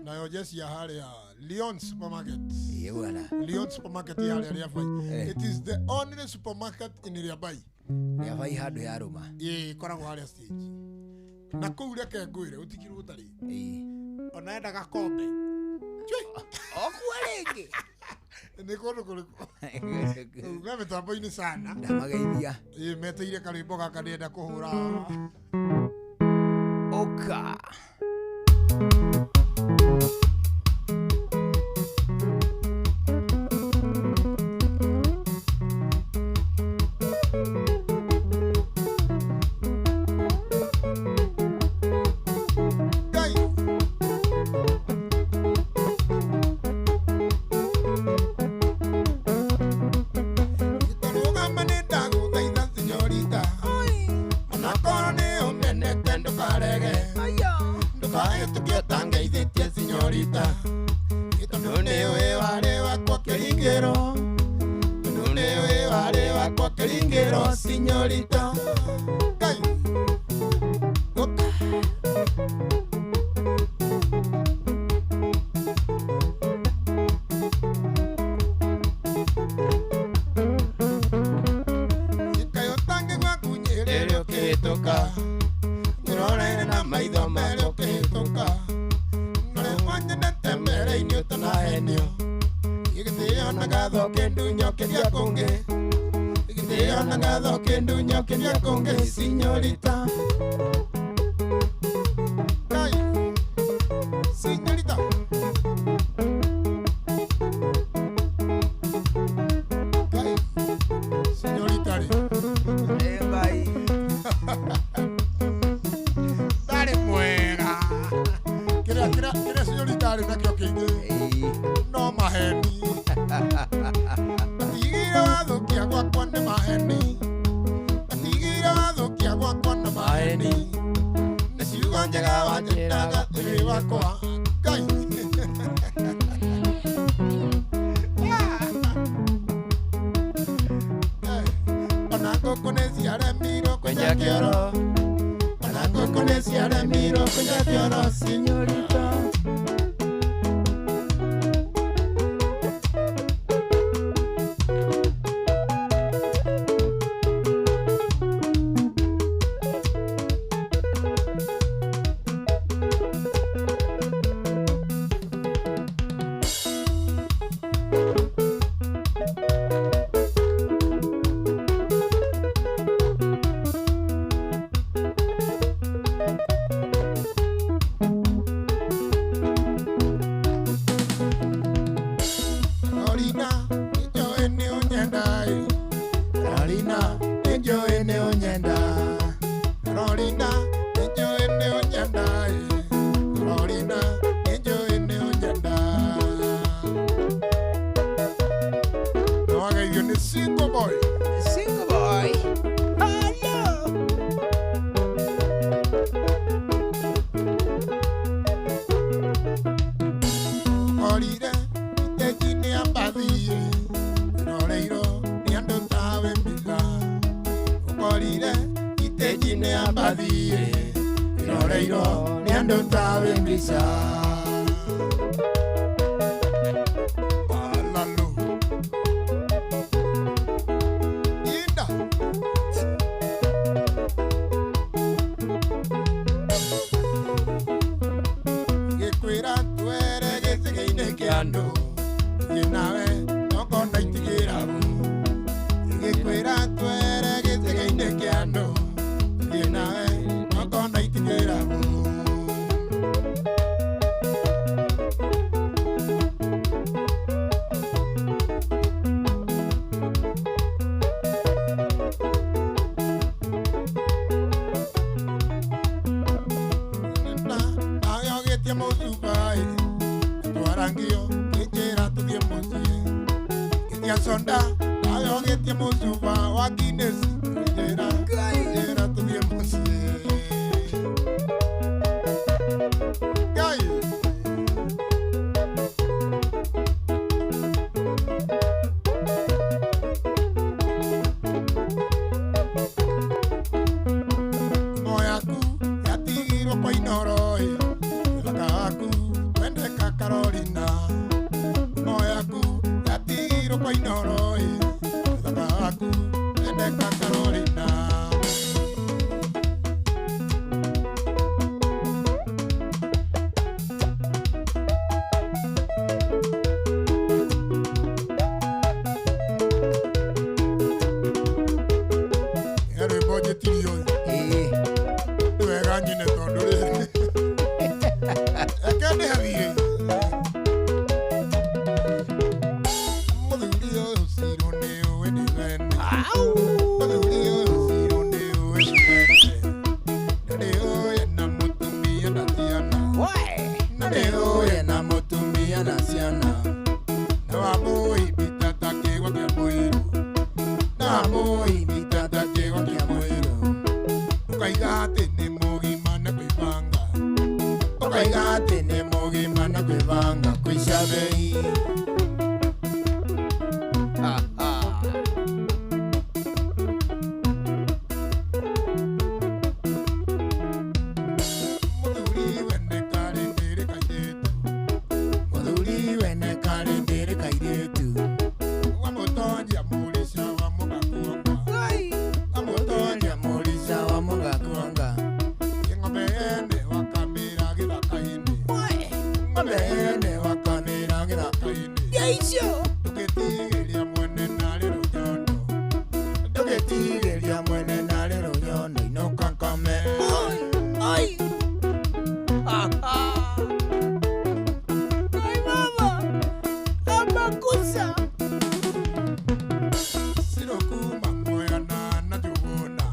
Nayo jeci ya harĩa Leon Supermarket. Ĩĩ bwana. Leon Supermarket ya harĩa Rĩabai. It is the only supermarket in Rĩabai. Rĩabai handũ ya rũma. Ĩĩ ĩkoragwo harĩa stage. Na kũu reke ngwĩre gũtikirwo gũtarĩ. Ona enda gakombe. Okuo rĩngĩ. Nĩ kũndũ kũrĩkũ? Me mĩtambo-inĩ sana. Ndamageithia. Ĩĩ meteire karwĩmbo gaka ndĩrenda kũhũra. Ũka. Señorita. Señorita. Kai. Señorita. Kai. Señorita. Bye. Dale mwega. Kira kira kira señorita ari nakio kingi. No maheni. Tigira wathukia gwakwa nĩ maheni. wakwa Ngai. Ona ngũkũ nĩ ciaremirwo kwenja kĩoro, ona ngũkũ nĩ ciaremirwo kwenja kĩoro, senyorita. Carolina, nĩnjũĩ nĩ ũnyenda ĩ. Carolina, nĩnjũĩ nĩ ũnyenda. Carolina, nĩnjũĩ nĩ ũnyenda ĩ. Carolina, nĩnjũĩ nĩ ũnyenda. Nĩwageithio nĩ single boy. Single boy. Hello. Korire iteji nĩ ambathiĩ, ĩroreirwo nĩ andũ tawe mbica. Ũkorire iteji nĩ ambathiĩ, ĩroreirwo nĩ andũ tawe mbica. Alalu. Inda. Gĩkwĩra twere gĩcĩgĩ-inĩ kĩa andũ, thiĩ nawe tokona itigĩrabu. Gĩkwĩra twere gĩcĩgĩ-inĩ kĩa andũ, thiĩ nawe tokona itigĩrabu. Agĩogetie mũcubai twarangio kĩnjĩra tũthiĩ mũciĩ gĩtia conda agĩogetie mũcuba wa Guinness kĩnjĩra kĩnjĩra tũthiĩ mũciĩ. Ngai. Nguo yaku yatigirwo kwa Inooro ĩ, ũthaka waku wendeka Carolina. Nguo yaku yatigirwo kwa Inooro ĩ, ũthaka waku wendeka Carolina. He rwĩmbo njĩtirio ĩ. Nĩ wega nyine tondũ rĩrĩ reke ndĩhathiĩ. Mũthuri ũyũ Ciro nĩ ũĩ nĩ wene. Mũthuri ũyũ Ciro nĩ ũĩ nĩ wene. Na nĩ ũĩ na mũtumia na ciana. Na nĩ ũĩ na mũtumia na ciana. Na wamũimbita ta kĩgwa kĩa mũirũ. Na wamũimbita ta kĩgwa kĩa mũirũ. Ũkaiga atĩ nĩ mũgima na kwĩbanga. Ũkaiga atĩ nĩ mũgima na kwĩbanga kũica bei. Mũthuri wene karĩ ndĩrĩ kairĩtu. Mũthuri wene karĩ ndĩrĩ kairĩtu. Wamũtonjia mũrica wa mũgakuonga. Wamũtonjia mũrica wa mũgakuonga. Ng'ombe ene wakamĩra gĩthaka-inĩ. Ng'ombe ene wakamĩra gĩthaka-inĩ. Yaicio. Ndũgĩtigĩria mwene narĩ rũnyondo. Ndũgĩtigĩria mwene narĩ rũnyondo inũka nkome. Oi. Ai mama. Amakusa. Cirokuma moyana na njũgũna.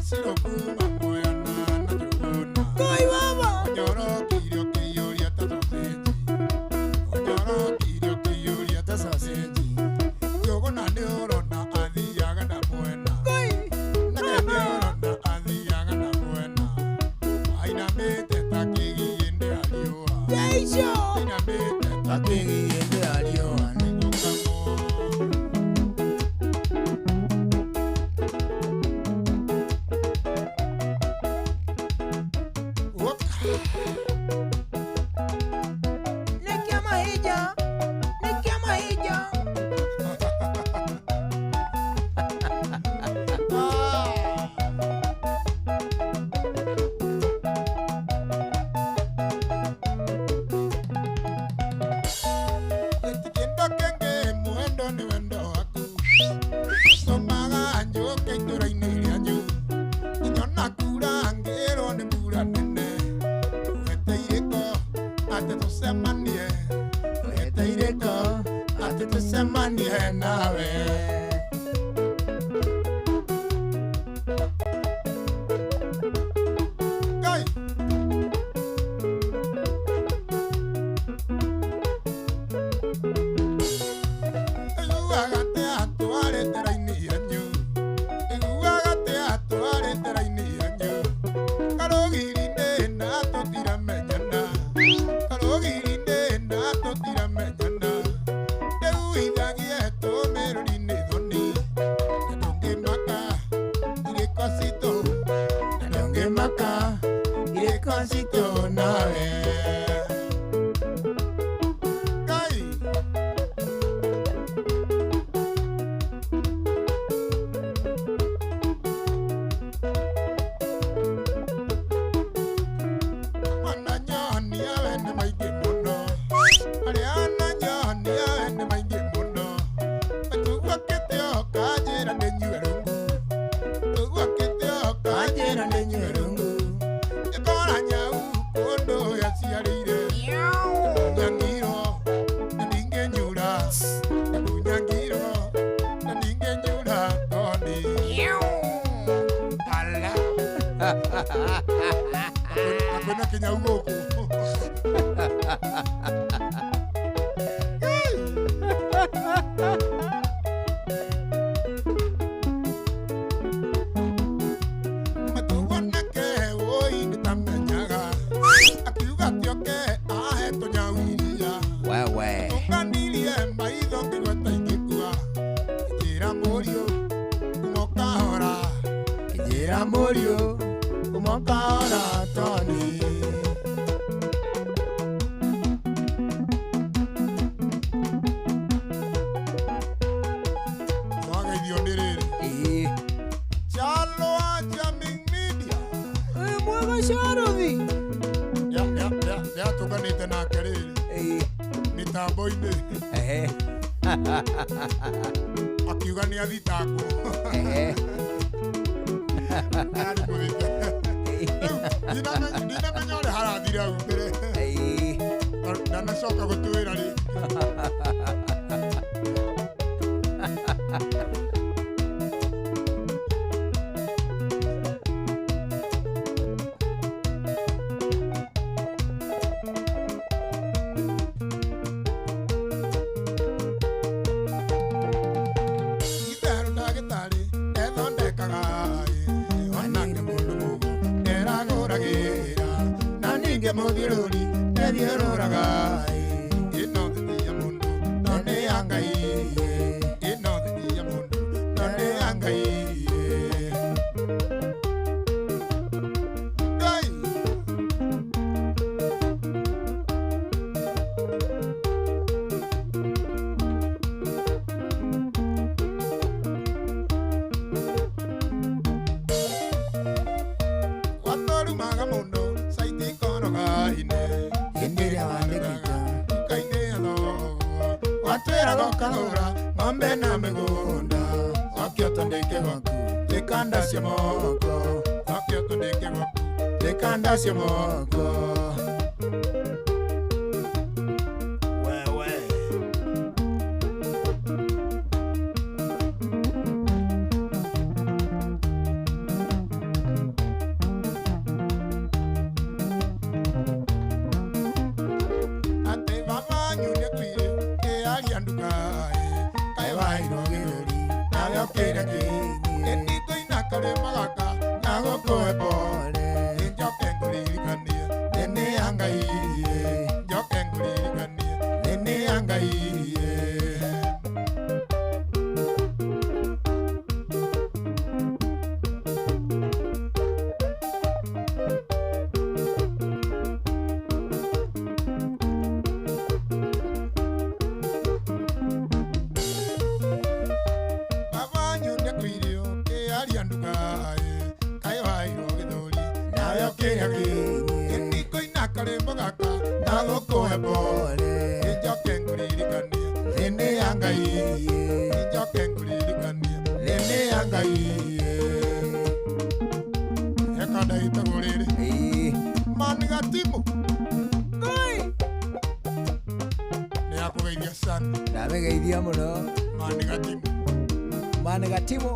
Cirokuma moyana na njũgũna. Koi mama. Ũnyorokire ũkĩiyũria ta sausage. Ũnyorokire ũkĩiyũria ta Ndeico Akĩgĩndĩra riũa Nĩkĩa mahĩnja Nĩkĩa mahĩnja Kĩndũ kĩngĩ mwendo nĩ wendo waku tũmaga njũke itũra-inĩ rĩanyu nyona kura ngĩrwo nĩ mbura nene weteirĩko atĩ tũcemanie weteirĩko atĩ tũcemanie nawe. Ngai. Iguaga atĩ atwarĩte raini yanyu iguaga atĩ atwarĩte raini yanyu karũgiri-inĩ na tũtiramenyana karũgiri-inĩ na tũtiramenyana ndĩuithagie tũmĩrũri-inĩ thoni na ndũngĩmaka irĩko citũ na ndũngĩmaka irĩko citũ nawe. Ngai. Wananyonia we nĩ maingĩ mũno arĩa ananyonia we nĩ maingĩ mũno tũguokĩte ũkanjĩra nĩ nyue rungu tũguokĩte ũkanjĩra nĩ nyue rungu ĩkora nyau kũndũ yaciarĩire nyangirwo na ndingĩnyura na ndũnyangirwo na ndingĩnyura tondĩ ala na kwĩna kĩnyau gũkũ. Matuonake woi nĩtamenyaga akiuga atĩ oke ahe tũnyau iria Wewe tũkanirie maitho ngĩgweta ingĩkua njĩra mũriũ kuma ũkahora Njĩra mũriũ kuma ũkahora Tony. Wageithio nĩ rĩrĩ Chalo wa Jamming Media. Mwega Charothy. Nĩatũnganĩte nake rĩrĩ mĩtambo-inĩ akiuga nĩ athitangwo. Arĩ mũthite. Rĩu, ndinamenya ũrĩa harathire hau mbere ndanacoka gũtwĩra rĩ. Itherũ ndagĩtarĩ ethondekaga onake mũndũ mũgo eragũragĩra na ningĩ mũthiũrũri ethiũrũraga ĩno thĩ ti ya mũndũ no nĩ ya Ngai ĩno thĩ ti ya mũndũ no nĩ ya Ngai. Ngai. Watorumaga mũno caiti ikoroga-inĩ hĩndĩ ĩrĩa wandĩkĩte nduka-inĩ ya thoguo watwĩraga ũkagũra ng'ombe na mĩgũnda cokia ũtũndĩke gwaku tĩkanda cia moko cokia ũtũndĩke gwaku tĩkanda cia moko. Wewe. Atĩ baba wanyu nĩakuire kĩaria nduka-ĩ kaĩ wairwo gĩthũri nawe ũkĩra kĩ ĩni ngũina karĩma gaka na gũkũhe pole njoke ngũririkanie thĩ nĩ ya Ngai. Gatimo. Ngai. Nĩ akũgeithia sana. Ndamĩgeithia mũno. Mani Gatimo. Mani Gatimo.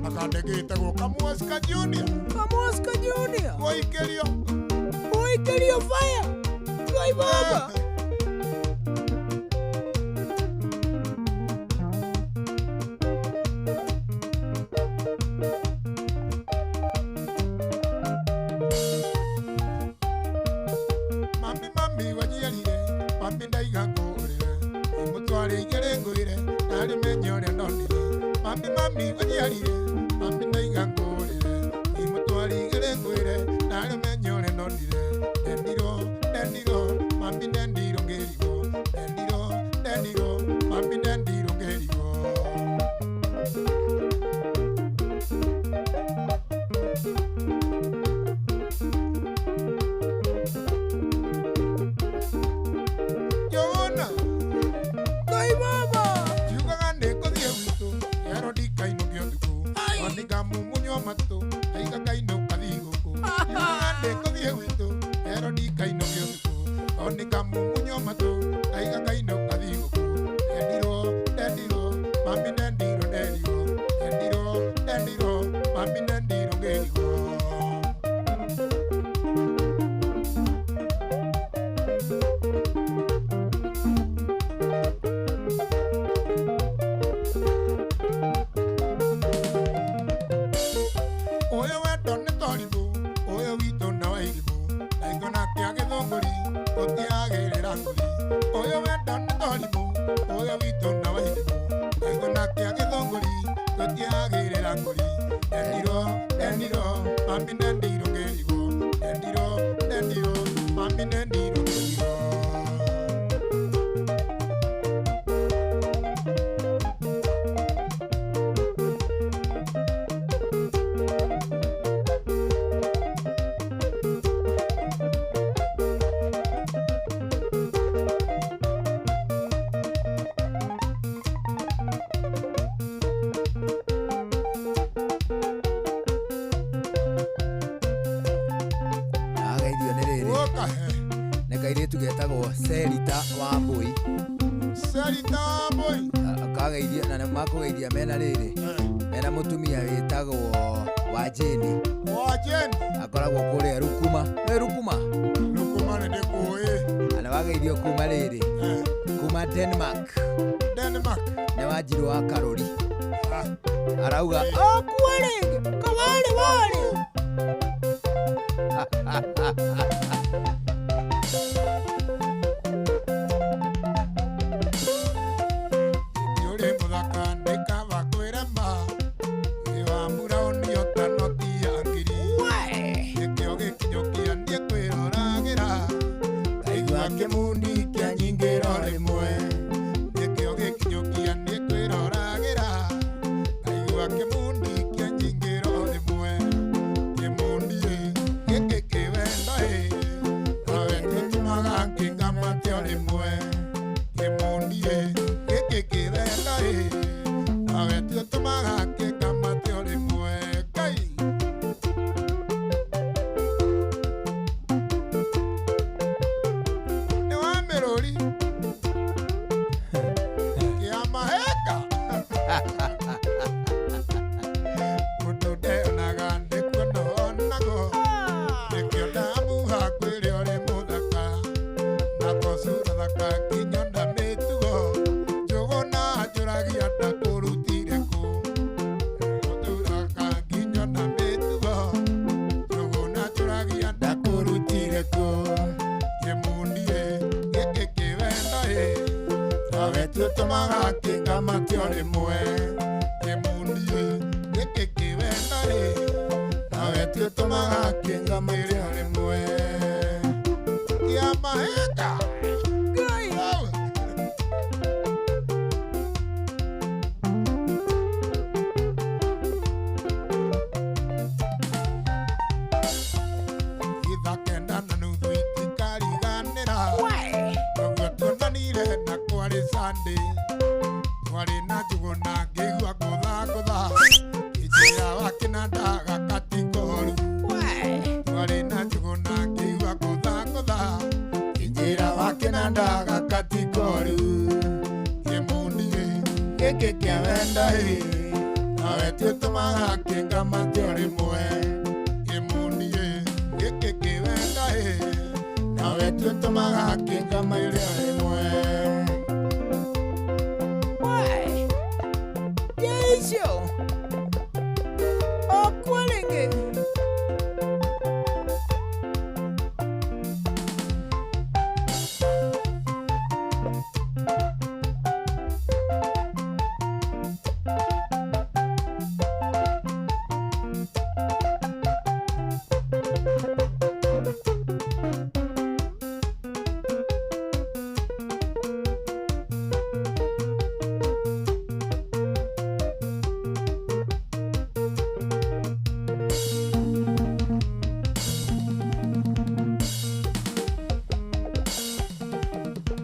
Na kandege gĩtagwo Kamwaska Junior. Kamwaska Junior. Gũikĩrio. Gũikĩrio fire. Ngai baba. Mami mami wajiarire, mami ndaiga ngũrĩre, imũtware igĩrĩ ngwĩre, ndarĩ menya ũrĩa ndonire. Mami mami wajiarire, mami ndaiga ngũrĩre, imũtware igĩrĩ ngwĩre, ndarĩ menya ũrĩa ndonire. Ndendirwo, ndendirwo, mami ndendirwo ngĩrigwo, ndendirwo, ndendirwo, mami ndendirwo ngĩrigwo. Jona. Ngai baba. Njugaga nĩ ngũthiĩ gwitũ, kero ndikainũke ũtukũ. Onĩkamumunywo matũ, aiga kainũka thigũkũ. Njugaga nĩ ngũthiĩ gwitũ, kero ndikainũke ũtukũ. Onĩkamumunywo matũ, aiga kainũka thigũkũ. Ndendirwo, ndendirwo, mami ndendirwo nderirwo. Ndendirwo, ndendirwo, mami ndendirwo ngĩrigwo. Ũyũ wendo nĩ torimũ, ũyũ witũ na wa irimũ, ndaigua kĩa gĩthũngũri, gũtiagĩrĩra ngũthi. Ũyũ wendo nĩ torimũ, ũyũ witũ na wa irimũ, ndaigua kĩa gĩthũngũri, gũtiagĩrĩra ngũri. Ndendirwo, ndendirwo, mami ndendirwo ngĩrigwo, ndendirwo, ndendirwo, mami ndendirwo ngĩrigwo. Ageithio nĩ rĩrĩ. Nĩ kairĩtu getagwo Serita Wambui. Serita Wambui. Kageithio na nĩ makũgeithia mena rĩrĩ. Mena mũtumia wĩtagwo Wajeni. Wajeni. Akoragwo kũrĩa Rukuma. Nĩ Rukuma? Rukuma nĩ ndĩkũĩ. Na nĩ wageithio kuma rĩrĩ. Kuma Denmark. Denmark. Nĩ Wanjirũ wa Karũri. Arauga akuwa rĩngĩ kawari wari. Ũrĩ mũthaka nĩ kaba kwĩrema, wĩ wa mũraũni ũtanoti ya ngiri. Nĩkĩo gĩkinyũkia niĩ kwĩroragĩra, ndaigua kĩmundi kĩa nyingĩro rĩmwe. Nĩkĩo gĩkinyũkia niĩ kwĩroragĩra, ndaigua kĩmundi kĩa nyingĩro rĩmwe. Kĩmundi ĩ, gĩkĩ kĩwendo ĩ, nawe nĩũtũmaga ngĩkamate o rĩmwe. Kĩmundi ĩ, gĩkĩ kĩwendo ĩ, nawe nĩũtũmaga ngĩkamate o rĩmwe. Ngai. Nĩ wa mĩrũri kĩa maheka mũndũ ndeonaga nĩkuo ndonagwo nĩkĩo ndamuha kwĩrĩ ũrĩ mũthaka na tocura thaka nginya ona mĩtugo njũgũna njũragia ndakũrutire kũ ũturaga nginya ona mĩtugo njũgũna njũragia ndakũrutire kũ kĩmundi-ĩ gĩkĩ kĩwendo ĩ nawe tũtũmaga kĩkamatio rĩmwe kĩmundi-ĩ gĩkĩ kĩwendo ĩ nawe tũtũmaga kĩkamatio rĩmwe kĩa maheka Ngai. Itha kenda na nuthu itikariganĩra ũguo tuonanire na kwarĩ Sunday twarĩ na njũgũna ngĩigua Kĩnanda gaka ti koru kĩmundi gĩkĩ kĩa wendo ĩ nawe tiũtũmaga kĩngamate o rĩmwe kĩmundi gĩkĩ kĩ wendo ĩ nawe tiũtũmaga kĩngamaire o rĩmwe. Why? Yesu. Okwalinge.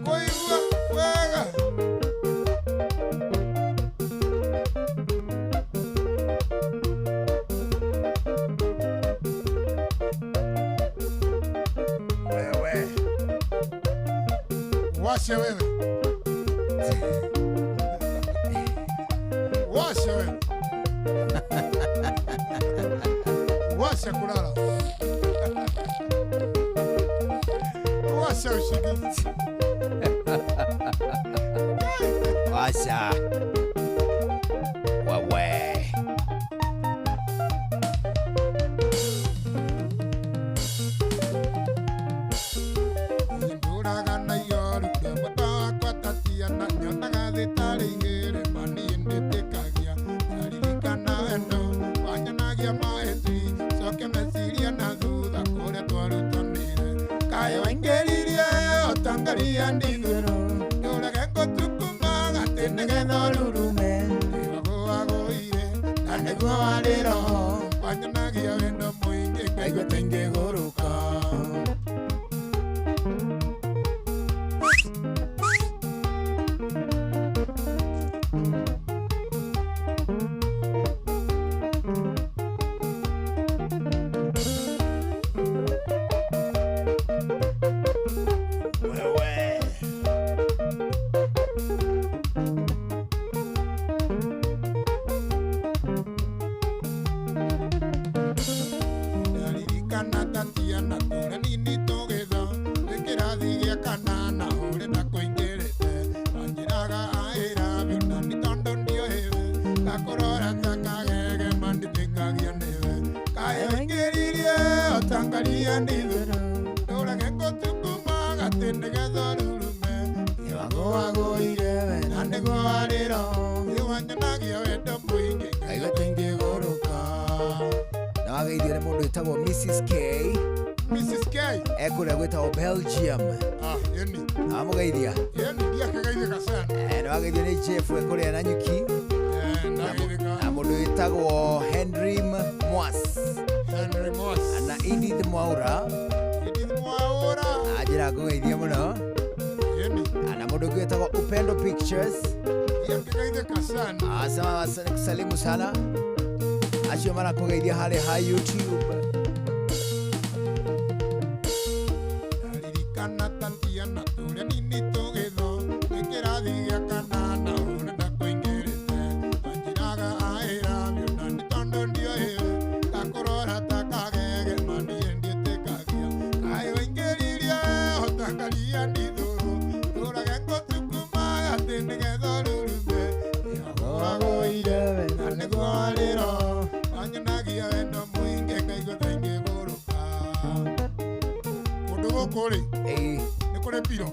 Kũigua wega. Wewe. Washe wewe. Washe wewe. Washe kulala. Washe usingizi. Washa. Wewe. Ndũraga na ioru ndĩmwenda wakwa Tatiana nyonaga thĩ tarĩ igĩrĩ ma niĩ ndĩtĩkagia ndaririkana wendo wanyonagia mahĩti coke meciria na thutha kũrĩa twarutanire kaĩ waingĩririe ũtangaria ndithũrũ ndũrage ngũtukuma gatĩ nĩgetha ũrurume ndĩwagũagũire na nĩguo warĩ roho wanyonagia wendo mũingĩ ngaigua ta ingĩgũrũka. Wewe. Ndaririkana Tatiana tũrĩ nini tũgĩtho twĩ kĩrathi gĩa kanana ũrĩ na kũingĩrĩte wanjĩraga I love you na nĩ tondũ ndiũĩwe ngakũrora ta kagege ma nditĩkagia nĩwe kaĩ waingĩririe ũtangaria ndithũrũ ndũrage ngũtukuma gatĩ nĩgetha ũrurume nĩwagũagũire na nĩguo warĩ roho nĩwanyonagia wendo mũingĩ ngaigua ta ingĩgũrũka. Na wageithio nĩ mũndũ wĩtagwo Mrs. K. Mrs. K. Ekũrĩa gwĩtagwo Belgium. Ah, yeni. Amũgeithia. Yeni ndiakĩgeithĩka sana. Na wageithio nĩ Jeff ekũrĩa Nanyuki. Ndageithĩka. Na mũndũ wĩtagwo Henry Mwas. Henry Mwas. Na Edith Mwaura. Edith Mwaura. Anjĩra ngũgeithia mũno. Yeni. Na mũndũ ũngĩ wĩtagwo Upendo Pictures. Ndiakĩgeithĩka sana. Asema kusalimu sana. Acio marakũgeithia harĩ ha YouTube. Ndaririkana Tatiana tũrĩ nini tũgĩtho twĩ kĩrathi gĩa kanana ũrĩ na kũingĩrĩte wanjĩraga I love you na nĩ tondũ ndiũĩwe ngakũrora ta kagege ma niĩ ndiĩtĩkagia kaĩ waingĩririe ũtangaria ndithũrũ ndũrage ngũtukuma gatĩ nĩgetha ũrurume nĩwagũagũire na nĩguo warĩ roho wanyonagia wendo mũingĩ ngaigua ta ingĩgũrũka. Kũndũ gũkũ rĩ nĩ kũrĩ piro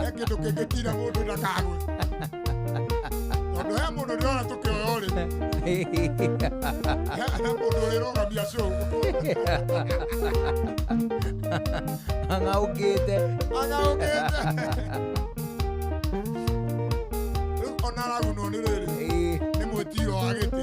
he kĩndũ kĩngĩtira mũndũ ndakagwe tondũ he mũndũ ndĩrona tũkĩoyo rĩ he mũndũ ũrĩrũgamia show Ang'aũkĩte. Ang'aũkĩte. Rĩu ona aragunwo nĩ rĩrĩ nĩ mwĩtiro wa gĩtĩ.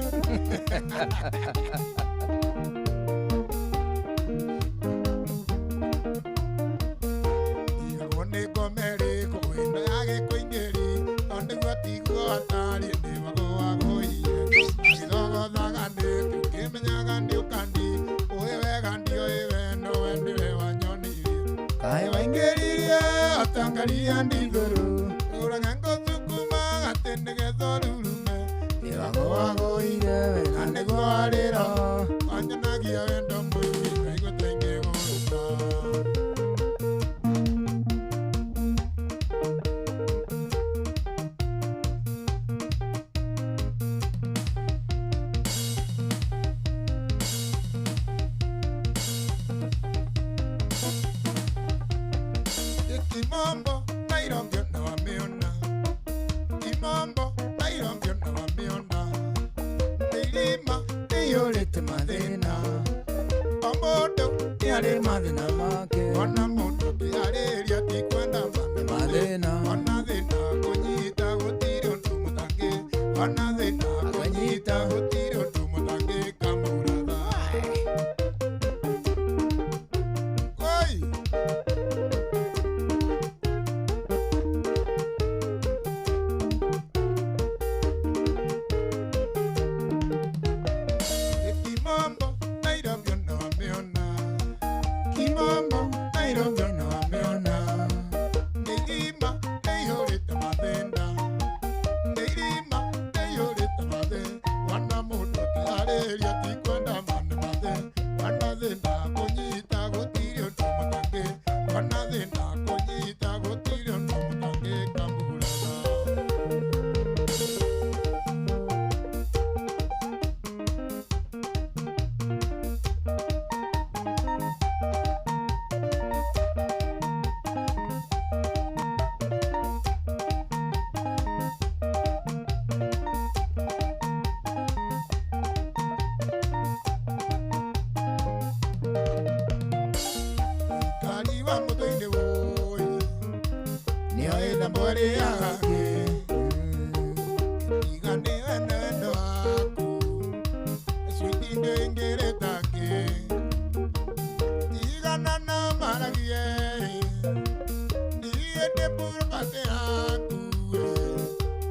Ndigagwo nĩ ngoma ĩrĩkũ ĩno ya gĩkũingĩri tondũ nĩguo tiguo atariĩ nĩwagũagũire agĩthogothaga nĩkĩ ũkĩmenyaga nĩ ũkandi ũĩ wega ndiũĩ we nowe nĩwe wanyonirie ngari ya ndiguru Uraga ngũthukuma atĩ nĩgetha ũrurume Nĩwagũagũire na nĩguo warĩra Wanyonagia wendo mũingĩ ngaigua ta ingĩgũrũka. Kimombo Nairobi na wameona, Kimombo Nairobi na wameona, Nilima iyũrĩte mathĩna, o mũndũ nĩarĩ mathĩna make, ona mũndũ ndĩarĩria ti kwenda mathĩna, ona thĩna kũnyita gũtirĩ ũndũ mũtangĩ, ona thĩna kũnyita gũtirĩ ũndũ mũtangĩka mũratha. Oi! Kimombo Nairobi na wameona, Kimombo Nairobi na wameona, Nilima iyũrĩte mathĩna, Nilima iyũrĩte mathĩna, wana mũndũ akĩarĩria ti kwenda mane mathĩna, wana thĩna kũnyita gũtirĩ ũndũ mũtangĩ, wana thĩna kũnyita gũtirĩ ũndũ mũtangĩka mũratha. Kari wa mũtwe-inĩ wũi nĩoĩ na mwĩrĩ yake tiga nĩ wendo wendo waku switi ndĩngĩrĩtake tigana na maragie niĩ ndĩ purupate yaku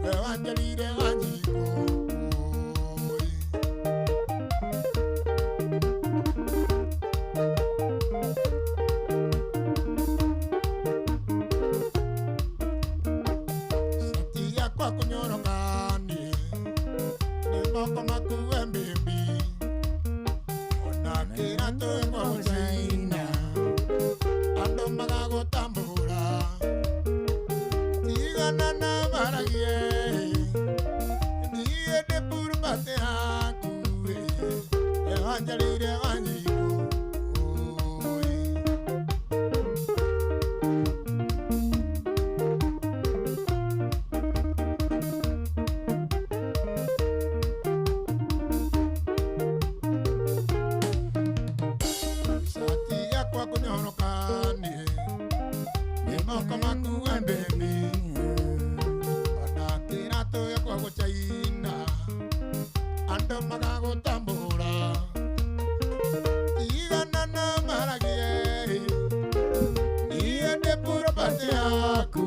we wanjĩrire wanjikũ. Sati yakwa kũnyoroka niĩ nĩ moko maku we baby ona kĩratũ ĩmwe gũcaina andũ magagũtambũra tigana na maragie niĩ ndĩ purupate yaku we wanjarĩire wanjikũ. Sati yakwa kũnyoroka niĩ nĩ moko maku we baby ona kĩratũ gĩakwa gũcaina andũ magagũtambũra tigana na maragie niĩ ndĩ purupate yaku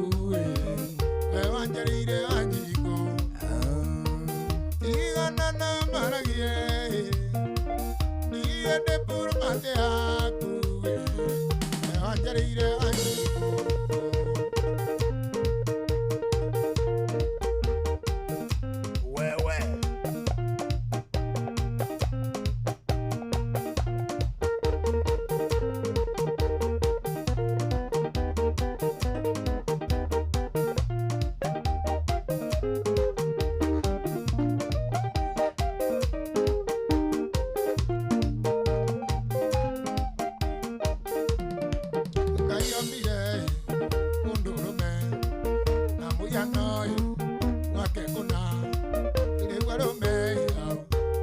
we wanjarĩire wanjikũ tigana na maragie niĩ ndĩ purupate yaku we wanjarĩire wanjikũ. Wewe. Ngai ombire mũndũrũme na mũhiano wake kũna, rĩu arũme hau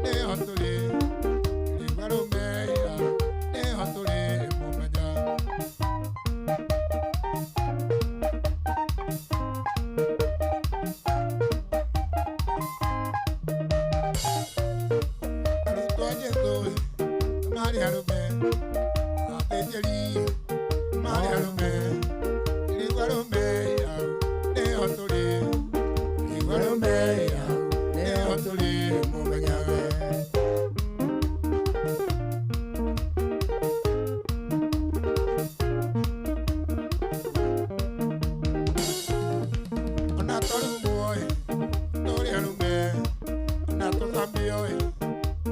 nĩho tũrĩ, rĩu arũme hau nĩho tũrĩ mũmenya. Arutwo a Jesũ marĩ arũme, athĩnjĩri marĩ arũme, rĩu arũme hau nĩho tũrĩ, rĩu arũme hau nĩho tũrĩ mũmenyage. gũcambio ĩ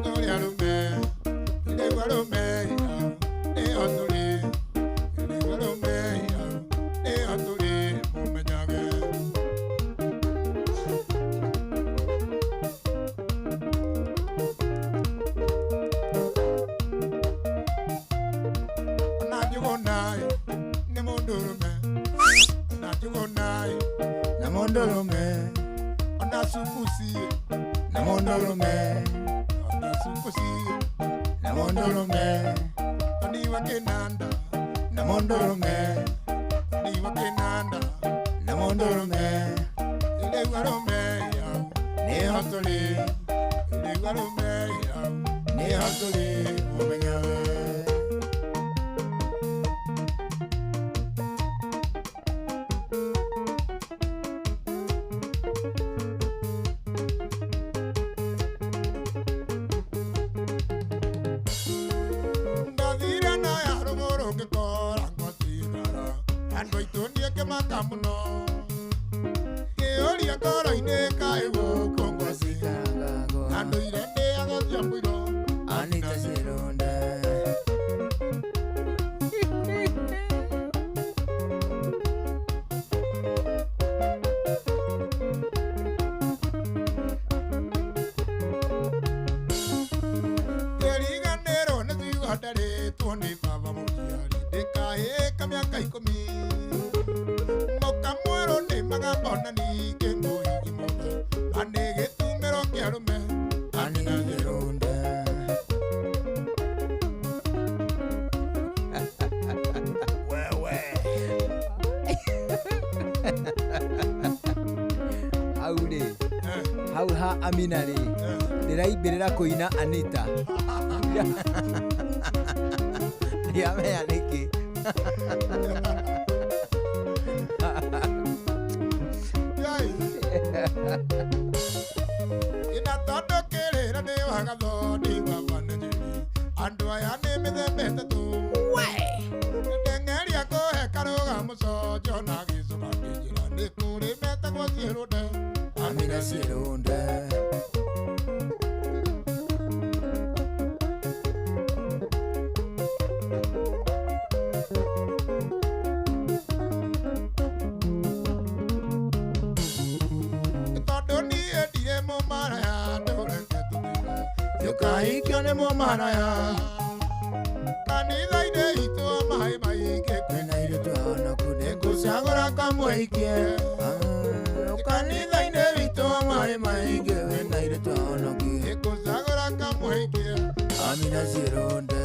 tũrĩ arũme rĩu arũme nĩo tũrĩ rĩu arũme nĩo tũrĩ mũmenyage. Na njũgũna ĩ nĩ mũndũrũme na njũgũna ĩ na mũndũrũme ona sukusi na mũndũrũme ona sukusi na mũndũrũme oniwa kĩnanda na mũndũrũme oniwa kĩnanda na mũndũrũme rĩu arũme nĩho tũrĩ rĩu arũme nĩho tũrĩ mũmenyage. Ndathire na ya rũgũrũ ngĩkora ngwatigara andũ aitũ niĩ ngĩmaka mũno ngĩũria ngoro-inĩ kaĩ gũkũ ngwacikaraga na ndũire ndĩaga cia mũiro Anita Cironda. Ndĩriganĩrwo nĩ ciugo nderĩtwo nĩ baba mũciari ndĩkahĩka mĩaka 10 mũka mwerũ nĩ magamba ona ningĩ mũigi mũtha na nĩ gĩtumĩro kĩa arũme Anita Cironda. Wewe Hau rĩ hau ha Amina rĩ ndĩraimbĩrĩra kũina Anita ndiamenya nĩkĩ. Ina tondũ kĩrĩra nĩ wagathoni baba nĩ njĩri andũ aya nĩ mĩthemba ĩtatũ ndeng'eria kũhe karũga mũconjo na gĩcoka kĩnjĩra nĩ kũrĩ metagwo ciĩrũnde Amina Cironda. Tondũ niĩ ndirĩ mũmaraya ndũreke tũthiĩ ndũkahikio nĩ mũmaraya kanitha-inĩ itũ maĩ maingĩ kwĩna irĩtu ahonoku nĩngũcagũra kamũhikie kanitha-inĩ witũ maĩ maingĩ kwĩna irĩtu ahonoku nĩngũcagũra kamũhikie Amina Cironda.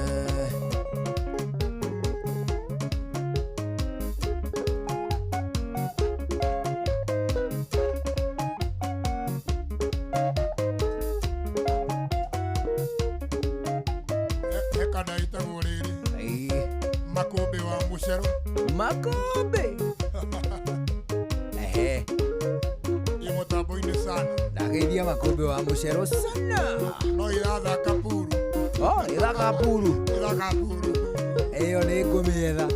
Hekana ĩtagwo rĩrĩ makũmbĩ wa mũcero Makũmbĩ ehe ĩ mũtambo-inĩ sana ndageithia makũmbĩ wa mũcero sana no ĩrathaka puru oh ĩthaka puru ĩthaka puru ĩyo nĩ ngũmĩetha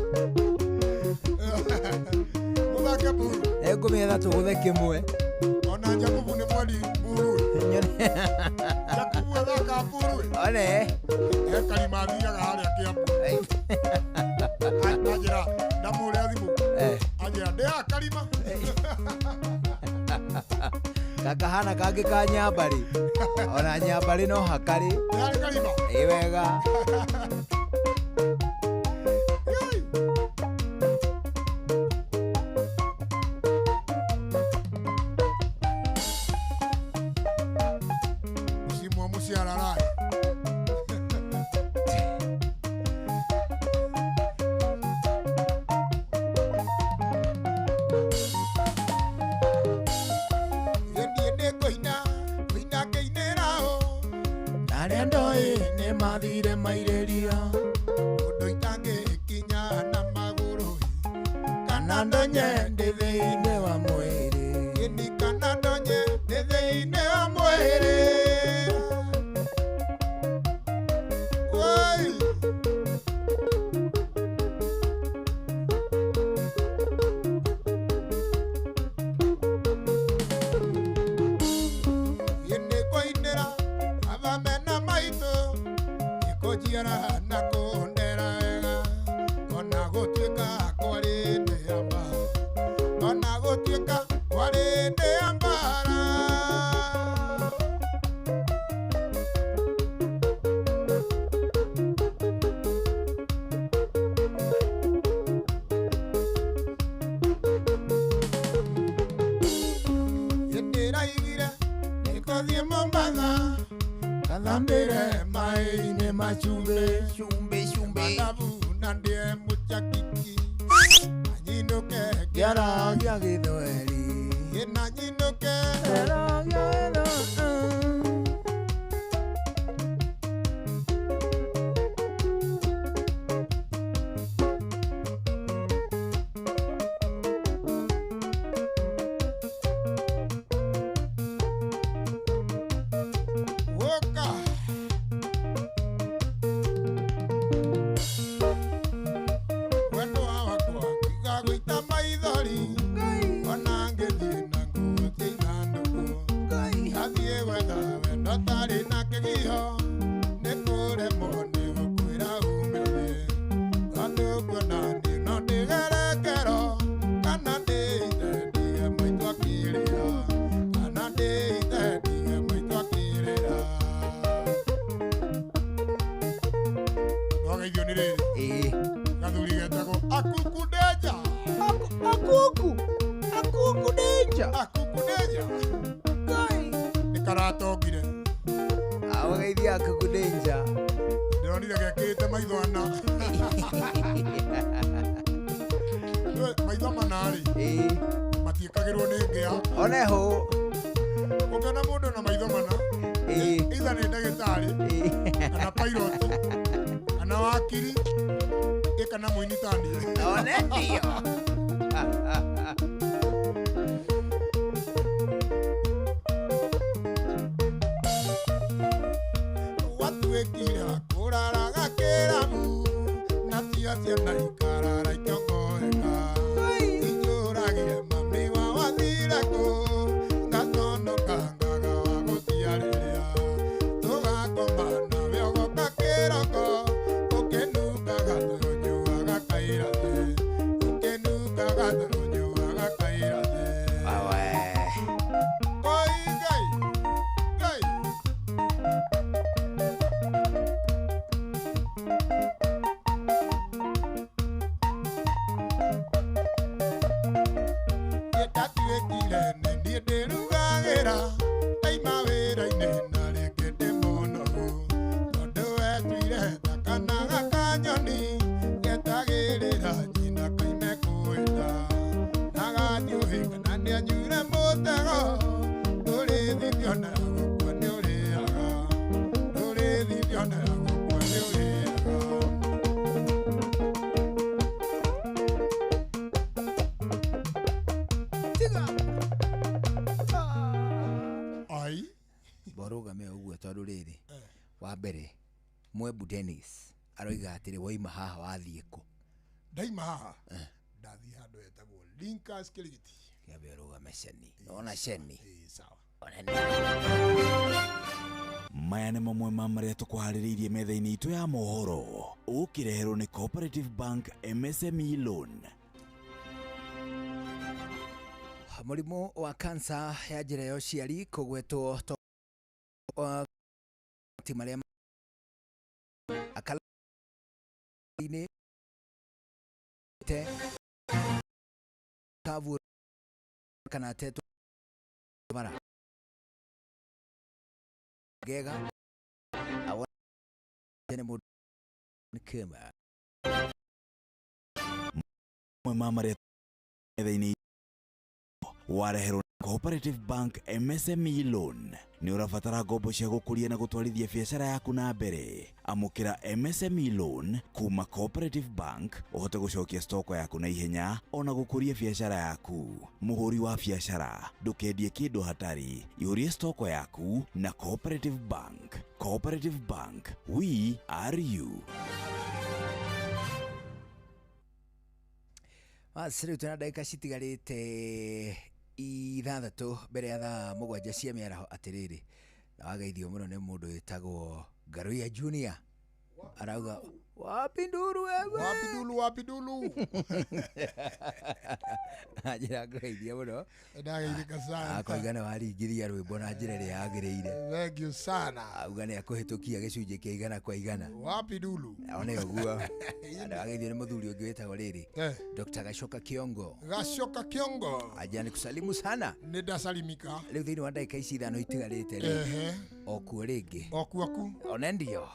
mũthake puru nĩ ngũmĩetha tũgũthe kĩmwe ona Jakubu nĩ mwendi puru Jakubu athaka puru one he karima athiaga harĩa Kĩambu anjĩra ndamũrĩa thimũ anjĩra ndĩaga karima gakahana kangĩ ka nyambarĩ ona nyambarĩ no hakarĩ yarĩ karima ĩ wega. Msimu wa mũciararaĩ niĩ nĩngũina kũina ngĩinĩra ũ na arĩa ndoĩ nĩ mathire mairĩria ũndũ itangĩkinya na magũrũ kana ndonye ndĩ thĩinĩ wa mwĩrĩ ĩni kana ndonye ndĩ thĩinĩ wa mwĩrĩ Woi! Ĩ nĩngũinĩra Kũnjiara na kũndera wega ona gũtuĩka kwarĩ ndĩamba ona gũtuĩka kwarĩ ndĩambara. Ndĩraigire nĩtũthiĩ Mombatha kathambĩre maĩ-inĩ ma cumbĩ cumbĩ cumbĩ madabu na ndĩe mũchakiki anyinũke kĩara gĩa gĩthweri ĩna nyinũke kĩara gĩa gĩthweri. Woka wendo wakwa ngagũita maithori ona ngĩthiĩ na nguo cia ithandũkũ ngathiĩ gwetha wendo tarĩ na kĩgio nĩ kũremwo nĩ gũkwĩra umĩrie tondũ kuona niĩ no ndĩgere ngero kana ndĩite ndige maitũ akĩrĩra kana ndĩite ndige maitũ akĩrĩra. Nogeithio nĩ rĩrĩ gathuri getagwo akuku ndenja akuku akuku ndenja akuku ndenja nĩ karatongire. Awageithia akuku ndenja. Ndĩronire gekĩrĩte maitho ana. Nĩũĩ, maitho mana rĩ matiĩkagĩrwo nĩ ngĩa oneho ũngĩona mũndũ na maitho mana either nĩ ndagĩtarĩ kana pilot kana wakiri ĩ kana mũini ta niĩ. One ndio. Watuĩkire wa kũraraga kĩrabu nacio ciana ikarara ikĩongoeka injũragie mami wa wathire kũ ngatonoka ngaga wa gũciarĩrĩa tũgakoma nawe ũgoka kĩroko ũkĩnungaga tũnyuaga kairathĩ ũkĩnungaga tũnyuaga kairathĩ. Oi Ngai Ngai. Ndatuĩkire nĩ niĩ ndĩrugagĩra ndaima wĩra-inĩ na rĩngĩ ndĩ mũnogu tondũ wetuire ta kana gakanyoni getagĩrĩra nyina kaime kwĩta na gatiũĩ kana nĩanyuire mũtego ndũrĩthithio na gũkua nĩũrĩaga ndũrĩthithio na gũkua nĩũrĩaga. Ai Borũgame ũguo tondũ rĩrĩ wa mbere Mwembu Dennis aroiga atĩrĩ waima haha wathiĩ kũ? Ndaima haha ndathiĩ handũ hetagwo Linkas Kirigiti. Kĩambe ũrũgame ceni nona ceni. Sawa. Maya nĩ mamwe ma marĩa tũkũharĩrĩirie metha-inĩ itũ ya mohoro ũkĩreherwo nĩ Cooperative Bank MSME Loan. Mũrimũ wa kansa ya njĩra ya ũciari kũgwetwo to ti marĩa akala-inĩ te kavu kana tetwo bara gega awa tene mũndũ nĩ kĩma. Mamwe ma marĩa metha-inĩ wareherwo nĩ Cooperative Bank MSME Loan. Nĩ ũrabatara ngombo cia gũkũria na gũtwarithia biacara yaku na mbere. Amũkĩra MSME Loan kuma Cooperative Bank ũhote gũcokia stoko yaku na ihenya ona gũkũria biacara yaku. Mũhũri wa biacara ndũkendie kĩndũ hatarĩ, ihũrie stoko yaku na Cooperative Bank. Cooperative Bank, we are you. Basi rĩu twĩna ndagĩka citigarĩte 6 mbere ya thaa 7 cia mĩaraho. Atĩrĩrĩ na wageithio mũno nĩ mũndũ wĩtagwo Ngaruiya Junior. Arauga wapi nduru wewe? Wapi nduru, wapi nduru? Na njĩra ngũgeithia mũno. Ndageithĩka sana. Akoiga nĩ waringithia rwĩmbo na njĩra ĩrĩa yagĩrĩire. Thank you sana. Auga nĩ akũhĩtũkia gĩcunjĩ kĩa igana kwa igana. Wapi nduru? One ũguo. Ndageithio nĩ mũthuri ũngĩ wĩtagwo rĩrĩ. Dr. Gacoka Kiongo. Gacoka Kiongo. Aja nĩkusalimu sana. Nĩ ndasalimika. Rĩu thĩinĩ wa ndagĩka ici ithano itigarĩte rĩ. Ehe. O kuo rĩngĩ. O kuo ku. One ndio.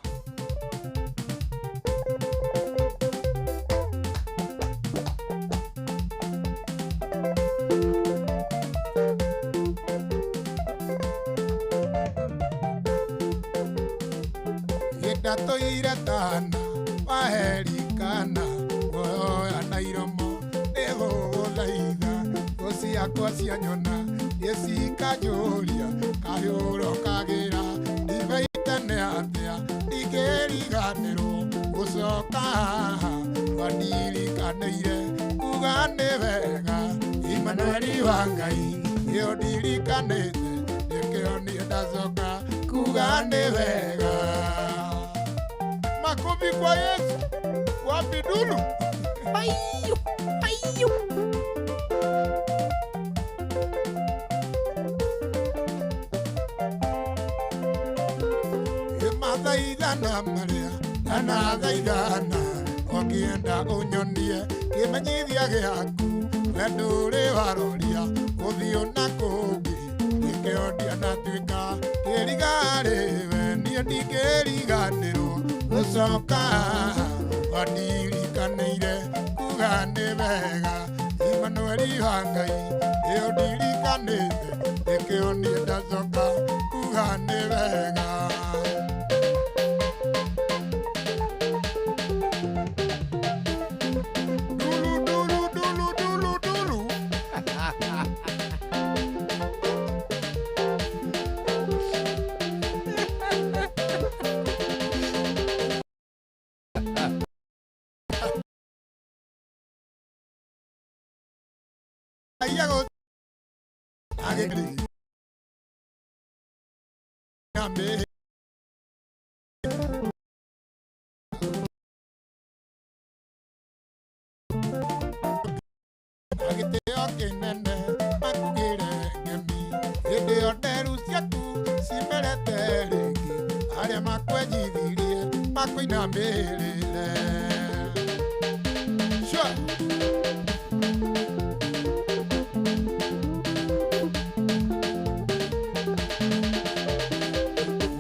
Ndatũire tana waherikana guoya na iromo nĩgũgũthaitha thũ ciakwa cianyona nĩcikanjũria kahiũro kagĩra ndibaitane atĩa ndingĩriganĩrwo gũcoka haha wandirikanĩire kuga nĩ wega Imanueli wa Ngai ĩyo ndirikanĩte nĩkĩo niĩ ndacoka kuga nĩ wega. Makofi kwa Yesu. Wapi dulu? Ayu, ayu. Mathaithana maria ndanathaithana ũngĩenda ũnyonie kĩmenyithia gĩaku we ndũrĩ waroria ũthiũ na kũngĩ nĩkĩo ndianatuĩka kĩrigarĩwe niĩ ndingĩriganĩrwo gũcoka wandirikanĩire kuga nĩ wega Imanueli wa Ngai ĩyo ndirikanĩte nĩkĩo niĩ ndacoka kuga nĩ wega. Dulu dulu dulu dulu dulu. Aiyago agĩrĩ na agĩtĩo kĩnene makugĩre ngemi hĩndĩ ĩyo nderu ciaku cimerete rĩngĩ arĩa makwenjithirie makũinamĩrĩre. Sure.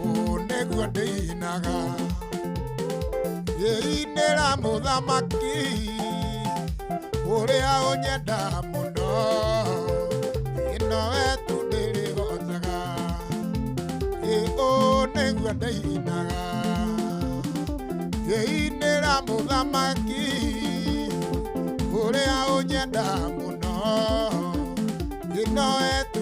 Ũũ nĩguo ndĩinaga ngĩinĩra mũthamaki ũrĩa ũnyenda mũno ĩno wetu ndĩrĩgocaga. Ĩ ũũ nĩguo ndĩinaga ngĩinĩra mũthamaki ũrĩa ũnyenda mũno ĩno wetu